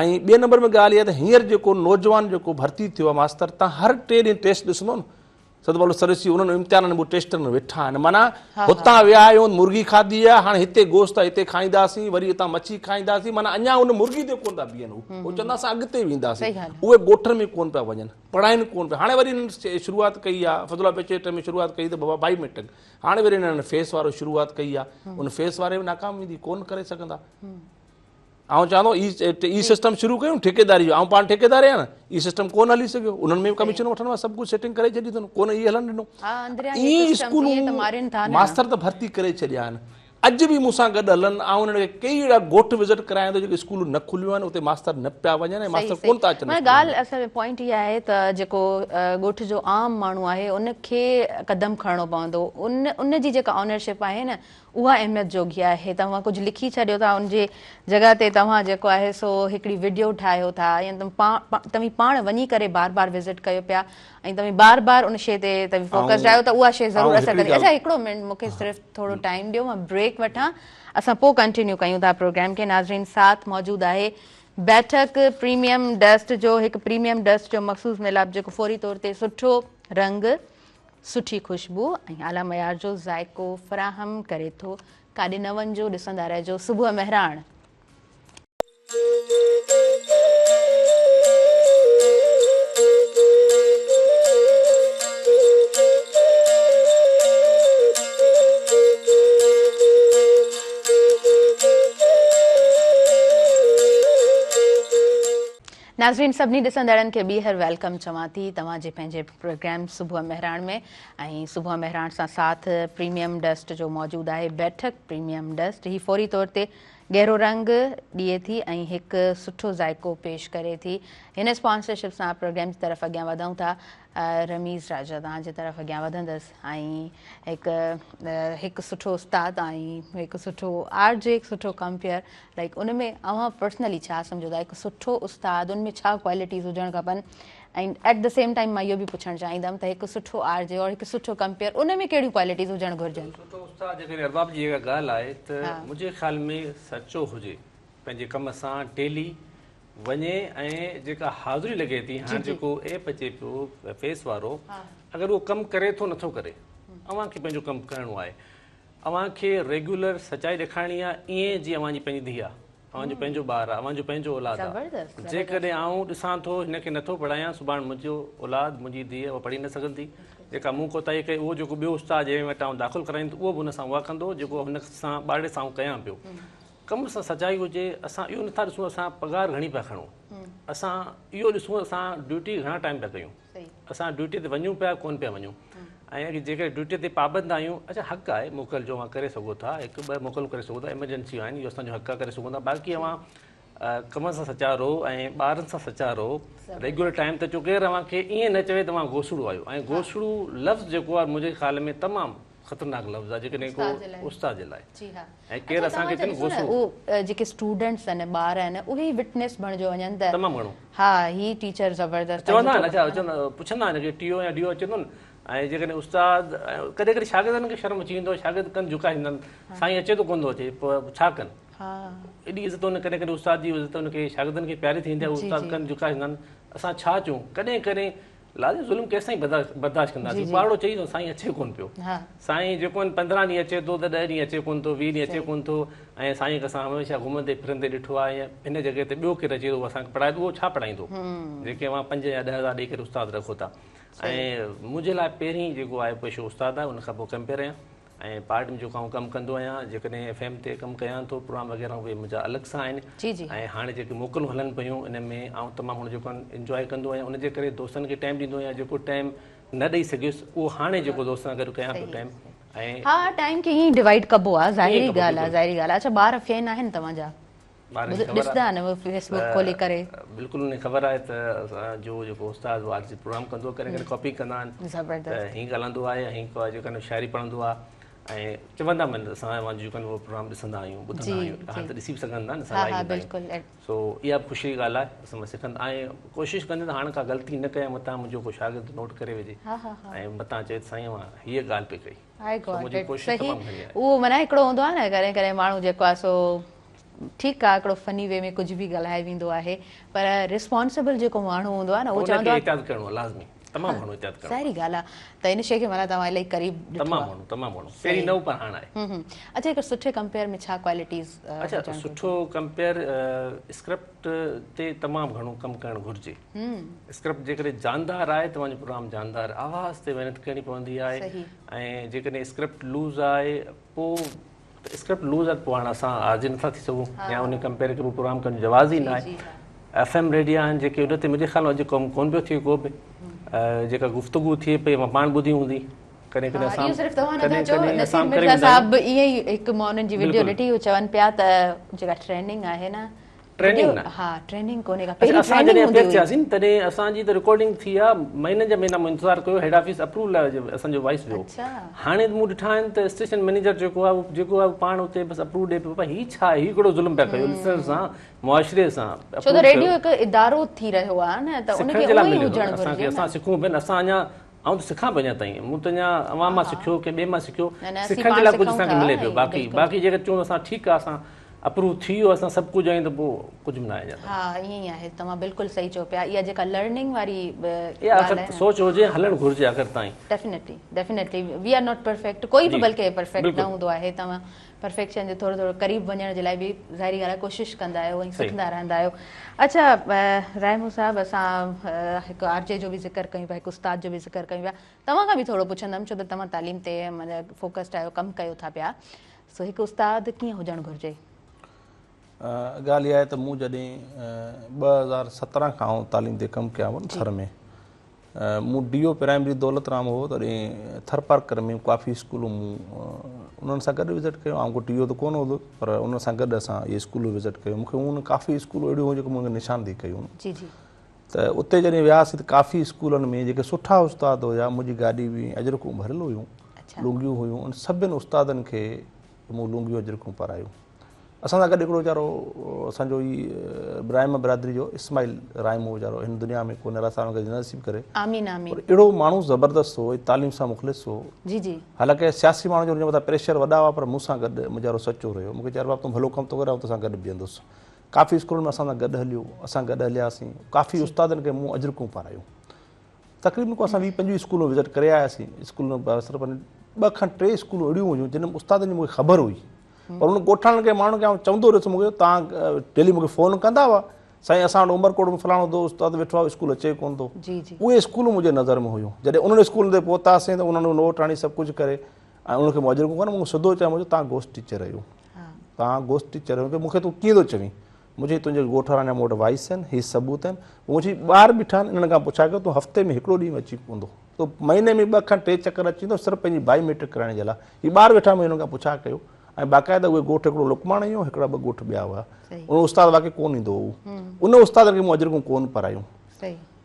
۽ ٻئي نمبر ۾ ڳالهه اها ته هينئر جيڪو نوجوان جيڪو ڀرتي ٿيو آهي ماستر تان هر ٽي ڏينهن ٽيسٽ ڏسندو نه ستپال سرسي انهن امتحانن ۾ ٽيسٽن ۾ ويٺا آهن معنيٰ هتان ويا آهيون مرغي کاڌي آهي هاڻي هتي گوشت آهي هتي کائينداسين وري هتان مڇي کائينداسين معنيٰ اڃا ان مرغي تي ڪونه ٿا بيهن هو هو چوندا اسان اڳتي وينداسين اهي ڳوٺن ۾ ڪونه پيا وڃن پڙهائين ڪونه پيا هاڻي وري انهن شروعات ڪئي آهي فضل الله پيچي ۾ شروعات ڪئي ته بابا بائي ميٽرڪ هاڻي وري انهن فيس وارو شروعات ڪئي آهي ان فيس واري ۾ ناڪام ويندي ڪونه ڪري سگهندا آئون چوان ٿو اي سسٽم شروع ڪيون ٺيڪيداري جو آئون پاڻ ٺيڪيدار آهيان نه اي سسٽم ڪونه هلي سگهيو انهن ۾ به ڪميشن وٺڻ وارا سڀ ڪجهه سيٽنگ ڪري ڇڏي اٿن ڪونه اي هلڻ ڏنو اي اسڪولون ماستر ته ڀرتي ڪري ڇڏيا آهن اڄ به مون سان گڏ هلن آئون انهن کي ڪيئي اهڙا ڳوٺ وزٽ ڪرايان ٿو جيڪي اسڪولون نه کليون آهن اتي ماستر نه پيا وڃن ۽ ماستر ڪونه ٿا اچن معنيٰ ڳالهه اصل ۾ پوائنٽ اها آهي ته جيڪو ڳوٺ جو عام ماڻهو آهي ان کي قدم کڻڻو پوندو ان ان جي جيڪا اونرشپ آهي نه اها اهميت جوڳي آهي توهان ڪجهه لکي ڇڏيو ٿا ان جي جڳهه تي توهان جيڪو آهي سو هڪڙي وڊيو ٺاهيو ٿا يا توهين پاڻ وڃي ڪري بار بار وزٽ ڪيو پيا ۽ توهين بار بار ان شي تي توهين فوڪسڊ آهيو ته اها شي ضرور اثر ڪندي اڇا هڪڙو منٽ مون کي صرف ٿورو ٽائيم ڏيو مان بريڪ وٺان اسان پوء ڪنٽينيو ڪيون ٿا پروگرام کي ناظرين ساٿ موجود آهي بيٺڪ پريميم ڊسٽ جو هڪ پريميم ڊسٽ جو مخصوص ميلاپ جيڪو فوري طور تي سٺو رنگ سٺي خوشبو ۽ اعليٰ معيار جو ذائقو فراهم ڪري ٿو. ڪاڏي نه وڃجو، ڏسندا رهجو صبح مهراڻ. ناظرين سڀني ڏسندڙن کي ٻيهر welcome چوان ٿي توهان جي پنهنجي پروگرام صبح مهراڻ ۾ ۽ صبح مهراڻ سان ساٿ پريميم ڊسٽ جو موجود آهي بيٺڪ پريميم ڊسٽ هي فوري طور تي گهرو رنگ ڏئي ٿي ۽ هڪ سٺو ذائقو پيش ڪري ٿي هن اسپانسرشپ سان پروگرام جي طرف اڳيان وڌون ٿا رميز راجا توهان جي طرف اڳيان وڌندس ۽ هڪ هڪ سٺو استاد ۽ هڪ سٺو آر جي هڪ سٺو ڪمپيئر لائيڪ ان ۾ اوهان پرسنلي ڇا سمجهو ٿا هڪ سٺو استاد ان ۾ ڇا ڪوالٽيز هجڻ کپن ۽ ايٽ the same time مان اهو به پڇڻ چاهيندم ته هڪ سٺو آر جي اور هڪ سٺو ڪمپيئر ان ۾ ڪهڙيون ڪوالٽيز هجڻ گهرجن. سٺو استاد جيڪڏهن ارباب جي جيڪا ڳالهه آهي ته منهنجي خيال ۾ سچو هجي پنهنجي ڪم سان ڊيلي وڃي ۽ جيڪا حاضري لڳي ٿي هاڻ جيڪو ايپ اچي پيو فيس وارو اگر اهو ڪم ڪري ٿو نٿو ڪري اوهان کي پنهنجو ڪم ڪرڻو آهي اوهان کي ريگيولر سچائي ڏيکارڻي آ ائين جيئن اوهان جي پنهنجي ڌيء آ، اوهان جو پنهنجو ٻار آ، اوهان جو پنهنجو اولاد آ. جيڪڏهن آئون ڏسان ٿو هن کي نٿو پڙهايان سڀاڻ منهنجو اولاد منهنجي ڌيء اها پڙهي نه سگهندي. جيڪا مون ڪوتاهي ڪئي اهو جيڪو ٻيو استاد جنهن وٽ آئون داخل ڪرائيندس اهو به ان سان اها ڪندو جيڪو هن سان ٻارڙي سان آئون ڪيان پيو. ڪم سان سچائي هجي اسان اهو نٿا ڏسون اسان پگهار گهڻي پيا کڻون اسان اهو ڏسون اسان ڊيوٽي گهڻا ٽائيم پيا ڪيون. اسان ڊيوٽي تي وڃون پيا ڪون پيا وڃون ۽ جيڪڏهن ڊيوٽي تي پابند آهيون اڇا حق آهي موڪل جو اوهان ڪري سگهو ٿا هڪ ٻه موڪلون ڪري سگهو ٿا ايمرجنسي آهن اهو اسان جو حق آهي ڪري سگهون ٿا باقي اوهان ڪم سان سچا رهو ۽ ٻارن سان سچا رهو ريگيولر ٽائيم تي اچو ڪير اوهان کي ائين نه چوي ته اوهان گوسڙو آهيو ۽ گوسڙو لفظ جيڪو آهي منهنجي خيال ۾ تمام خطرناڪ لفظ آهي جيڪڏهن ڪو استاد جي لاء ۽ ڪير اسان کي چون غصو اهي جيڪي اسٽوڊنٽس آهن ٻار آهن اهي ئي وٽنيس بڻجو وڃن ته تمام گهڻو ها هي ٽيچر زبردست چوندا آهن اڇا چوندا پڇندا آهن ڪي ٽي او يا ڊي او اچي ٿو نه ۽ جيڪڏهن استاد ڪڏهن ڪڏهن شاگردن کي شرم اچي ويندو آهي شاگرد ڪن جهڪائي ڇڏيندا آهن سائين اچي ٿو ڪونه ٿو اچي پوء ڇا ڪن ايڏي عزت ان ڪڏهن ڪڏهن استاد جي عزت ان کي شاگردن کي پياري ٿيندي آهي استاد ڪن جهڪائي ڇڏيندا آهن اسان ڇا چئون ڪڏهن ڪڏهن لازم ظلم ڪيستائين برداشت ڪنداسين ٻارڙو چئي ٿو سائين اچي ڪون پيو سائين جيڪو آهن 15 ڏينهن اچي ٿو ته 10 ڏينهن اچي ڪون ٿو 20 ڏينهن اچي ڪون ٿو ۽ سائين کي اسان هميشه گهمندي ڦرندي ڏٺو آهي ۽ هن جڳهه تي ٻيو ڪير اچي ٿو اسان کي پڙهائي ٿو اهو ڇا پڙهائيندو جيڪي اوهان 5 يا 10 هزار ڏئي ڪري استاد رکو ٿا ۽ منهنجي لاء پهرين جيڪو آهي پيشو استاد آهي ان کان پوء ڪمپيئر آهيان ۽ پارٽ ۾ جيڪو آئون ڪم ڪندو آهيان جيڪڏهن ايف ايم تي ڪم ڪيان ٿو پروگرام وغيره اهي منهنجا الڳ سان آهن ۽ هاڻي جيڪي موڪلون هلن پيون ان ۾ آئون تمام گهڻو جيڪو انجواء ڪندو آهيان ان جي ڪري دوستن کي ٽائيم ڏيندو آهيان جيڪو ٽائيم نه ڏئي سگهيس اهو هاڻي جيڪو دوستن سان گڏ ڪيان ٿو ٽائيم ۽ ها ٽائيم کي ائين ڊوائيڊ ڪبو آهي ظاهري ڳالهه آهي ظاهري ڳالهه آهي اڇا ٻار فين آهن توهان جا ٻارن کي خبر ڏسندا آهن اهي فيس بڪ کولي ڪري. بلڪل انهن کي خبر آهي ته اسان جو جيڪو استاد اهو عارضي پروگرام ڪندو آهي ڪڏهن ڪڏهن ڪاپي ڪندا آهن ته هي ڳالهائندو آهي ۽ هي جيڪو آهي شاعري پڙهندو آهي ۽ چوندا آهن اسان اوهان جو جيڪو آهي اهو پروگرام ڏسندا آهيون ٻڌندا آهيون هاڻي ته ڏسي به سگهن ٿا نه اسان لائيو ايندا آهيون سو اها به خوشي جي ڳالهه آهي اسان سکن ۽ ڪوشش ڪندي ته هاڻي ڪا غلطي نه ڪيان متان منهنجو ڪو شاگرد نوٽ ڪري وجهي ۽ متان چئي ته سائين اوهان هيء ڳالهه پئي ڪئي آئي گاٽ it صحيح اهو معنيٰ هڪڙو هوندو آهي نه ڪڏهن ڪڏهن ماڻهو جيڪو آهي سو ٺيڪ آهي هڪڙو فني وي ۾ ڪجهه به ڳالهائي ويندو آهي پر ريسپانسبل جيڪو ماڻهو هوندو آهي نه اهو چوندو آهي احتياط ڪرڻو آهي لازمي تمام گهڻو احتياط ڪرڻو ظاهري ڳالهه آهي ته ان شيء کي معنيٰ توهان الاهي قريب ڏٺو تمام گهڻو تمام گهڻو پهرين نه هو پر هاڻ آهي اڇا هڪ سٺي ڪمپيئر ۾ ڇا ڪوالٽيز اڇا سٺو ڪمپيئر اسڪرپٽ تي تمام گهڻو ڪم ڪرڻ گهرجي اسڪرپٽ جيڪڏهن جاندار آهي توهان جو پروگرام جاندار آواز تي محنت ڪرڻي پوندي آهي ۽ جيڪڏهن اسڪرپٽ لوز آهي پوء ته اسڪرپٽ لوز آهي ته پوء هاڻ اسان عارضي نٿا ٿي سگهون يا ان ڪمپيئر کي پوء پروگرام ڪرڻ جو جواز ئي نه آهي. ايف ايم ريڊيا آهن جيڪي ان تي منهنجي خيال ۾ اڄ ڪم ڪونه پيو ٿئي ڪو به جيڪا گفتگو ٿئي پئي مان پاڻ ٻڌي هوندي ڪڏهن ڪڏهن اسان اهو صرف توهان نٿا چئو نصير مرزا صاحب به ائين ئي هڪ مان انهن جي وڊيو ڏٺي هو چون پيا ته جيڪا ٽريننگ آهي نه ٽريننگ نه ها ٽريننگ ڪونهي ڪا پهرين اسان جڏهن اپيئر ٿياسين تڏهن اسان جي ته رڪارڊنگ ٿي آ مهينن جا مهينا مون انتظار ڪيو هيڊ آفيس اپروول لاء اسان جو وائس ويو هاڻي مون ڏٺا آهن ته اسٽيشن مئنيجر جيڪو آ جيڪو آ پاڻ اتي بس اپروو ڏي پيو هي ڇا آهي هي ڪهڙو ظلم پيا ڪيو لسنر سان معاشري سان ڇو ته ريڊيو هڪ ادارو ٿي رهيو آ نه ته ان کي اهو ئي هجڻ گهرجي اسان کي اسان سکون پيا اسان اڃا آئون ته سکان پيو اڃا تائين مون ته اڃا اوهان مان سکيو ڪنهن ٻئي مان سکيو سکڻ جي لاء ڪجهه اسان کي ملي پيو باقي باقي جيڪر چون اسان ٺيڪ آ اسان اپروو ٿي ويو اسان سڀ ڪجهه آهيون ته پوء ڪجهه به ناهي اڃا تائين. ها ائين ئي آهي توهان بلڪل صحيح چئو پيا اها جيڪا لرننگ واري ڳالهه آهي نه سوچ هجي هلڻ گهرجي آخر تائين. Definitely definitely we are not perfect ڪوئي به بلڪه پرفيڪٽ نه هوندو آهي توهان پرفيڪشن جي ٿورو ٿورو قريب وڃڻ جي لاء به ظاهري ڳالهه آهي ڪوشش ڪندا آهيو ۽ سکندا رهندا آهيو. اڇا راهمون صاحب اسان هڪ آر جي جو به ذڪر ڪيون پيا هڪ استاد جو به ذڪر ڪيون پيا توهان کان به ٿورو پڇندم ڇو ته توهان تعليم تي معنيٰ فوڪسڊ آهيو ڪم ڪيو ٿا پيا سو هڪ استاد ڪيئن هجڻ گهرجي؟ ڳالهه اها آهي ته مون جڏهن 2017 کان آئون تعليم تي ڪم ڪيان پيو نه ٿر ۾ مون D O primary Daulat Ram هو تڏهن ٿرپارڪر ۾ ڪافي اسڪولون مون انهن سان گڏ وزٽ ڪيو آئون ڪو ڊي او ته ڪونه هوندو پر انهن سان گڏ اسان اهي اسڪولون وزٽ ڪيون مونکي ان ڪافي اسڪولون اهڙيون هيون جيڪي مون نشاندهي ڪيون جي جي ته اتي جڏهن وياسين ته ڪافي اسڪولن ۾ جيڪي سٺا استاد هيا منهنجي گاڏي ۾ اجرڪون ڀريل هيون لونگيون هيون ان سڀن استادن کي مون لونگيون اجرڪون پارايون اسان سان گڏ هڪڙو ويچارو اسان جو ئي رائما برادري جو اسماعيل رائمو ويچارو هن دنيا ۾ ڪونهي الله تعالي ان کي جنت نصيب ڪري. آمين آمين. پر اهڙو ماڻهو زبردست هو تعليم سان مخلص هو. جي جي. حالانڪه سياسي ماڻهو جو ان جي مٿان پريشر وڏا هئا پر مون سان گڏ منهنجارو سچو رهيو مون کي چيو ارباب تون ڀلو ڪم ٿو ڪرين آئون توسان گڏ بيهندس ڪافي اسڪولن ۾ اسان سان گڏ هليو اسان گڏ هلياسين ڪافي استادن کي مون اجرڪون پارايون. تقريبن ڪو اسان 20 25 اسڪولون وزٽ ڪري آياسين اسڪولن ۾ صرف ٻه کان ٽي اسڪولون اهڙيون هيون جن ۾ استادن جي مون کي خبر هئي پر ان ڳوٺاڻن کي ماڻهن کي آئون چوندو رهيس مون کي توهان ڊيلي مون کي فون ڪندا هئا سائين اسان وٽ عمرڪوٽ ۾ فلاڻو دوست استاد ويٺو آهي اسڪول اچي ڪونه ٿو اهي اسڪولون منهنجي نظر ۾ هيون جڏهن انهن اسڪولن تي پهتاسين ته انهن نوٽ آڻي سڀ ڪجهه ڪري ۽ انهن کي مون اجرڪون ڪونه مون سڌو چيو مون توهان گوسٽ ٽيچر آهيو توهان گوسٽ ٽيچر آهيو مون کي تون ڪيئن ٿو چوين مون چيو تنهنجي ڳوٺ وارن جا مون وٽ وائس آهن، هي ثبوت آهن. مون چيو ٻار بيٺا آهن انهن کان پڇا ڪيو تون هفتي ۾ هڪڙو ڏينهن به اچي پوندو تو مهيني ۾ ٻه کان ٽي چڪر اچي ويندو صرف پنهنجي بائيو ميٽرڪ ڪرائڻ جي لاء هي ٻار ويٺا آهن انهن کان پڇا ڪيو ۽ باقاعده اهي ڳوٺ هڪڙو لقماڻي هو هڪڙا ٻه ڳوٺ ٻيا هئا ان استاد واقعي ڪونه ايندو هو ان استاد کي مون اجرڪون ڪونه پرايون.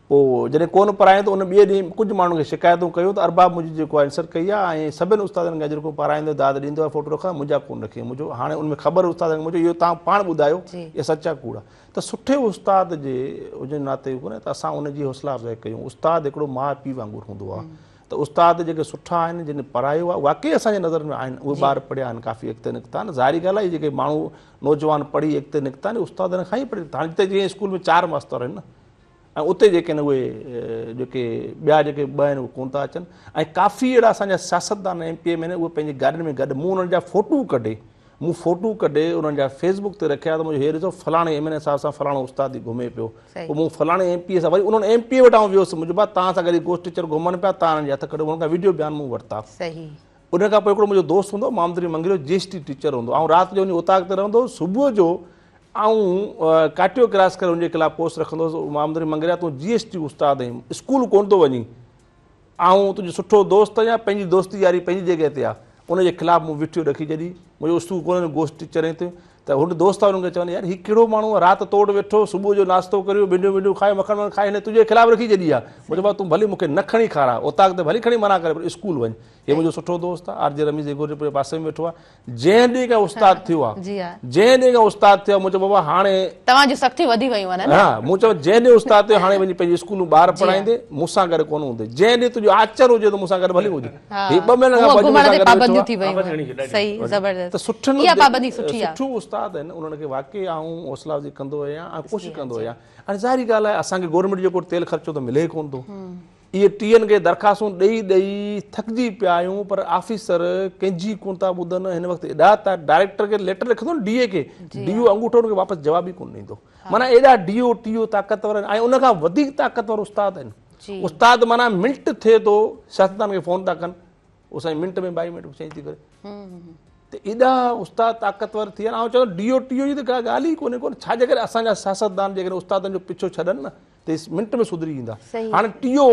پوء جڏهن ڪونه پڙهايائين ته ان ٻئي ڏينهن ڪجهه ماڻهن کي شڪايتون ڪيون ته ارباب منهنجي جيڪو آهي انسلٽ ڪئي آهي ۽ سڀن استادن کي اجرڪون پارائيندو داد ڏيندو آهي فوٽو رکندا منهنجا ڪونه رکيائين منهنجو هاڻي ان ۾ خبر استادن کي منهنجو اهو توهان پاڻ ٻڌايو اهي سچ آهي ڪوڙ آهي ته سٺي استاد جي هجڻ ناتي اهو ڪونهي ته اسان ان جي حوصلا افزائي ڪيون استاد هڪڙو ماء پيء وانگر هوندو آهي ته استاد جيڪي سٺا آهن جن پڙهايو آهي واقعي اسان جي نظر ۾ آهن اهي ٻار پڙهيا آهن ڪافي اڳتي نڪتا آهن ظاهري ڳالهه آهي جيڪي ماڻهو نوجوان پڙهي اڳتي نڪتا آهن استادن کان ئي پڙهي هاڻي جتي جيئن اسڪول ۾ چار ماستر آهن نه ۽ اتي جيڪي آهن اهي جيڪي ٻيا جيڪي ٻه آهن اهي ڪونه ٿا اچن ۽ ڪافي اهڙا اسان جا سياستدان ايم پي اي ۾ آهن اهي پنهنجي گاڏين ۾ گڏ مون انهن جا فوٽو ڪڍي مون فوٽو ڪڍي انهن جا فيس بڪ تي رکيا ته منهنجو هي ڏسو فلاڻي ايم اين اي صاحب سان فلاڻو استاد ئي گهمي پيو پوء مون فلاڻي ايم پي اي سان وري انهن ايم پي اي وٽ آئون ويس منهنجو ڀاء توهان سان گڏ گوسٽ ٽيچر گهمن پيا توهان انهن جي هٿ ڪڍو انهن کان ويڊيو بيان مون ورتا ان کان پوء هڪڙو منهنجو دوست هوندو هو محمد علي مڱريو جي ايس ٽي ٽيچر هوندو آئون رات جو وڃي اوطاق تي رهندو هوس صبح جو آئون ڪاٽيو ڪراس ڪري ان جي خلاف پوسٽ رکندو هوس محمد علي مڱريا تون جي ايس ٽي استاد آهين اسڪول ڪونه ٿو وڃين آئون تنهنجو سٺو دوست آهيان پنهنجي دوستي ياري پنهنجي جڳهه تي آهي ان جي خلاف مون وٺيو رکي ڇڏي منهنجو اسڪول ڪونه گوسٽ ٽيچر آهين تون ته هن دوست وارن کي چون يار هي ڪهڙو ماڻهو آهي رات تو وٽ ويٺو صبح جو ناشتو ڪريو ڀينڊيون ڀينڊيون کائي مکڻ وکڻ کائي هن تنهنجي خلاف رکي ڇڏي آهي مون چيو بابا تون ڀلي مون کي نه کڻي کاراء اوطاق تي ڀلي کڻي منع ڪري پر اسڪول وڃ هي منهنجو سٺو دوست آهي آر جي رميز هيگور جي پاسي ۾ ويٺو آهي جنهن ڏينهن کان استاد ٿيو آهي جنهن ڏينهن کان استاد ٿيو آهي مون چيو بابا هاڻي توهان جون سختيون وڌي ويون آهن ها مون چيو جنهن ڏينهن استاد ٿيو هاڻي وڃي پنهنجي اسڪول ۾ ٻار پڙهائيندي مون سان گڏ ڪونه هوندي جنهن ڏينهن تنهنجو آچر هجي ته مون سان گڏ ڀلي هجي هي ٻه مهينن کان گهمڻ تي پابنديون ٿي ويون آهن صحيح زبردست ته سٺن اها پابندي سٺي آهي سٺو استاد آهن انهن کي واقعي آئون حوصلا افزائي ڪندو آهيان ۽ ڪوشش ڪندو آهيان هاڻي ظاهري ڳالهه آهي اسان کي گورنمينٽ جو ڪو تيل خرچو ته ملي ڪونه ٿو اهي ٽي اين کي درخواستون ڏئي ڏئي ٿڪجي پيا آهيون پر آفيسر ڪنهن جي ڪونه ٿا ٻڌن هن وقت ايڏا ته ڊائريڪٽر کي ليٽر لکندو نه ڊي اي کي ڊي او انگوٺو ان کي واپس جواب ئي ڪونه ڏيندو معنيٰ ايڏا ڊي او ٽي او طاقتور آهن ۽ ان کان وڌيڪ طاقتور استاد آهن استاد معنيٰ منٽ ٿئي ٿو سياستدان کي فون ٿا ڪن او سائين منٽ ۾ بائي منٽ چينج ٿي ڪري ته ايڏا استاد طاقتور ٿي ويا آئون چوان ڊي او ٽي او جي ته ڪا ڳالهه ئي ڪونهي ڪو ڇا جي ڪري اسان جا سياستدان جيڪڏهن استادن جو پيڇو ڇڏن نه ته منٽ ۾ سڌري ايندا. هاڻي ٽي او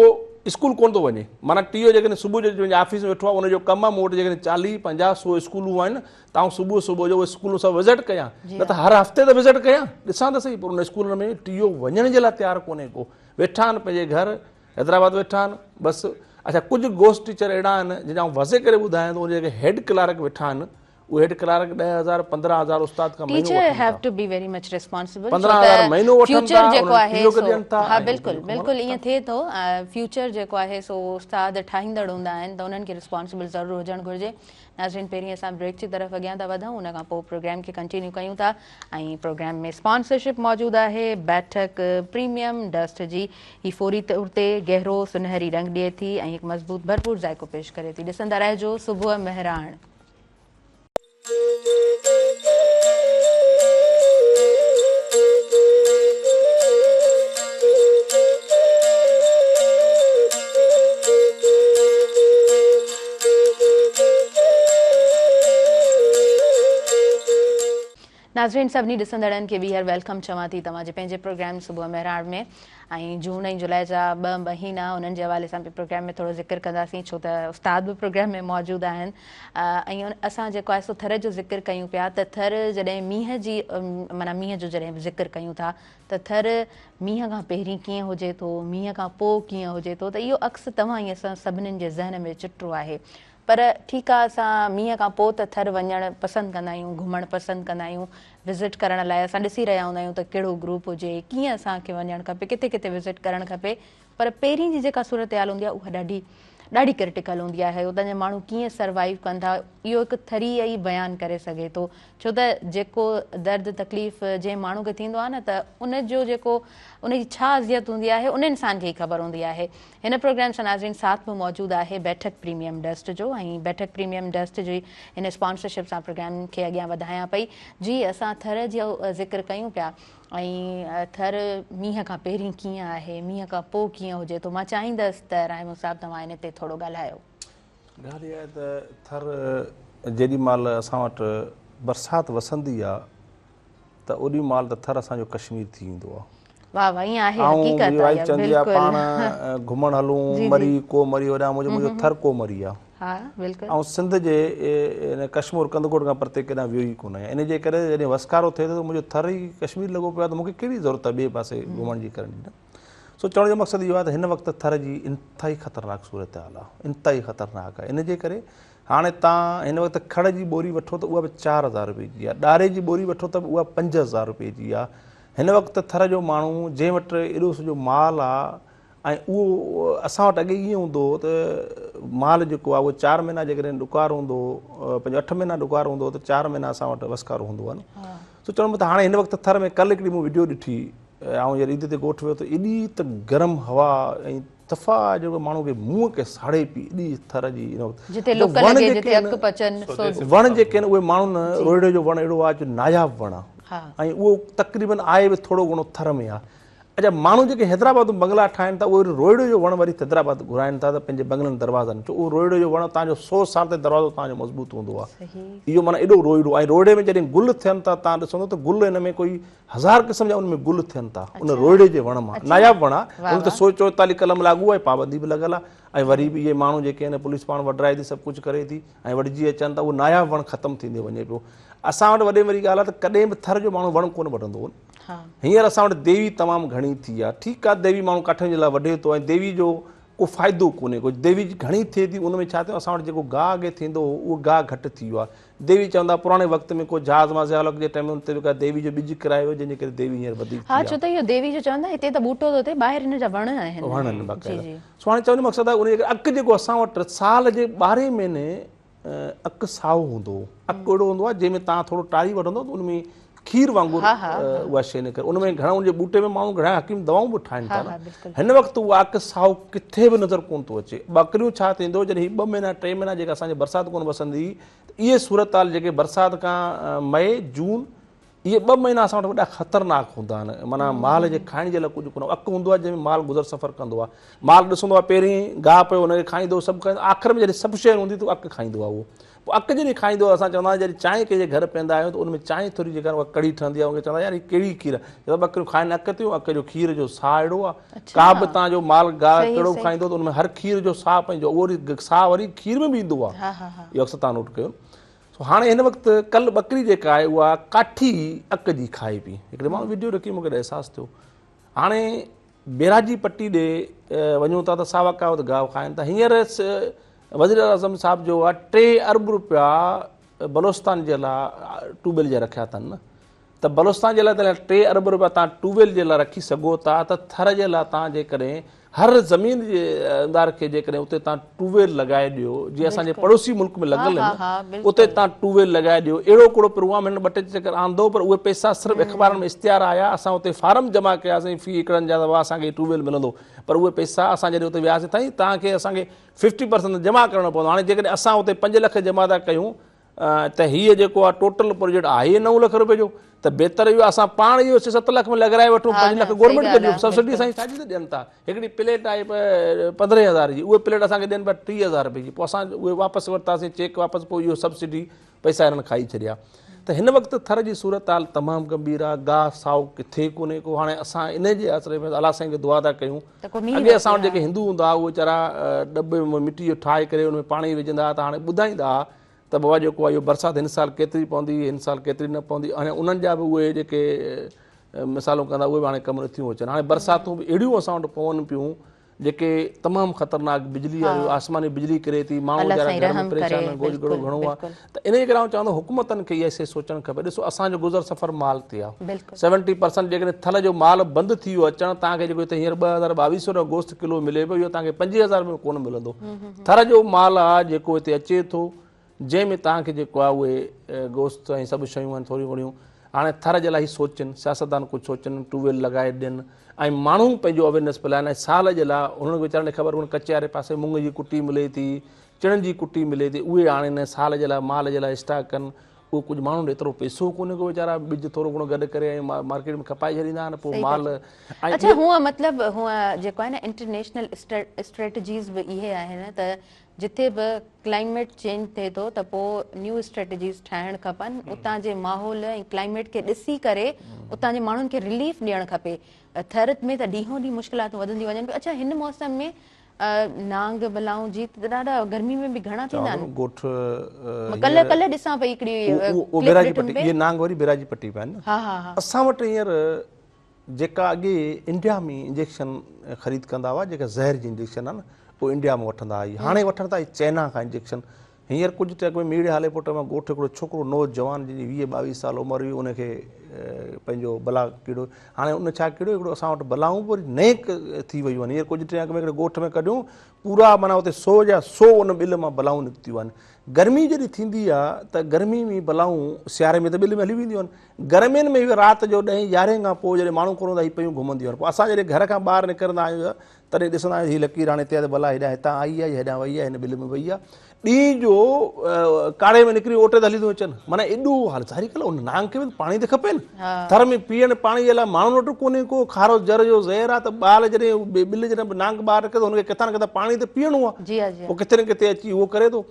اسڪول ڪونه ٿو وڃي. معنيٰ ٽي او جيڪڏهن صبح جو پنهنجي آفيس ۾ ويٺو آهي ان جو ڪم آهي مون وٽ جيڪڏهن چاليهه پنجاهه سو اسڪولون آهن ته آئون صبح صبح جو اهي اسڪولون سڀ وزٽ ڪيان نه ته هر هفتي ته وزٽ ڪيان ڏسان ته سهي پر ان اسڪولن ۾ ٽي او وڃڻ جي لاء تيار ڪونهي ڪو ويٺا آهن پنهنجي گهر حيدرآباد ويٺا آهن بس اڇا ڪجهه گوسٽ ٽيچر اهڙا آهن جن جا آئون واضح ڪري ٻڌايان ٿو ان جا جيڪي هيڊ ڪلارڪ ويٺا آهن اهي هيڊ ڪلارڪ 10,000 15,000 استاد کان مهينو ٽيچر وٺن هيو ٿا. To be very much responsible ڇو 15,000 ته مهينو وٺن فيوچر ٿا جيڪو انهن آهي ٽي او کي سو ڏين ٿا ها ۽ بلڪل جيڪو بلڪل ائين ٿئي ٿو فيوچر جيڪو آهي سو استاد ٺاهيندڙ هوندا آهن ته انهن کي ريسپانسبل ضرور هجڻ گهرجي ناظرين پهرين اسان بريڪ جي طرف اڳيان ٿا وڌون ان کان پوء پروگرام کي ڪنٽينيو ڪيون ٿا ۽ پروگرام ۾ اسپانسرشپ موجود آهي بيٺڪ پريميم ڊسٽ جي هي فوري طور تي گهرو سنهري رنگ ڏئي ٿي ۽ هڪ مضبوط ڀرپور ذائقو پيش ڪري ٿي ڏسندا رهجو صبح مهراڻ. ناظرين سڀني ڏسندڙن کي ٻيهر welcome چوان ٿي توهان جي پنهنجي پروگرام صبح مهراڻ ۾ ۽ جون ۽ جولاء جا ٻه مهينا انهن جي حوالي سان به پروگرام ۾ ٿورو ذڪر ڪنداسين ڇو ته استاد به پروگرام ۾ موجود آهن ۽ اسان جيڪو آهي سو ٿر جو ذڪر ڪيون پيا ته ٿر جڏهن مينهن جي معنيٰ مينهن جو جڏهن به ذڪر ڪيون ٿا ته ٿر مينهن کان پهرين ڪيئن هجي ٿو مينهن کان پوء ڪيئن هجي ٿو ته اهو عڪس توهان ۽ اسان سڀنين جي ذهن ۾ چٽو آهي پر ٺيڪ آهي اسان مينهن کان پوء ته ٿر وڃڻ پسند ڪندا آهيون گهمڻ پسند ڪندا آهيون وزٽ ڪرڻ لاء اسان ڏسي رهيا هوندا آهيون ته ڪهڙو گروپ هجي ڪيئن اسان کي وڃڻ کپي ڪٿي ڪٿي وزٽ ڪرڻ کپي پر پهرين جي جيڪا صورتحال هوندي آهي اها ڏاڍي ڏاڍي ڪرٽيڪل هوندي آهي اتان جا ماڻهو ڪيئن سروائيو ڪن ٿا اهو هڪ ٿري ئي بيان ڪري سگهي ٿو ڇو ته جيڪو درد تڪليف جنهن ماڻهو کي ٿيندو آهي نه ته ان جو جيڪو ان جي ڇا اذيت هوندي آهي ان انسان کي ئي خبر هوندي آهي هن پروگرام سان ناظرين ساٿ به موجود آهي بيٺڪ پريميم ڊسٽ جو ۽ بيٺڪ پريميم ڊسٽ جي هن اسپانسرشپ سان پروگرام کي اڳيان وڌايان پئي جي اسان ٿر جو ذڪر ڪيون پيا ۽ ٿر مينهن کان پهرين ڪيئن آهي، مينهن کان پوء ڪيئن هجي ٿو، مان چاهيندس ته راهمون صاحب توهان ان تي ٿورو ڳالهايو. ڳالهه اها آهي ته ٿر جيڏي مهل اسان وٽ برسات وسندي آ ته اوڏي مهل ته ٿر اسان جو ڪشمير ٿي ويندو آ. واهه واهه ائين آهي آئون حقيقت منهنجي آهي وائيف اها چوندي آ بلڪل پاڻ گهمڻ هلون جي جي مري ڪو مري هوڏانهن منهنجو ٿر ڪو مري آ. ها بلڪل. آئون سنڌ جي ان ڪشمور ڪنڌڪوٽ کان پرتي ڪيڏانهن ويو ئي ڪونه آهيان ان جي ڪري جڏهن وسڪارو ٿئي ٿو ته منهنجو ٿر ئي ڪشمير لڳو پيو آهي ته مون کي ڪهڙي ضرورت آهي ٻئي پاسي گهمڻ جي ڪرڻ جي نه. سو چوڻ جو مقصد اهو آهي ته هن وقت ٿر جي انتهائي خطرناڪ صورتحال آهي انتهائي خطرناڪ آهي ان جي ڪري هاڻي تان هن وقت کڙ جي ٻوري وٺو ته اها به 4000 روپئي جي آهي ڏاري جي ٻوري وٺو ته به اها 5000 روپئي جي آهي هن وقت ٿر جو ماڻهو جنهن وٽ ايڏو سڄو مال آهي ۽ اهو اسان وٽ اڳي ائين هوندو هو ته مال جيڪو آهي اهو چار مهينا جيڪڏهن ڏڪار هوندو هو پنهنجو اٺ مهينا ڏڪار هوندو هو ته چار مهينا اسان وٽ وسڪارو هوندو هو نه سو چوڻ مطلب هاڻي هن وقت ٿر ۾ ڪل هڪڙي مون وڊيو ڏٺي آئون جڏهن عيد تي ڳوٺ ويو ته ايڏي ته گرم هوا ۽ صفا جيڪو ماڻهو کي منهن کي ساڙي پئي ايڏي ٿر جي هن وقت جتي لڪ لڳي جتي اڪ پچن سو وڻ جيڪي آهن اهي ماڻهن روهيڙي جو وڻ اهڙو آهي جو ناياب وڻ آهي ۽ اهو تقريبن آهي به ٿورو گهڻو ٿر ۾ آهي اڇا ماڻهو جيڪي حيدرآباد ۾ بنگلا ٺاهين ٿا اهي وري روهيڙي جو وڻ وري حيدرآباد گهرائن ٿا ته پنهنجي بنگلن دروازن ڇو اهو روهيڙي جو وڻ توهان جو سو سال تائين دروازو توهان جو مضبوط هوندو آهي اهو معنيٰ ايڏو روهيڙو ۽ روهيڙي ۾ جڏهن گل ٿين ٿا توهان ڏسندو ته گل ان ۾ ڪوئي هزار قسم جا ان ۾ گل ٿين ٿا ان روهيڙي جي وڻ مان ناياب وڻ آهي ان تي 144 قلم لاڳو آهي پابندي به لڳل آهي ۽ وري به اهي ماڻهو جيڪي آهن پوليس پاڻ وڍرائي ٿي سڀ ڪجهه ڪري ٿي ۽ وڍجي اچن ٿا اهو ناياب وڻ ختم ٿيندي وڃي پيو اسان وٽ وڏي ۾ وڏي ڳالهه آهي ته ڪڏهن به ٿر جو ماڻهو وڻ ڪونه وڍندو هو هينئر اسان وٽ ديوي تمام گهڻي ٿي آهي. ٺيڪ آهي ديوي ماڻهو ڪاٺين جي لاء وڍي ٿو ۽ ديوي جو ڪو فائدو ڪونهي ڪو ديوي گهڻي ٿئي ٿي ان ۾ ڇا ٿيو اسان وٽ جيڪو گاهه اڳي ٿيندو هو اهو گاهه گهٽ ٿي ويو آهي. ديوي چوندا پراڻي وقت ۾ ڪو جهاز مان ضياء الحق جي ٽائيم ۾ ان تي به ڪا ديوي جو ٻج ڪرايو ويو جنهن جي ڪري ديوي هينئر وڌيڪ ٿي ها آهي. ڇو ته اهو ديوي جو چوندا هتي ته ٻوٽو ٿو ٿئي ٻاهر هن جا وڻ آهن. وڻ آهن باقاعده. سو هاڻي چوڻ جو مقصد آهي ان جي ڪري اڪ جيڪو اسان وٽ سال جي ٻارهين مهيني اڪ سائو هوندو هو. اڪ اهڙو هوندو آهي جنهن ۾ توهان ٿورو ٽاري وٺندو ته ان ۾ کير وانگر اها شيء نڪري. ان ۾ گهڻا ان جي ٻوٽي ۾ ماڻهو گهڻا حڪيم دوائون به ٺاهين ٿا نه. هن وقت اهو اڪ سائو ڪٿي به نظر ڪونه ٿو اچي. ٻڪريون ڇا ٿيندو جڏهن هي ٻه مهينا ٽي مهينا جيڪا اسان جي برسات ڪونه وسندي ته اهي صورتحال جيڪي برسات کان مئي جون اهي ٻه مهينا اسان وٽ وڏا خطرناڪ هوندا آهن معنيٰ مال جي کائڻ جي لاء ڪجهه ڪونه اڪ هوندو آهي جنهن ۾ مال گذر سفر ڪندو آهي مال ڏسندو آهي پهرين گاهه پيو ان کي کائيندو سڀ کائيندو آخر ۾ جڏهن سڀ شيء هوندي ته اڪ کائيندو آهي اهو پوء اڪ جڏهن کائيندو آهي اسان چوندا آهيون جڏهن چانهه ڪنهن جي گهر پيئندا آهيون ته ان ۾ چانهه ٿوري جيڪا اها ڪڙي ٺهندي آهي ان کي چوندا يار هي ڪهڙي کير آهي چوندا ٻڪريون کائن اڪ ٿيون اڪ جو کير جو ساهه اهڙو آهي ڪا به توهان جو مال گاهه ڪهڙو به کائيندو ته ان ۾ هر کير جو ساهه پنهنجو اهو وري ساهه وري کير ۾ به ايندو آهي اهو اڪثر توهان نوٽ ڪيو سو هاڻي هن وقت ڪل ٻڪري جيڪا آهي اها ڪاٺي اڪ جي کائي پئي. هڪڙي ماڻهو وڊيو رکي مون کي احساس ٿيو. هاڻي بيراجي پٽي ڏي وڃون ٿا ته ساوا ڪاوت گاهه کائن ٿا. هينئر وزير اعظم صاحب جو آهي 3 ارب روپيا بلوچستان جي لاء ٽيوب ويل جا رکيا اٿن نه ته بلوچستان جي لاء تڏهن 3 ارب روپيا توهان ٽيوب ويل جي لاء رکي سگهو ٿا ته ٿر جي لاء توهان جيڪڏهن هر زمين جي دار کي جيڪڏهن اتي توهان ٽيوب ويل لڳائي ڏيو جيئن اسان جي پڙوسي ملڪ ۾ لڳل آهن اتي توهان ٽيوب ويل لڳائي ڏيو اهڙو ڪهڙو پروگرام هنن ٻه ٽي چڪر آندو پر اهي پئسا صرف اخبارن ۾ اشتهار آيا اسان اتي فارم جمع ڪياسين في ايڪڙن جا ته اسان کي ٽيوب ويل ملندو پر اهي پئسا اسان جڏهن اتي وياسين سائين توهان کي اسان کي 50% جمع ڪرڻو پوندو هاڻي جيڪڏهن اسان اتي 5 لک جمع ٿا ڪيون ته هيء جيڪو آهي ٽوٽل پروجيڪٽ آهي ئي 9 لک روپين جو ته بهتر اهو آهي اسان پاڻ اهو 6 7 لک ۾ لڳرائي وٺون 5 لک گورنمينٽ کي ڏيون سبسڊي سائين ڇا جي ته ڏين ٿا هڪڙي پليٽ آهي 15000 جي اهي پليٽ اسان کي ڏين پيا 30000 روپين جي پوء اسان اهي واپس ورتاسين چيڪ واپس پوء اهو سبسڊي پئسا هنن کائي ڇڏيا ته هن وقت ٿر جي صورتحال تمام گنڀير آهي گاهه سائو ڪٿي ڪونهي ڪو هاڻي اسان ان جي آسري ۾ الله سائين کي دعا ٿا ڪيون اڳي اسان وٽ جيڪي هندو هوندا هئا اهي ويچارا ڏٻي ۾ مٽي جو ٺاهي ڪري ان ۾ پاڻي وجهندا هئا ته هاڻي ٻڌائيندا هئا ته بابا جيڪو آهي اهو برسات هن سال ڪيتري پوندي هن سال ڪيتري نه پوندي هاڻي انهن جا به اهي جيڪي مثالون ڪندا اهي به هاڻي ڪم نٿيون اچن هاڻي برساتون به اهڙيون اسان وٽ پون پيون جيڪي تمام خطرناڪ بجلي واريون آسماني بجلي ڪري ٿي ماڻهو ويچارا گهر ۾ پريشان آهن گوج گڙو گهڻو آهي ته ان جي ڪري آئون چوان ٿو حڪومتن کي اها شيء سوچڻ کپي ڏسو اسان جو گذر سفر مال تي آهي 70% جيڪڏهن ٿل جو مال بند ٿي ويو اچڻ توهان کي جيڪو هتي هينئر 2200 رپيا گوشت ڪلو ملي پيو اهو توهان کي 5000 ۾ ڪونه ملندو ٿر جو مال آ جيڪو هتي اچي ٿو جنهن ۾ توهان کي جيڪو آ اهي گوشت ۽ سڀ شيون آهن ٿوريون گهڻيون هاڻي ٿر جي لاء هي سوچن سياستدان ڪجهه سوچن ٽيوب ويل لڳائي ڏين ۽ ماڻهو پنهنجو اويرنيس ڦهلائن ۽ سال جي لاء هنن کي ويچارن کي خبر ڪونهي ڪچي واري پاسي مڱ جي ڪٽي ملي ٿي چڻن جي ڪٽي ملي ٿي اهي آڻين سال جي لاء مال جي لاء اسٽاڪ ڪن اهو ڪجهه ماڻهن وٽ ايترو پئسو ڪونهي ڪو ويچارا ٻج ٿورو گهڻو گڏ ڪري ۽ مارڪيٽ ۾ کپائي ڇڏيندا آهن پوء مال ۽ اڇا هونء مطلب هونء جيڪو آهي نه انٽرنيشنل اسٽريٽجيز به اهي آهن ته جتي به ڪلائميٽ چينج ٿئي ٿو ته پوء نيو اسٽريٽجيز ٺاهڻ کپن اتان جي ماحول ۽ ڪلائميٽ کي ڏسي ڪري اتان جي ماڻهن کي رليف ڏيڻ کپي ٿر ۾ ته ڏينهون ڏينهن مشڪلاتون وڌنديون وڃن پيون اڇا هن موسم ۾ نانگ بلائون جيت ته ڏاڍا گرمي ۾ به گهڻا ٿيندا آهن. ڳوٺ ڪلهه ڪلهه ڏسان پئي هڪڙي ڪلپ ڏٺم پئي. اهي نانگ وري بيراجي پٽي پيا آهن نه. ها ها ها. اسان وٽ هينئر جيڪا اڳي انڊيا ۾ انجيڪشن خريد ڪندا هئا جيڪا زهر جي انجيڪشن آهي نه اهو انڊيا مان وٺندا هئا هاڻي وٺن ٿا چائنا کان انجيڪشن. هينئر ڪجهه ٽائيم اڳ ۾ ميڙي هالي پٽ مان ڳوٺ هڪڙو ڇوڪرو نوجوان جنهن جي 20 22 سال عمر هئي ان کي پنهنجو بلا ڪيڙو هاڻي ان ڇا ڪيڙو هڪڙو اسان وٽ بلائون به وري نئين ٿي ويون آهن هينئر ڪجهه ٽائيم اڳ ۾ هڪڙي ڳوٺ ۾ ڪڍيون پورا معنيٰ اتي 100 جا 100 ان ٻل مان بلائون نڪتيون آهن. گرمي جڏهن ٿيندي آ ته گرمي ۾ بلائون سياري ۾ ته ٻل ۾ هلي وينديون آهن. گرمين ۾ اهي رات جو ڏهين يارهين کان پوء جڏهن ماڻهو ڪونه هوندا هي پيون گهمنديون آهن. پوء اسان جڏهن گهر کان ٻاهر نڪرندا آهيون تڏهن ڏسندا آهيون هي لڪير هاڻي هتي آهي ته بلا هيڏانهن هتان آئي آهي يا هيڏانهن وئي آهي هن ٻل ۾ وئي آهي. ڏينهن جو ڪاڙهي ۾ نڪري اوٽي تي هلي ٿيون اچن. معنيٰ ايڏو حال ظاهري ڳالهه ان نانگ کي به پاڻي ته کپي نه. ٿر ۾ پيئڻ پاڻي جي لاء ماڻهن وٽ ڪونهي ڪو کارو جر جو زهر آهي ته ٻال جڏهن ٻل جڏهن نانگ ٻاهر نڪري ٿو هن کي ڪٿان نه ڪٿان پاڻي ته پيئڻو آهي پوء ڪٿي نه ڪٿي اچي اهو ڪري ٿو.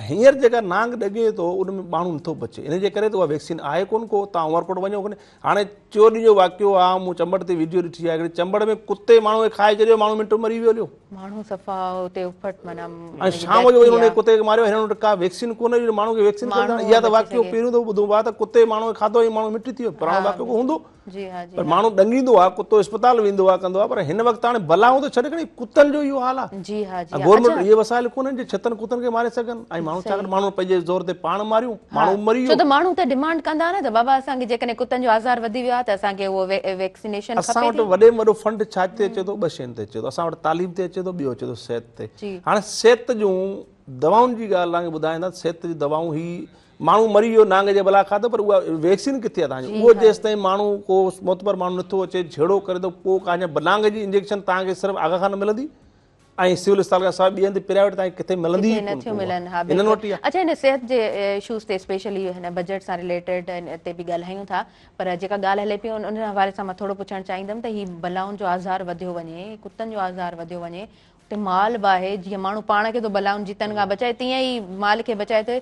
هينئر جيڪا نانگ ڏنگي ٿو ان ۾ ماڻهو نٿو بچي ان جي ڪري ته اها ويڪسين آهي ڪونه ڪو تان عمرڪوٽ وڃو ڪونهي. هاڻي چور ڏينهن جو واقعو آ مون چمبڙ تي ويڊيو ڏٺي آهي هڪڙي چمبڙ ۾ ڪتي ماڻهو کي کائي ڇڏيو ماڻهو منٽ مري ويو هليو. ماڻهو صفا اتي اڦٽ معنيٰ ۽ شام جو وڃي انهي ڪتي کي ماريو هنن وٽ ڪا ويڪسين ڪونه هئي جو ماڻهو کي ويڪسين ڪري ڏين اها ته واقعو پهريون دفعو ٻڌو آ ته ڪتي ماڻهو کي کاڌو ۽ ماڻهو مٽي ٿي ويو پراڻو واقعو ڪو هوندو جي ها جي پر ماڻهو ڏنگيندو آ ڪتو اسپتال ويندو آ ڪندو آ پر هن وقت هاڻي بلائون ته ڇڏ کڻي ڪتن جو اهو حال آ جي ها جي ها گورنمينٽ اهي وسائل ڪونهن جي ڇتن ڪتن کي ماري سگهن ۽ ماڻهو ڇا ڪن ماڻهو پنهنجي زور تي پاڻ ماريون ماڻهو مري ويو. ڇو ته ماڻهو ته ڊمانڊ ڪندا نه ته بابا اسان کي جيڪڏهن ڪتن جو آزار وڌي ويو آ ته اسان کي اهو ويڪسينيشن کپي اسان وٽ وڏي ۾ وڏو فنڊ ڇا تي اچي ٿو ٻه شين تي اچي ٿو اسان وٽ تعليم تي اچي ٿو ٻيو اچي ٿو صحت تي هاڻي صحت جون دوائن جي ڳالهه توهان کي ٻڌايان ته صحت جون دوائون هي ماڻهو مري ويو نانگ جي بلا کاڌو پر اها ويڪسين ڪٿي آهي توهان جي اهو جيستائين ماڻهو ڪو معتبر ماڻهو نٿو اچي جهيڙو ڪري ٿو پوء ڪا نانگ جي انجيڪشن توهان کي صرف آغا خان ملندي ۽ سول اسپتال کان سواء ٻئي هنڌ پرائيويٽ توهان کي ڪٿي ملندي ئي ڪونه ٿيون ملن ها انهن وٽ ئي اڇا هن صحت جي اشوز تي اسپيشلي هن بجيٽ سان رليٽيڊ تي به ڳالهايون ٿا پر جيڪا ڳالهه هلي پئي ان حوالي سان مان ٿورو پڇڻ چاهيندم ته هي بلائن جو آزار وڌيو وڃي ڪتن جو آزار وڌيو وڃي اتي مال به آهي جيئن ماڻهو پاڻ کي ٿو بلائن جيتن کان بچائي تيئن ئي مال کي بچائي ٿو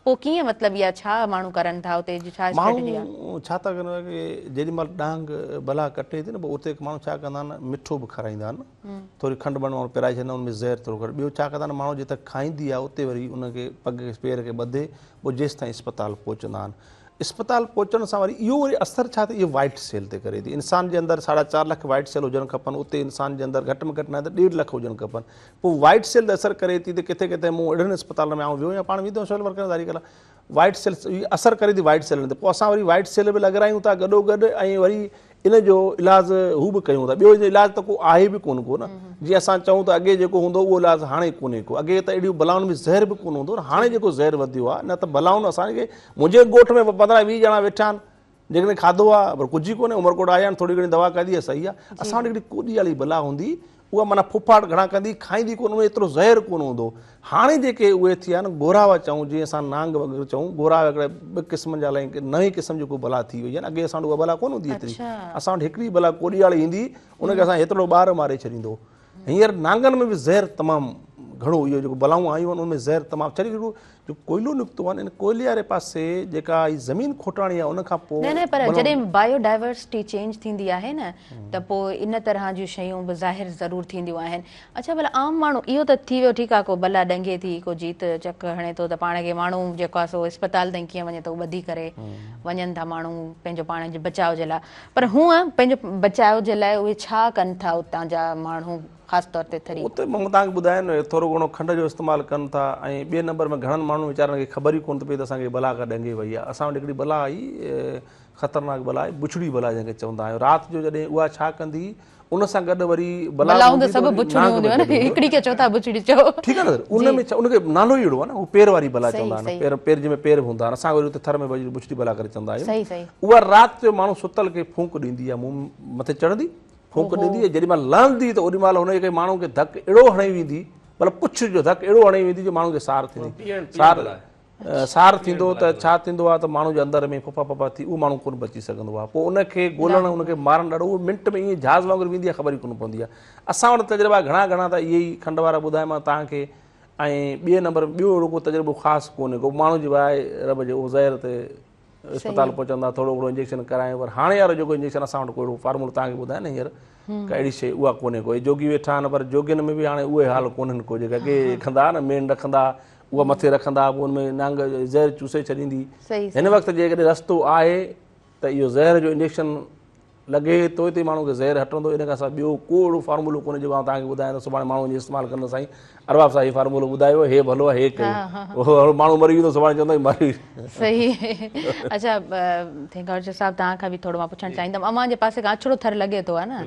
پوء ڪيئن مطلب اها ڇا ماڻهو ڪرن ٿا اتي جي ڇا اسٽريٽجي آهي. ماڻهو ڇا ٿا ڪن ڪي جيڏي مهل ڏانگ بلا ڪٽي ٿي نه پوء اتي ماڻهو ڇا ڪندا آهن مٺو به کارائيندا آهن ٿوري کنڊ بنڊ ماڻهو پيرائي ڇڏيندا آهن ان ۾ زهر ٿورو گهٽ ٻيو ڇا ڪندا آهن ماڻهو جتي کائيندي آهي اتي وري ان کي پڳ کي پير کي ٻڌي پوء جيستائين اسپتال پهچندا آهن اسپتال پهچڻ سان وري اهو وري اثر ڇا ٿئي اهو وائيٽ سيل تي ڪري ٿي انسان جي اندر ساڍا چار لک وائيٽ سيل هجڻ کپن اتي انسان جي اندر گهٽ ۾ گهٽ ناهي ته ڏيڍ لک هجڻ کپن پوء وائيٽ سيل تي اثر ڪري ٿي ته ڪٿي ڪٿي مون اهڙن اسپتالن ۾ آئون ويو آهيان پاڻ ويندو آهيان سوشل ورڪر ظاهري ڳالهه آهي وائيٽ سيل اثر ڪري ٿي وائيٽ سيلن تي پوء اسان وري وائيٽ سيل به لڳرايون ٿا گڏو گڏ ۽ وري ان جو علاج هو به ڪيون ٿا ٻيو ان جو علاج ته ڪو آهي به ڪونه ڪو نه جيئن اسان چئون ته اڳي جيڪو هوندو اهو علاج هاڻي ڪونهي ڪو اڳي ته اهڙيون بلائن ۾ زهر به ڪونه هوندو هاڻي جيڪو زهر وڌيو آهي نه ته بلائن اسان کي منهنجي ڳوٺ ۾ 15 20 ڄڻا ويٺا آهن جيڪڏهن کاڌو آهي پر ڪجهه ئي ڪونهي عمرڪوٽ آيا آهن ٿوري گهڻي دوا کاڌي آهي صحيح آهي اسان وٽ هڪڙي ڪوڏي واري بلا هوندي اها معنيٰ ڦڦاٽ گهڻا ڪندي کائيندي ڪونه ان ۾ ايترو زهر ڪونه هوندو هاڻي جيڪي اهي ٿيا آهن گوراوا چئون جيئن اسان نانگ وغيره چئون گوراوا هڪڙا ٻه قسمن جا الائي نوين قسم جي ڪو بلا ٿي وئي آهي اڳي اسان وٽ اها بلا ڪونه هوندي ايتري اسان وٽ هڪڙي بلا ڪوڏياڙي ايندي ان کي اسان هيترو ٻار ماري ڇڏيندو هينئر نانگن ۾ به زهر تمام گهڻو اهو جيڪو بلائون آيون آهن ان ۾ زهر تمام ڇڏي هڪڙو جو ڪوئلو نڪتو آهي ان ڪوئلي واري پاسي جيڪا هي زمين کوٽاڻي آهي ان کان پوء نه نه پر جڏهن بايو ڊائيورسٽي چينج ٿيندي آهي نه ته پوء ان طرح جون شيون به ظاهر ضرور ٿينديون آهن اڇا ڀلا عام ماڻهو اهو ته ٿي ويو ٺيڪ آهي ڪو بلا ڏنگي ٿي ڪو جيت چڪ هڻي ٿو ته پاڻ کي ماڻهو جيڪو آهي سو اسپتال تائين ڪيئن وڃي ته اهو ٻڌي ڪري وڃن ٿا ماڻهو پنهنجو پاڻ جي بچاء جي لاء پر هونء پنهنجو بچاء جي لاء اهي ڇا ڪن ٿا اتان جا ماڻهو خاص طور تي ٿري. اتي مان توهان کي ٻڌايان نه ٿورو گهڻو کنڊ جو استعمال ڪن ٿا ۽ ٻئي نمبر ۾ گهڻن ماڻهن ويچارن کي خبر ئي ڪونه ٿي پئي ته اسان کي بلا ڪا ڏنگي وئي آهي اسان وٽ هڪڙي بلا آئي خطرناڪ بلا آئي بڇڙي بلا جنهن کي چوندا آهيون رات جو جڏهن اها ڇا ڪندي ان سان گڏ وري بلا بلائون ته سڀ بڇڙيون هونديون آهن هڪڙي کي چئو ٿا بڇڙي چئو ٺيڪ آهي نه ان ۾ ڇا ان کي نالو ئي اهڙو آهي نه هو پير واري بلا چوندا آهن پير پير جنهن ۾ پير به هوندا آهن اسان وري اتي ٿر ۾ بڇڙي بلا ڪري چوندا آهيون اها رات جو ماڻهو ستل کي ڦونڪ ڏيندي آهي منهن مٿي چڙهندي ڦونڪ ڏيندي ۽ جيڏي مهل لهندي ته اوڏي مهل هن کي ماڻهو کي ڌڪ اهڙو هڻي ويندي مطلب پڇ جو ڌڪ اهڙو هڻي ويندي جو ماڻهو کي سار ٿيندي سار سار ٿيندو ته ڇا ٿيندو آهي ته ماڻهو جي اندر ۾ ڦڦا ڦڦا ٿي اهو ماڻهو ڪونه بچي سگهندو آهي پوء ان کي ڳولڻ ان کي مارڻ ڏاڍو اهو منٽ ۾ ائين جهاز وانگر ويندي آهي خبر ئي ڪونه پوندي آهي اسان وٽ تجربا گهڻا گهڻا ته اهي ئي کنڊ وارا ٻڌايا مان توهان کي ۽ ٻئي نمبر ٻيو اهڙو ڪو تجربو خاص ڪونهي ڪو ماڻهو جي واء رب جي اهو زهر تي اسپتال پهچندا ٿورو گهڻو انجيڪشن ڪرايون پر هاڻي وارو جيڪو انجيڪشن اسان وٽ ڪو اهڙو فارمولو توهان کي ٻڌايان نه هينئر ڪا اهڙي شيء اها ڪونهي ڪو جوڳي ويٺا آهن پر جوڳين ۾ به هاڻي اهي حال ڪونهن ڪو جيڪا اڳي ڪندا نه مين رکندا اها مٿي رکندا پوء ان ۾ نانگ زهر چوسي ڇڏيندي هن وقت جيڪڏهن رستو آهي ته اهو زهر جو انجيڪشن لڳي ٿو اتي ماڻهو کي زهر هٽندو ان کان سواء ٻيو ڪو اهڙو فارمولو ڪونهي جيڪو آئون توهان کي ٻڌايان ته سڀاڻي ماڻهو وڃي استعمال ڪندو سائين ارباب صاحب هي فارمولو ٻڌايو هي ڀلو آهي هي ڪيو اهو ماڻهو مري ويندو سڀاڻي چوندو هي مري صحيح اڇا ٿينڪ گاڊ صاحب توهان کان به ٿورو مان پڇڻ چاهيندم اوهان جي پاسي کان اڇڙو ٿر لڳي ٿو ها نه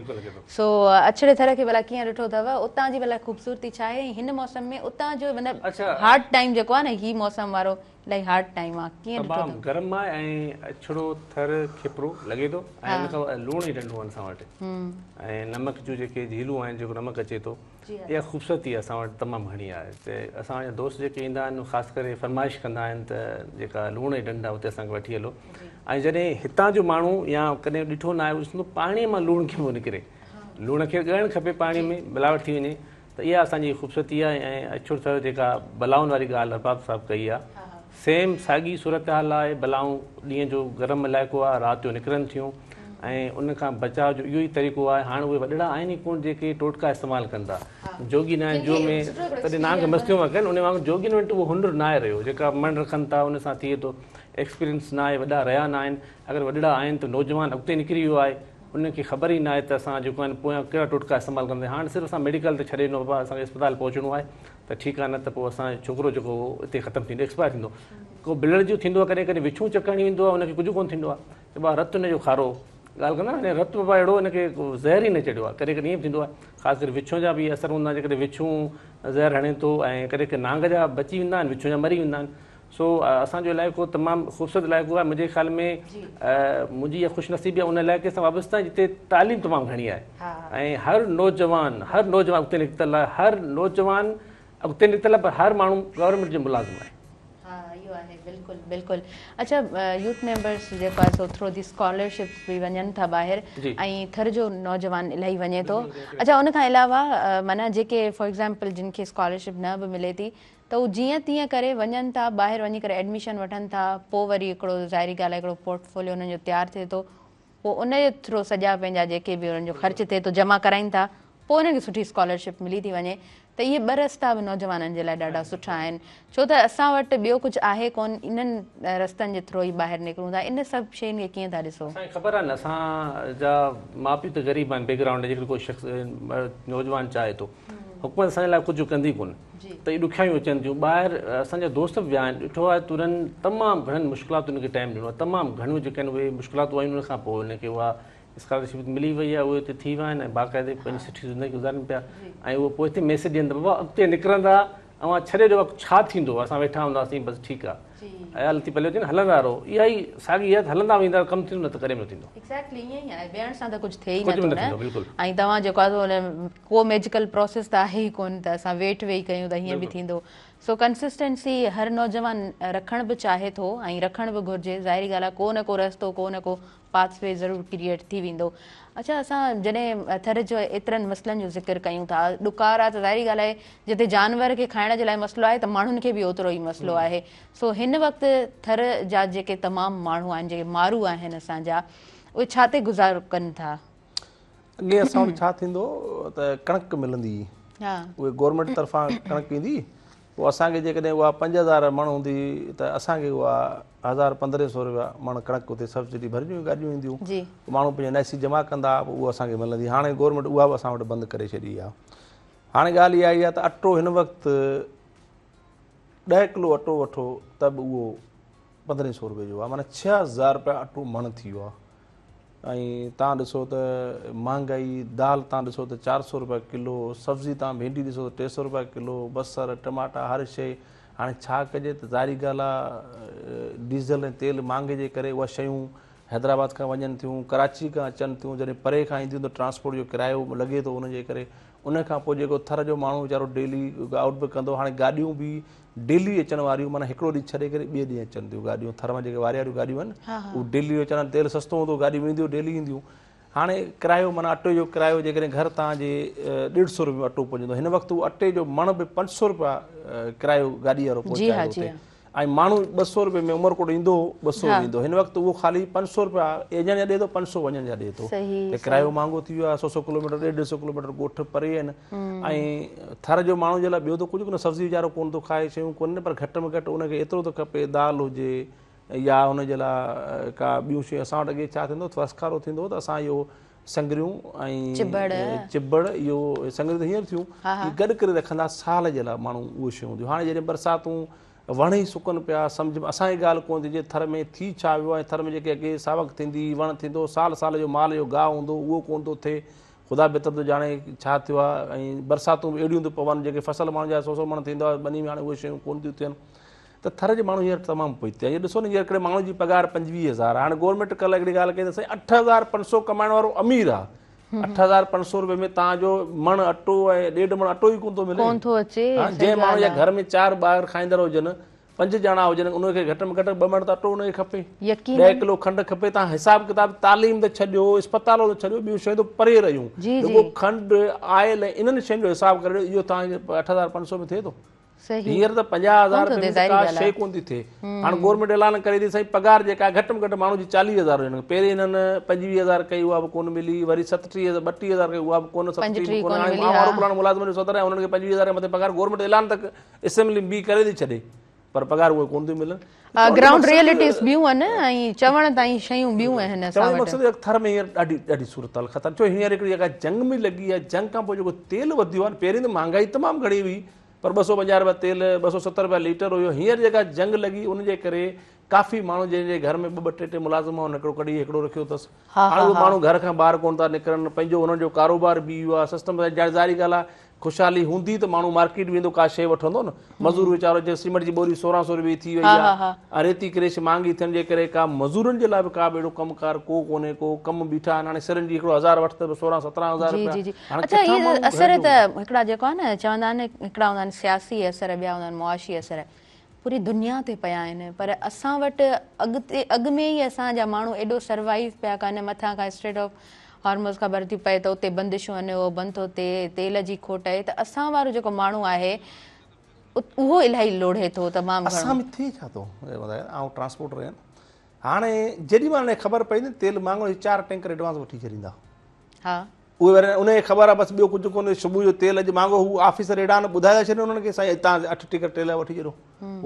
سو اڇڙي ٿر کي ڀلا ڪيئن ڏٺو اٿو اتان جي ڀلا خوبصورتي ڇا آهي ۽ هن موسم ۾ اتان جو مطلب هارڊ ٽائيم جيڪو آهي نه هي موسم وارو الاهي هارڊ ٽائيم آ ڪيئن ڏٺو تمام گرم آهي ۽ اڇڙو ٿر کپرو لڳي ٿو ۽ ان کان لوڻ جي ڍنڍون آهن اسان وٽ ۽ نمڪ جون جيڪي جهيلون آهن جيڪو نمڪ اچي ٿو اها خوبصورتي اسان وٽ تمام گهڻي آهي ته اسان جا دوست جيڪي ايندا آهن خاص ڪري فرمائش ڪندا آهن ته جيڪا لوڻ جي ڍنڍ آهي اتي اسان کي وٺي هلو ۽ جڏهن هتان جو ماڻهو يا ڪڏهن ڏٺو نه آهي ڏسندو پاڻي مان لوڻ ڪيئن پيو نڪري لوڻ کي ڳڙڻ کپي پاڻي ۾ ملاوٽ ٿي وڃي ته اها اسان جي خوبصورتي آهي ۽ اڇڙو ٿر جيڪا بلائن واري ڳالهه ارباب صاحب ڪئي آهي سيم ساڳي صورتحال آهي بلائون ڏينهن جو گرم علائقو آهي رات جو نڪرن ٿيون ۽ ان کان بچاء جو اهو ئي طريقو آهي هاڻ اهي وڏڙا آهن ئي ڪونه جيڪي ٽوٽڪا استعمال ڪن ٿا جوڳي نه آهن جو ۾ تڏهن نانگ مستيون ٿا ڪن ان وانگر جوڳين وٽ اهو هنر نه آهي رهيو جيڪا مڻ رکن ٿا ان سان ٿئي ٿو ايڪسپيرينس نه آهي وڏا رهيا نه آهن اگر وڏڙا آهن ته نوجوان اڳتي نڪري ويو آهي انهن کي خبر ئي ناهي ته اسان جيڪو آهن پويان ڪهڙا ٽوٽڪا استعمال ڪندا آهيون. هاڻ صرف اسان ميڊيڪل تي ڇڏي ڏنو بابا اسان کي اسپتال پهچڻو آهي ته ٺيڪ آهي نه ته پوء اسان جو ڇوڪرو جيڪو هو اتي ختم ٿيندو ايڪسپائر ٿيندو. ڪو بلڙ جو ٿيندو آهي ڪڏهن ڪڏهن وڇون چڪ هڻي ويندو آهي ان کي ڪجهه ڪونه ٿيندو آهي چئبو آهي رت ان جو کارو ڳالهه ڪندا آهن رت بابا اهڙو ان کي ڪو زهر ئي نه چڙهيو آهي ڪڏهن ڪڏهن ائين به ٿيندو آهي خاص ڪري وڇون جا به اثر هوندا آهن جيڪڏهن وڇون زهر هڻي ٿو ۽ ڪڏهن ڪڏهن نانگ جا بچي ويندا آهن وڇون جا مري ويندا آهن سو اسان جو علائقو تمام خوبصورت علائقو آهي منهنجي خيال ۾ منهنجي اها خوش نصيبي آهي ان علائقي سان وابسته آهيان جتي تعليم تمام گهڻي آهي ۽ هر نوجوان هر نوجوان اڳتي نڪتل آهي هر نوجوان اڳتي نڪتل آهي پر هر ماڻهو گورنمينٽ جو ملازم آهي. ها اهو آهي بلڪل بلڪل اڇا يوٿ ميمبرس جيڪو آهي سو ٿرو the scholarships به وڃن ٿا ٻاهر ۽ ٿر جو نوجوان الاهي وڃي ٿو اڇا ان کان علاوه معنيٰ جيڪي فار ايگزامپل جن کي اسڪالرشپ نه به ملي ٿي ته هو جيئن تيئن ڪري وڃن ٿا ٻاهر وڃي ڪري ايڊميشن وٺن ٿا پوء وري هڪڙو ظاهري ڳالهه آهي هڪڙو پورٽ فوليو انهن جو تيار ٿئي ٿو پوء ان جي ٿرو سڄا پنهنجا جيڪي به انهن جو خرچ ٿئي ٿو جمع ڪرائين ٿا پوء انهن کي سٺي اسڪالرشپ ملي ٿي وڃي ته اهي ٻه رستا به نوجوانن جي لاء ڏاڍا سٺا آهن ڇو ته اسان وٽ ٻيو ڪجهه آهي ڪون انهن رستن جي ٿرو ئي ٻاهر نڪرون ٿا ان سڀ شين کي ڪيئن ٿا ڏسو؟ اسان کي خبر آهي نه اسان جا ماء پيء ته غريب آهن بيڪ گرائونڊ جيڪڏهن ڪو شخص نوجوان چاهي ٿو حڪومت اسان جي لاء ڪجهه ڪندي ڪونه ته اهي ڏکيائيون اچن ٿيون ٻاهر اسان جا دوست به ويا آهن ڏٺو آهي ته انهن تمام گهڻن مشڪلاتن کي ٽائيم ڏنو آهي تمام گهڻيون جيڪي آهن اهي مشڪلاتون آيون ان کان پوء انهن کي اها اسڪالرشپ ملي وئي آهي اهي اتي ٿي ويا آهن ۽ باقاعدي پنهنجي سٺي زندگي گذارين پيا ۽ اهو پوء هتي ميسيج ڏين ته بابا اڳتي نڪرندا اوهان ڇڏي ڏيو ڇا ٿيندو اسان ويٺا هونداسين بس ٺيڪ آهي ايال ٿي پليو چي نه هلندا رهو اها ئي ساڳي آهي ته هلندا ويندا ڪم ٿيندو نه ته ڪڏهن به نه ٿيندو. ايگزيڪٽلي ائين ئي آهي ويهڻ سان ته ڪجهه ٿئي ئي نٿو نه ۽ توهان جيڪو آهي سو ان ڪو ميجيڪل پروسيس ته آهي ئي ڪونه ته اسان ويٺ ويهي ڪيون ته هيئن به ٿيندو سو ڪنسسٽنسي هر نوجوان رکڻ به چاهي ٿو ۽ رکڻ به گهرجي ظاهري ڳالهه آهي ڪو نه ڪو رستو ڪو نه ڪو پاٿ وي ضرور ڪريئيٽ ٿي ويندو. اڇا اسان جڏهن ٿر جو ايترن مسئلن جو ذڪر ڪيون ٿا ڏڪار آ ته ظاهري ڳالهه آهي جتي جانور کي کائڻ جي لاء مسئلو آهي ته ماڻهن کي به اوترو ئي مسئلو آهي سو هن وقت ٿر جا جيڪي تمام ماڻهو آهن جيڪي مارو آهن اسان جا اهي ڇا تي گذارو ڪن ٿا؟ اڳي اسان وٽ ڇا ٿيندو ته ڪڻڪ ملندي هئي اهي گورنمينٽ طرفان ڪڻڪ ايندي پوء اسان کي جيڪڏهن اها 5000 مڻ هوندي هئي ته اسان کي اها هزار پندرهن سو روپيا مڻ ڪڻڪ اتي سبسڊي ڀرجيون گاڏيون اينديون پوء ماڻهو پنهنجو نيسي جمع ڪندا ها پوء اهو اسان کي ملندي هاڻي گورنمينٽ اها به اسان وٽ بند ڪري ڇڏي آهي هاڻي ڳالهه اها آئي آهي ته اٽو هن وقت ڏهه ڪلو اٽو وٺو ته به اهو پندرهن سو روپئي جو آهي معنيٰ 6000 روپيا اٽو مڻ ٿي ويو آهي ۽ تان ڏسو ته مهانگائي دال تان ڏسو ته 400 روپيا ڪلو سبزي تان ڀينڊي ڏسو ته 300 روپيا ڪلو بصر ٽماٽا هر شيء هاڻي ڇا ڪجي ته ظاهري ڳالهه آ ڊيزل ۽ تيل مهانگي جي ڪري اها شيون حيدرآباد کان وڃن ٿيون ڪراچي کان اچن ٿيون جڏهن پري کان اينديون ته ٽرانسپورٽ جو ڪرايو لڳي ٿو ان جي ڪري ان کان پوء جيڪو ٿر جو ماڻهو ويچارو ڊيلي آئوٽ به ڪندو هاڻي گاڏيون به ڊيلي اچڻ واريون معنيٰ هڪڙو ڏينهن ڇڏي ڪري ٻئي ڏينهن اچن ٿيون گاڏيون ٿر مان جيڪي واري واريون گاڏيون آهن اهي ڊيلي اچن تيل سستو هوندو گاڏيون اينديون ڊيلي اينديون هاڻي ڪرايو معنيٰ اٽي جو ڪرايو جيڪڏهن گهر تان جي ڏيڍ سو روپيو اٽو پهچندو هن وقت اهو اٽي جو مڻ به پنج سو روپيا ڪرايو گاڏي وارو پهچائي ٿو اتي ۽ ماڻهو ٻه سو روپئي ۾ عمرڪوٽ ايندو هو ٻه سو ويندو هن وقت اهو خالي پنج سو روپيا اچڻ جا ڏي ٿو پنج سو وڃڻ جا ڏي ٿو ته ڪرايو مهانگو ٿي ويو آهي سو سو ڪلوميٽر ڏيڍ ڏيڍ سو ڪلوميٽر ڳوٺ پري آهن ۽ ٿر جو ماڻهو جي لاء ٻيو ته ڪجهه ڪونه سبزي ويچارو ڪونه ٿو کائي شيون ڪونهن پر گهٽ ۾ گهٽ ان کي ايترو ته کپي دال هجي يا ان جي لاء ڪا ٻيون شيون اسان وٽ اڳي ڇا ٿيندو هو وسڪارو ٿيندو هو ته اسان اهو سڱريون ۽ چڀڙ اهو سڱريون ته هينئر ٿيون اهي گڏ ڪري رکندا سال جي لاء ماڻهو اهي شيون هونديون هاڻي جڏهن برساتون وڻ ئي سڪن پيا سمجهه ۾ اسان کي ڳالهه ڪونه ٿي اچي ٿر ۾ ٿي ڇا ويو آهي ٿر ۾ جيڪي اڳي ساوڪ ٿيندي هئي وڻ ٿيندو هو سال سال جو مال جو گاهه هوندو هو اهو ڪونه ٿو ٿئي خدا بهتر ٿو ڄاڻي ڇا ٿيو آهي ۽ برساتون به اهڙيون ٿيون پون جيڪي فصل ماڻهن جا سو سو مڻ ٿيندو آهي ٻني ۾ هاڻي اهي شيون ڪونه ٿيون ٿين ته ٿر جي ماڻهو هينئر تمام پوئتي آهي هينئر ڏسو نه هينئر هڪڙي ماڻهو جي پگهار 25000 آهي هاڻي گورنمينٽ ڪلهه هڪڙي ڳالهه ڪئي ته سائين 8500 ڪمائڻ وارو امير آهي 8500 روپئي ۾ توهان جو مڻ اٽو ۽ ڏيڍ مڻ اٽو ئي ڪونه ٿو ملي. ڪونه ٿو اچي. جنهن ماڻهو جي گهر ۾ چار ٻار کائيندڙ هجن، پنج ڄڻا هجن، ان کي گهٽ ۾ گهٽ ٻه مڻ ته اٽو ان کي کپي. يقينن. 10 ڪلو کنڊ کپي. توهان حساب ڪتاب تعليم ته ڇڏيو، اسپتالون ته ڇڏيو، ٻيون شيون ته پري رهيون. رڳو کنڊ، آئل ۽ انهن شين جو حساب ڪري ڏيو، اهو توهان کي 8500 ۾ ٿئي ٿو؟ هينئر ته 50,000 رپئي ۾ ته ڪا شيء ڪونه ٿي ٿئي. هاڻ گورنمينٽ اعلان ڪري ٿي سائين پگهار جيڪا گهٽ ۾ گهٽ ماڻهو جي 40,000 هجڻ کپي. پهرين هنن 25,000 ڪئي اها به ڪونه ملي، وري 37,000 32,000 ڪئي اها به ڪونه 37 به ڪونه. هاڻي مان وارو پلاڻو ملازمن جو صدر آهيان انهن کي 25,000 کان مٿي پگهار گورنمينٽ اعلان ته اسيمبلي ۾ بيهي ڪري ٿي ڇڏي پر پگهار اهي ڪونه ٿيون ملن. گرائونڊ ريئلٽيز ٻيون آهن ۽ چوڻ تائين شيون ٻيون آهن اسان وٽ. چوڻ جو مقصد ٿر ۾ هينئر ڏاڍي ڏاڍي صورتحال خطرناڪ ڇو هينئر هڪڙي جيڪا جنگ به لڳي آهي جنگ کان پوء جيڪو تيل وڌيو آهي پهرين ته مهانگائي تمام گهڻي هئي پر 250 رپيا تيل 270 رپيا ليٽر هيو هينئر جيڪا جنگ لڳي ان جي ڪري ڪافي ماڻهو جنهن جي گهر ۾ ٻه ٻه ٽي ٽي ملازم هئا ان هڪڙو ڪڍي هڪڙو رکيو اٿس هاڻي اهي ماڻهو گهر کان ٻاهر ڪونه ٿا نڪرن پنهنجو انهن جو ڪاروبار به اهو آهي سسٽم ظاهري ڳالهه آهي خوشحالي هوندي ته ماڻهو مارڪيٽ ويندو ڪا شيء وٺندو نه مزور ويچارو جي سيمنٽ جي ٻوري 1600 رپئي ٿي وئي آهي ۽ ريتي ڪريش مهانگي ٿيڻ جي ڪري ڪا مزورن جي لاء به ڪا به اهڙو ڪم ڪار ڪو ڪونهي ڪو ڪم بيٺا آهن هاڻي سرن جي هڪڙو هزار وٺ ته به 16 17 هزار رپيا هاڻي اڇا هي اثر ته هڪڙا جيڪو آهي نه چوندا آهن هڪڙا هوندا آهن سياسي اثر ٻيا هوندا آهن معاشي اثر پوري دنيا تي پيا آهن پر اسان وٽ اڳتي اڳ ۾ ئي اسان جا ماڻهو ايڏو سروائيو پيا ڪن مٿان کان اسٽريٽ آف هارموز خبر ٿي پئي ته اتي بندشون آهن اهو بند ٿو ٿئي تيل جي کوٽ آهي ته اسان وارو جيڪو ماڻهو آهي اهو الاهي لوڙهي ٿو تمام گهڻو. اسان ۾ ٿئي ڇا ٿو آئون ٽرانسپورٽر آهيان هاڻي جيڏي مهل هن کي خبر پئي نه تيل مهانگو هي چار ٽينڪر ايڊوانس وٺي ڇڏيندا ها اهي وري ان کي خبر آهي بس ٻيو ڪجهه ڪونهي صبح جو تيل اڄ مهانگو هو آفيسر اهڙا آهن ٻڌائي ٿا ڇڏين انهن کي سائين هتان اٺ ٽينڪر تيل وٺي ڇڏيو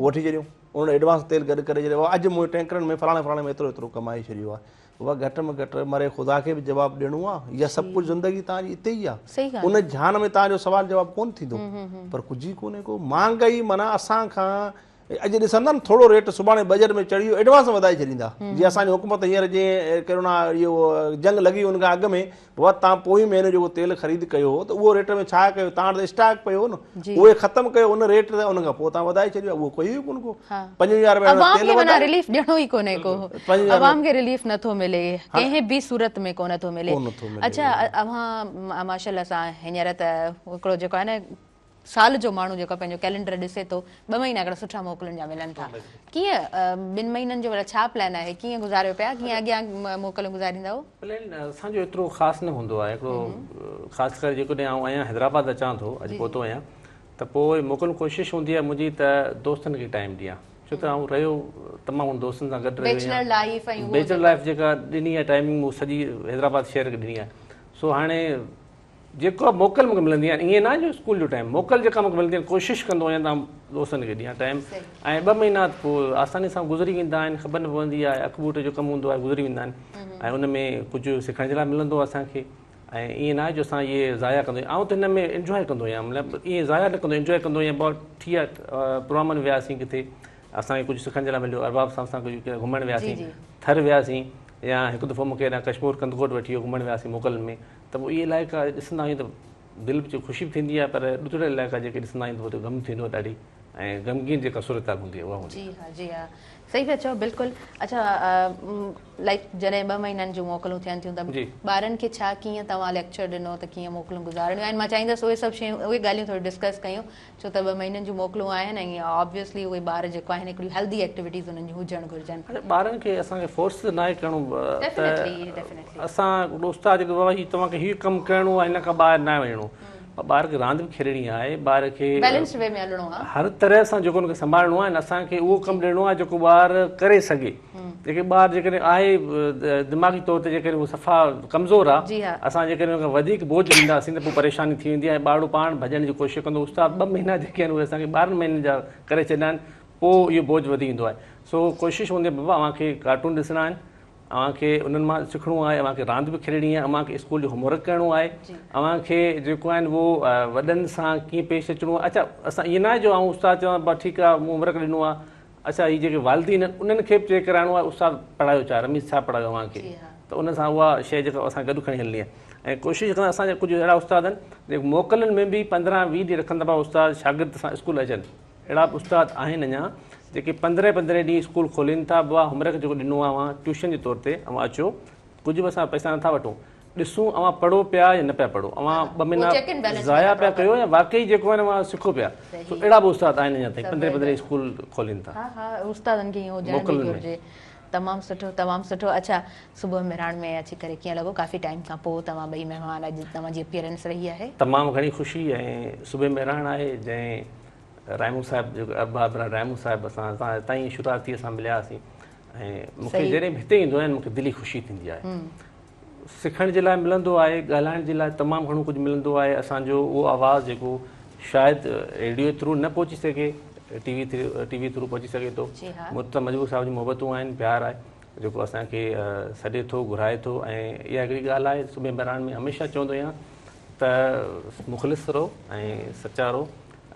وٺي ڇڏيون انهن ايڊوانس تيل گڏ ڪري ڇڏيو اڄ منهنجي ٽينڪرن ۾ فلاڻي فلاڻي ۾ ايترو ايترو ڪمائي ڇڏيو آهي بابا گهٽ ۾ گهٽ مري خدا کي به جواب ڏيڻو آهي يا سڀ ڪجهه زندگي توهان جي اتي ئي آهي ان جهان ۾ توهان جو سوال جواب ڪونه ٿيندو پر ڪجهه ئي ڪونهي ڪو مهانگائي معنيٰ اسان کان اڄ ڏسندا نه ٿورو ريٽ سڀاڻي بجيٽ ۾ چڙهي ويو ايڊوانس وڌائي ڇڏيندا جيئن اسان جي حڪومت هينئر جيئن ڪرونا اهو جنگ لڳي ان کان اڳ ۾ بابا توهان پوئين مهيني جيڪو تيل خريد ڪيو هو ته اهو ريٽ ۾ ڇا ڪيو توهان وٽ ته اسٽاڪ پيو هو نه اهي ختم ڪيو ان ريٽ تي ان کان پوء توهان وڌائي ڇڏيو اهو ڪيو ئي ڪونه ڪو 5000 رپيا عوام کي معنيٰ رليف ڏيڻو ئي ڪونهي ڪو عوام کي رليف نٿو ملي ڪنهن به صورت ۾ ڪونه ٿو ملي اڇا اوهان ماشاءالله سان هينئر ته هڪڙو جيڪو آهي نه سال جو ماڻهو جيڪو پنهنجو ڪئلينڊر ڏسي ٿو ٻه مهينا هڪڙا سٺا موڪلن جا ملن ٿا ڪيئن ٻن مهينن جو ڇا پلان آهي ڪيئن گذاريو پيا ڪيئن اڳيان موڪلون گذاريندؤ؟ پلان اسان جو ايترو خاص نه هوندو آهي هڪڙو خاص ڪري جيڪڏهن آئون آهيان حيدرآباد اچان ٿو اڄ پهتو آهيان ته پوء موڪل ڪوشش هوندي آهي منهنجي ته دوستن کي ٽائيم ڏيان ڇو ته آئون رهيو تمام گهڻو دوستن سان گڏ رهيو آهيان بيچلر لائيف جيڪا ڏني آهي ٽائيمنگ مون سڄي حيدرآباد شهر کي ڏني آهي سو هاڻي جيڪا موڪل مونکي ملندي آهي ائين نه آهي جو اسڪول جو ٽائيم موڪل جيڪا مونکي ملندي آهي ڪوشش ڪندو آهيان ته دوستن کي ڏيان ٽائيم ۽ ٻه مهينا پوء آساني سان گذري ويندا آهن خبر نه پوندي آهي اک ٻوٽ جو ڪم هوندو آهي گذري ويندا آهن ۽ ان ۾ ڪجهه سکڻ جي لاء ملندو آهي اسان کي ۽ ائين نه آهي جو اسان اهي ضايع ڪندو آهيان آئون ته هن ۾ انجواء ڪندو آهيان مطلب ائين ضايع نه ڪندو انجواء ڪندو آهيان بابا ٺيڪ آهي پروگرامن وياسين ڪٿي اسان کي ڪجهه سکڻ جي لاء مليو ارباب صاحب سان ڪجهه گهمڻ وياسين ٿر وياسين يا هڪ دفعو مونکي هيڏانهن ڪشمور ڪنڌڪوٽ وٺي ويو گهمڻ وياسين موڪلن ۾ ته پوء اهي علائقا ڏسندا آهيون ته دل به خوشي به ٿيندي آهي پر ڏکڙا علائقا جيڪي ڏسندا آهيون ته اتي غم ٿيندو آهي ڏاڍي ۽ غمگين جيڪا صورتحال هوندي آهي اها هوندي آهي. جي ها جي ها صحيح پيا چئو بلڪل اڇا لائيڪ جڏهن ٻه مهينن جون موڪلون ٿين ٿيون ته ٻارن کي ڇا ڪيئن توهان ليڪچر ڏنو ته ڪيئن موڪلون گذارڻيون آهن مان چاهيندس اهي سڀ شيون اهي ڳالهيون ٿوري ڊسڪس ڪيون ڇو ته ٻه مهينن جون موڪلون آهن ۽ آبويسلي اهي ٻار جيڪو آهن هڪڙيون هيلدي ايڪٽيوٽيز انهن جون هجڻ گهرجن. اڇا ٻارن کي اسان کي فورس ته ناهي ڪرڻو ته اسان هڪڙو استاد جيڪو بابا هي توهان کي هي ڪم ڪرڻو آهي هن کان ٻاهر ناهي وڃڻو ٻار کي راند به کيڏڻي آهي ٻار کي بيلنسڊ وي ۾ هلڻو آهي هر طرح سان جيڪو ان کي سنڀالڻو آهي اسان کي اهو ڪم ڏيڻو آهي جيڪو ٻار ڪري سگهي جيڪي ٻار جيڪڏهن آهي دماغي طور تي جيڪڏهن هو صفا ڪمزور آهي اسان جيڪڏهن ان کي وڌيڪ بوجه ڏينداسين ته پوء پريشاني ٿي ويندي ۽ ٻارڙو پاڻ ڀڄڻ جي ڪوشش ڪندو استاد ٻه مهينا جيڪي آهن اهي اسان کي 12 مهينن جا ڪري ڇڏيا آهن پوء اهو بوجه وڌي ويندو آهي. سو ڪوشش هوندي آهي بابا اوهان کي ڪارٽون ڏسڻا آهن، اوهان کي انهن مان سکڻو آهي، اوهان کي راند به کيڏڻي آهي، اوهان کي اسڪول جو هوم ورڪ ڪرڻو آهي، اوهان کي جيڪو آهن اهو وڏن سان ڪيئن پيش اچڻو آهي. اڇا اسان ائين ناهي جو آئون استاد چوان بابا ٺيڪ آهي مون هوم ورڪ ڏنو آهي، اڇا هي جيڪي والدين آهن انهن کي به چيڪ ڪرائڻو آهي استاد پڙهايو ڇا، رميز ڇا پڙهايو اوهان کي، ته ان سان اها شيء جيڪا اسان گڏ کڻي هلڻي آهي. ۽ ڪوشش ڪندا اسان جا ڪجهه اهڙا استاد آهن جيڪي موڪلن ۾ به 15 20 ڏينهن رکندا بابا استاد شاگرد سان اسڪول اچن. اهڙا به استاد آهن اڃا جيڪي 15 15 ڏينهن اسڪول کولين ٿا بابا هوم ورڪ جيڪو ڏنو آهي اوهان ٽيوشن جي طور تي اوهان اچو ڪجهه به اسان پئسا نٿا وٺون ڏسون اوهان پڙهو پيا يا نه پيا پڙهو اوهان 2 مهينا ضايع پيا ڪيو يا واقعي جيڪو آهي اوهان سکو پيا. سو اهڙا به استاد آهن اڃا تائين 15 15 اسڪول کولين ٿا. ها ها استادن کي ائين هجڻ به گهرجي. تمام سٺو تمام سٺو. اڇا صبح مهراڻ ۾ اچي ڪري ڪيئن لڳو؟ ڪافي ٽائيم کان پوء توهان ٻئي مهمان اڄ توهان جي اپيئرنس رهي آهي. تمام گهڻي خوشي ۽ صبح مهراڻ آهي جنهن راهمون صاحب جيڪو ارباب راهمون صاحب اسان سان هتان ئي شروعات ٿي اسان مليا هئاسين ۽ مون کي جڏهن به هتي ايندو آهيان مون کي دلي خوشي ٿيندي آهي. سکڻ جي لاء ملندو آهي، ڳالهائڻ جي لاء تمام گهڻو ڪجهه ملندو آهي، اسان جو اهو آواز جيڪو شايد ريڊيو ٿرو نه پهچي سگهي ٽي وي ٽي وي ٿرو پهچي سگهي ٿو. مرتضيٰ مجبور صاحب جون محبتون آهن، پيار آهي جيڪو اسان کي سڏي ٿو گهرائي ٿو ۽ اها هڪڙي ڳالهه آهي صبح مهراڻ ۾ هميشه چوندو آهيان ته مخلص رهو ۽ سچا رهو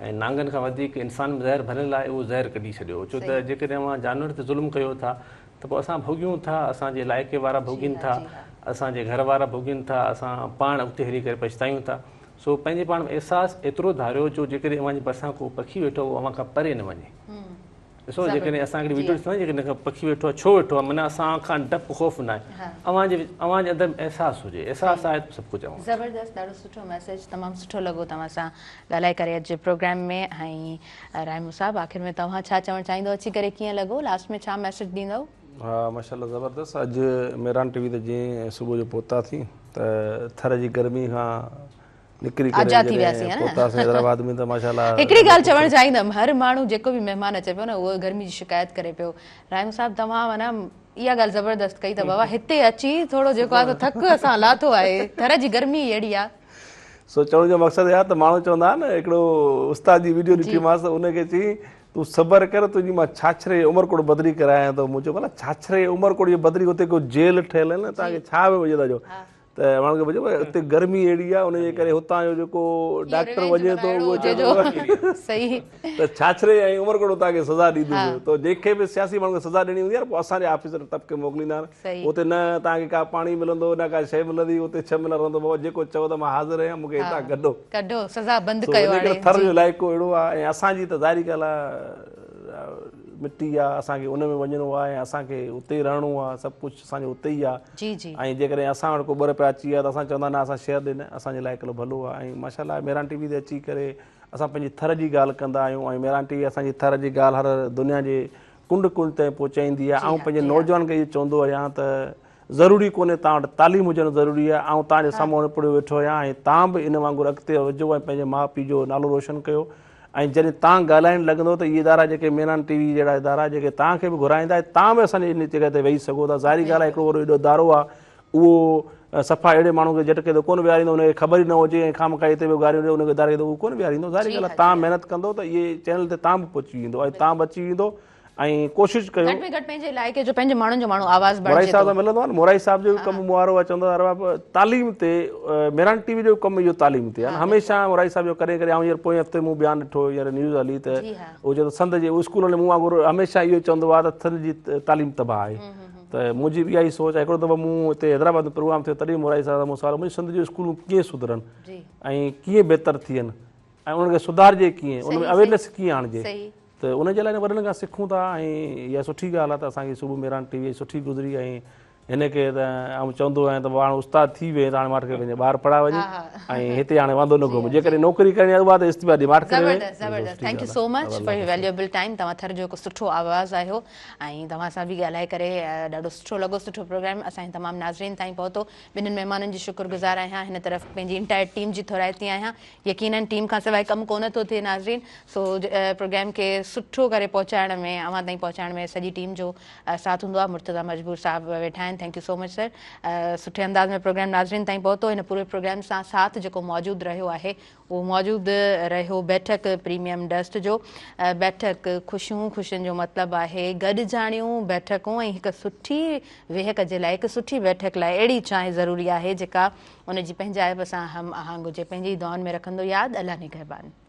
۽ نانگن کان وڌيڪ انسان ۾ زهر ڀريل آهي اهو زهر ڪڍي ڇڏيو ڇو ته جيڪڏهن اوهان جانور تي ظلم ڪيو ٿا ته پوء اسان ڀوڳيون ٿا، اسان جي علائقي وارا ڀوڳين ٿا، اسان جي گهر وارا ڀوڳين ٿا، اسان پاڻ اڳتي هلي ڪري پڇتايون ٿا. سو پنهنجي پاڻ ۾ احساس ايترو ڌاريو جو جيڪڏهن اوهان جي ڀرسان ڪو پکي ويٺو آهي اهو اوهان کان پري نه وڃي. ڏسو جيڪڏهن اسان هڪڙي ويڊيو ڏسندا آهيون جيڪڏهن ڪو پکي ويٺو آهي ڇو ويٺو آهي معنيٰ اسان کان ڊپ خوف نه آهي اوهان جي اوهان جي اندر ۾ احساس هجي احساس آهي ته سڀ ڪجهه اوهان. زبردست ڏاڍو سٺو ميسيج تمام سٺو لڳو توهان سان ڳالهائي ڪري اڄ جي پروگرام ۾ ۽ راهمون صاحب آخر ۾ توهان ڇا چوڻ چاهيندو اچي ڪري ڪيئن لڳو لاسٽ ۾ ڇا ميسيج ڏيندؤ. ها ماشاءالله زبردست اڄ مهراڻ ٽي وي تي جيئن صبح جو پهتاسين ته ٿر جي گرمي کان نڪري ڪري آجا ٿي وياسين جڏهن پهتاسين حيدرآباد ۾ ته ماشاءالله هڪڙي ڳالهه چوڻ چاهيندم هر ماڻهو جيڪو به مهمان اچي پيو نه اهو گرمي جي شڪايت ڪري پيو راهمون صاحب توهان معنيٰ اها ڳالهه زبردست ڪئي ته بابا هتي اچي ٿورو جيڪو آهي سو ٿڪ اسان لاٿو آهي ٿر جي گرمي ئي اهڙي آهي. سو چوڻ جو مقصد اهو آهي ته ماڻهو چوندا آهن نه هڪڙو استاد جي ويڊيو ڏٺي مانس ته ان کي چيائين تون صبر ڪر تنهنجي مان ڇاڇري عمرڪوٽ بدلي ڪرايان ٿو مون چيو ڀلا ڇاڇري عمرڪوٽ جي بدلي اتي ڪو جيل ٺهيل آهي نه توهان کي ڇا پيو وڃي ٿا چئو ته ماڻهن کي پڇيو اتي گرمي اهڙي آهي ان جي ڪري هتان جو جيڪو ڊاڪٽر وڃي ٿو اهو چئي ٿو صحيح ته ڇاڇري ۽ عمرڪوٽ توهان کي سزا ڏيندس ته جنهن کي به سياسي ماڻهن کي سزا ڏيڻي هوندي آهي نه پوء اسان جي آفيسر طبقي موڪليندا آهن اتي نه توهان کي ڪا پاڻي ملندو نه ڪا شيء ملندي اتي 6 مهينا رهندو بابا جيڪو چئو ته مان حاضر آهيان مون کي هتان ڪڍو. ڪڍو سزا بند ڪيو هاڻي. ٿر جو علائقو اهڙو آهي ۽ اسان جي ته ظاهري ڳالهه آهي مٽي آهي اسان کي ان ۾ وڃڻو آهي ۽ اسان کي اتي ئي رهڻو آهي سڀ ڪجهه اسان جو اتي ئي آهي ۽ جيڪڏهن اسان وٽ ڪو 2 رپيا اچي ويا ته اسان چوندا نه اسان شهر ڏي نه اسان جي لاء هڪڙو ڀلو آهي ۽ ماشاء الله مهراڻ ٽي وي تي اچي ڪري اسان پنهنجي ٿر جي ڳالهه ڪندا آهيون ۽ مهراڻ ٽي وي اسان جي ٿر جي ڳالهه هر دنيا جي ڪنڊ ڪنڊ تائين پهچائيندي آهي. آئون پنهنجي نوجوانن کي اهو چوندو آهيان ته ضروري ڪونهي توهان وٽ تعليم هجڻ ضروري آهي. آئون توهان جي سامهون اڻ پڙهيو ويٺو آهيان ۽ توهان به ان وانگر اڳتي وڌو ۽ پنهنجي ماء پيء جو نالو روشن ڪيو ۽ جڏهن توهان ڳالهائڻ لڳندو ته اهي ادارا جيڪي مهراڻ ٽي وي جهڙا ادارا جيڪي توهان کي به گهرائيندا ۽ توهان به اسان جي ان جڳهه تي ويهي سگهو ٿا. ظاهري ڳالهه آهي هڪڙو وڏو ايڏو ادارو آهي اهو صفا اهڙي ماڻهو کي جهٽڪي تي ڪونه ويهاريندو ان کي خبر ئي نه هجي ۽ خوامخواه هتي ويو گاريون ڏي ان کي اداري کي ته اهو ڪونه ويهاريندو ظاهري ڳالهه آهي توهان محنت ڪندو ته اهي چينل تي توهان به پهچي ويندو ۽ توهان به اچي ويندو ۽ ڪوشش ڪيو گهٽ ۾ گهٽ پنهنجي علائقي جو پنهنجي ماڻهن جو ماڻهو آواز بڻجي مورائي صاحب سان ملندو آهي نه مورائي صاحب جو به ڪم مون وارو آهي چوندو آهي ارباب تعليم تي مهراڻ ٽي وي جو ڪم اهو تعليم تي آهي هميشه مورائي صاحب جو ڪڏهن ڪڏهن آئون هينئر پوئين هفتي مون بيان ڏٺو هينئر نيوز هلي ته اهو چوي ٿو سنڌ جي اسڪولن ۾ مون وانگر هميشه اهو چوندو آهي ته سنڌ جي تعليم تباهه آهي ته منهنجي به اها ئي سوچ آهي. هڪڙو دفعو مون هتي حيدرآباد ۾ پروگرام ٿيو تڏهن مورائي صاحب سان مون سوال منهنجي سنڌ جون اسڪولون ڪيئن سڌرن ۽ ڪيئن بهتر ٿين ۽ انهن کي سڌارجي ڪيئن ان ۾ اويرنيس ڪيئن آڻجي ته ان جي لاء وڏن کان سکون ٿا ۽ اها سٺي ڳالهه آهي ته اسان کي صبح مهراڻ ٽي وي سٺي گذري ۽ هن کي ته آئون چوندو آهيان ته هاڻي استاد ٿي وئين ته هاڻي ماٺ ڪري پنهنجا ٻار پڙهائي وڃ ۽ هتي هاڻي واندو نه گهم جيڪڏهن نوڪري ڪرڻي آهي اها ته استعيفا ڏي ماٺ ڪري وڃ. زبردست زبردست thank you so much for your valuable time توهان ٿر جو هڪ سٺو آواز آهيو ۽ توهان سان به ڳالهائي ڪري ڏاڍو سٺو لڳو سٺو پروگرام اسان جي تمام ناظرين تائين پهتو ٻنهين مهمانن جي شڪر گذار آهيان هن طرف پنهنجي انٽائر ٽيم جي ٿورائتي آهيان يقينن ٽيم کان سواء ڪم ڪونه ٿو ٿئي ناظرين سو پروگرام کي سٺو ڪري پهچائڻ ۾ اوهان تائين پهچائڻ ۾ سڄي ٽيم جو ساٿ هوندو آهي مرتضيٰ مجبور صاحب ويٺا آهن. آهن. Thank you so much sir. سٺي انداز ۾ پروگرام ناظرين تائين پهتو. هن پوري پروگرام سان ساٿ جيڪو موجود رهيو آهي اهو موجود رهيو بيٺڪ پريميم ڊسٽ جو. بيٺڪ خوشيون، خوشين جو مطلب آهي گڏجاڻيون، بيٺڪون ۽ هڪ سٺي ويهڪ جي لاء هڪ سٺي بيٺڪ لاء اهڙي چانهه ضروري آهي جيڪا ان جي پنهنجائپ سان هم آهنگ هجي. پنهنجي دعائن ۾ رکندو ياد الله نگهبان.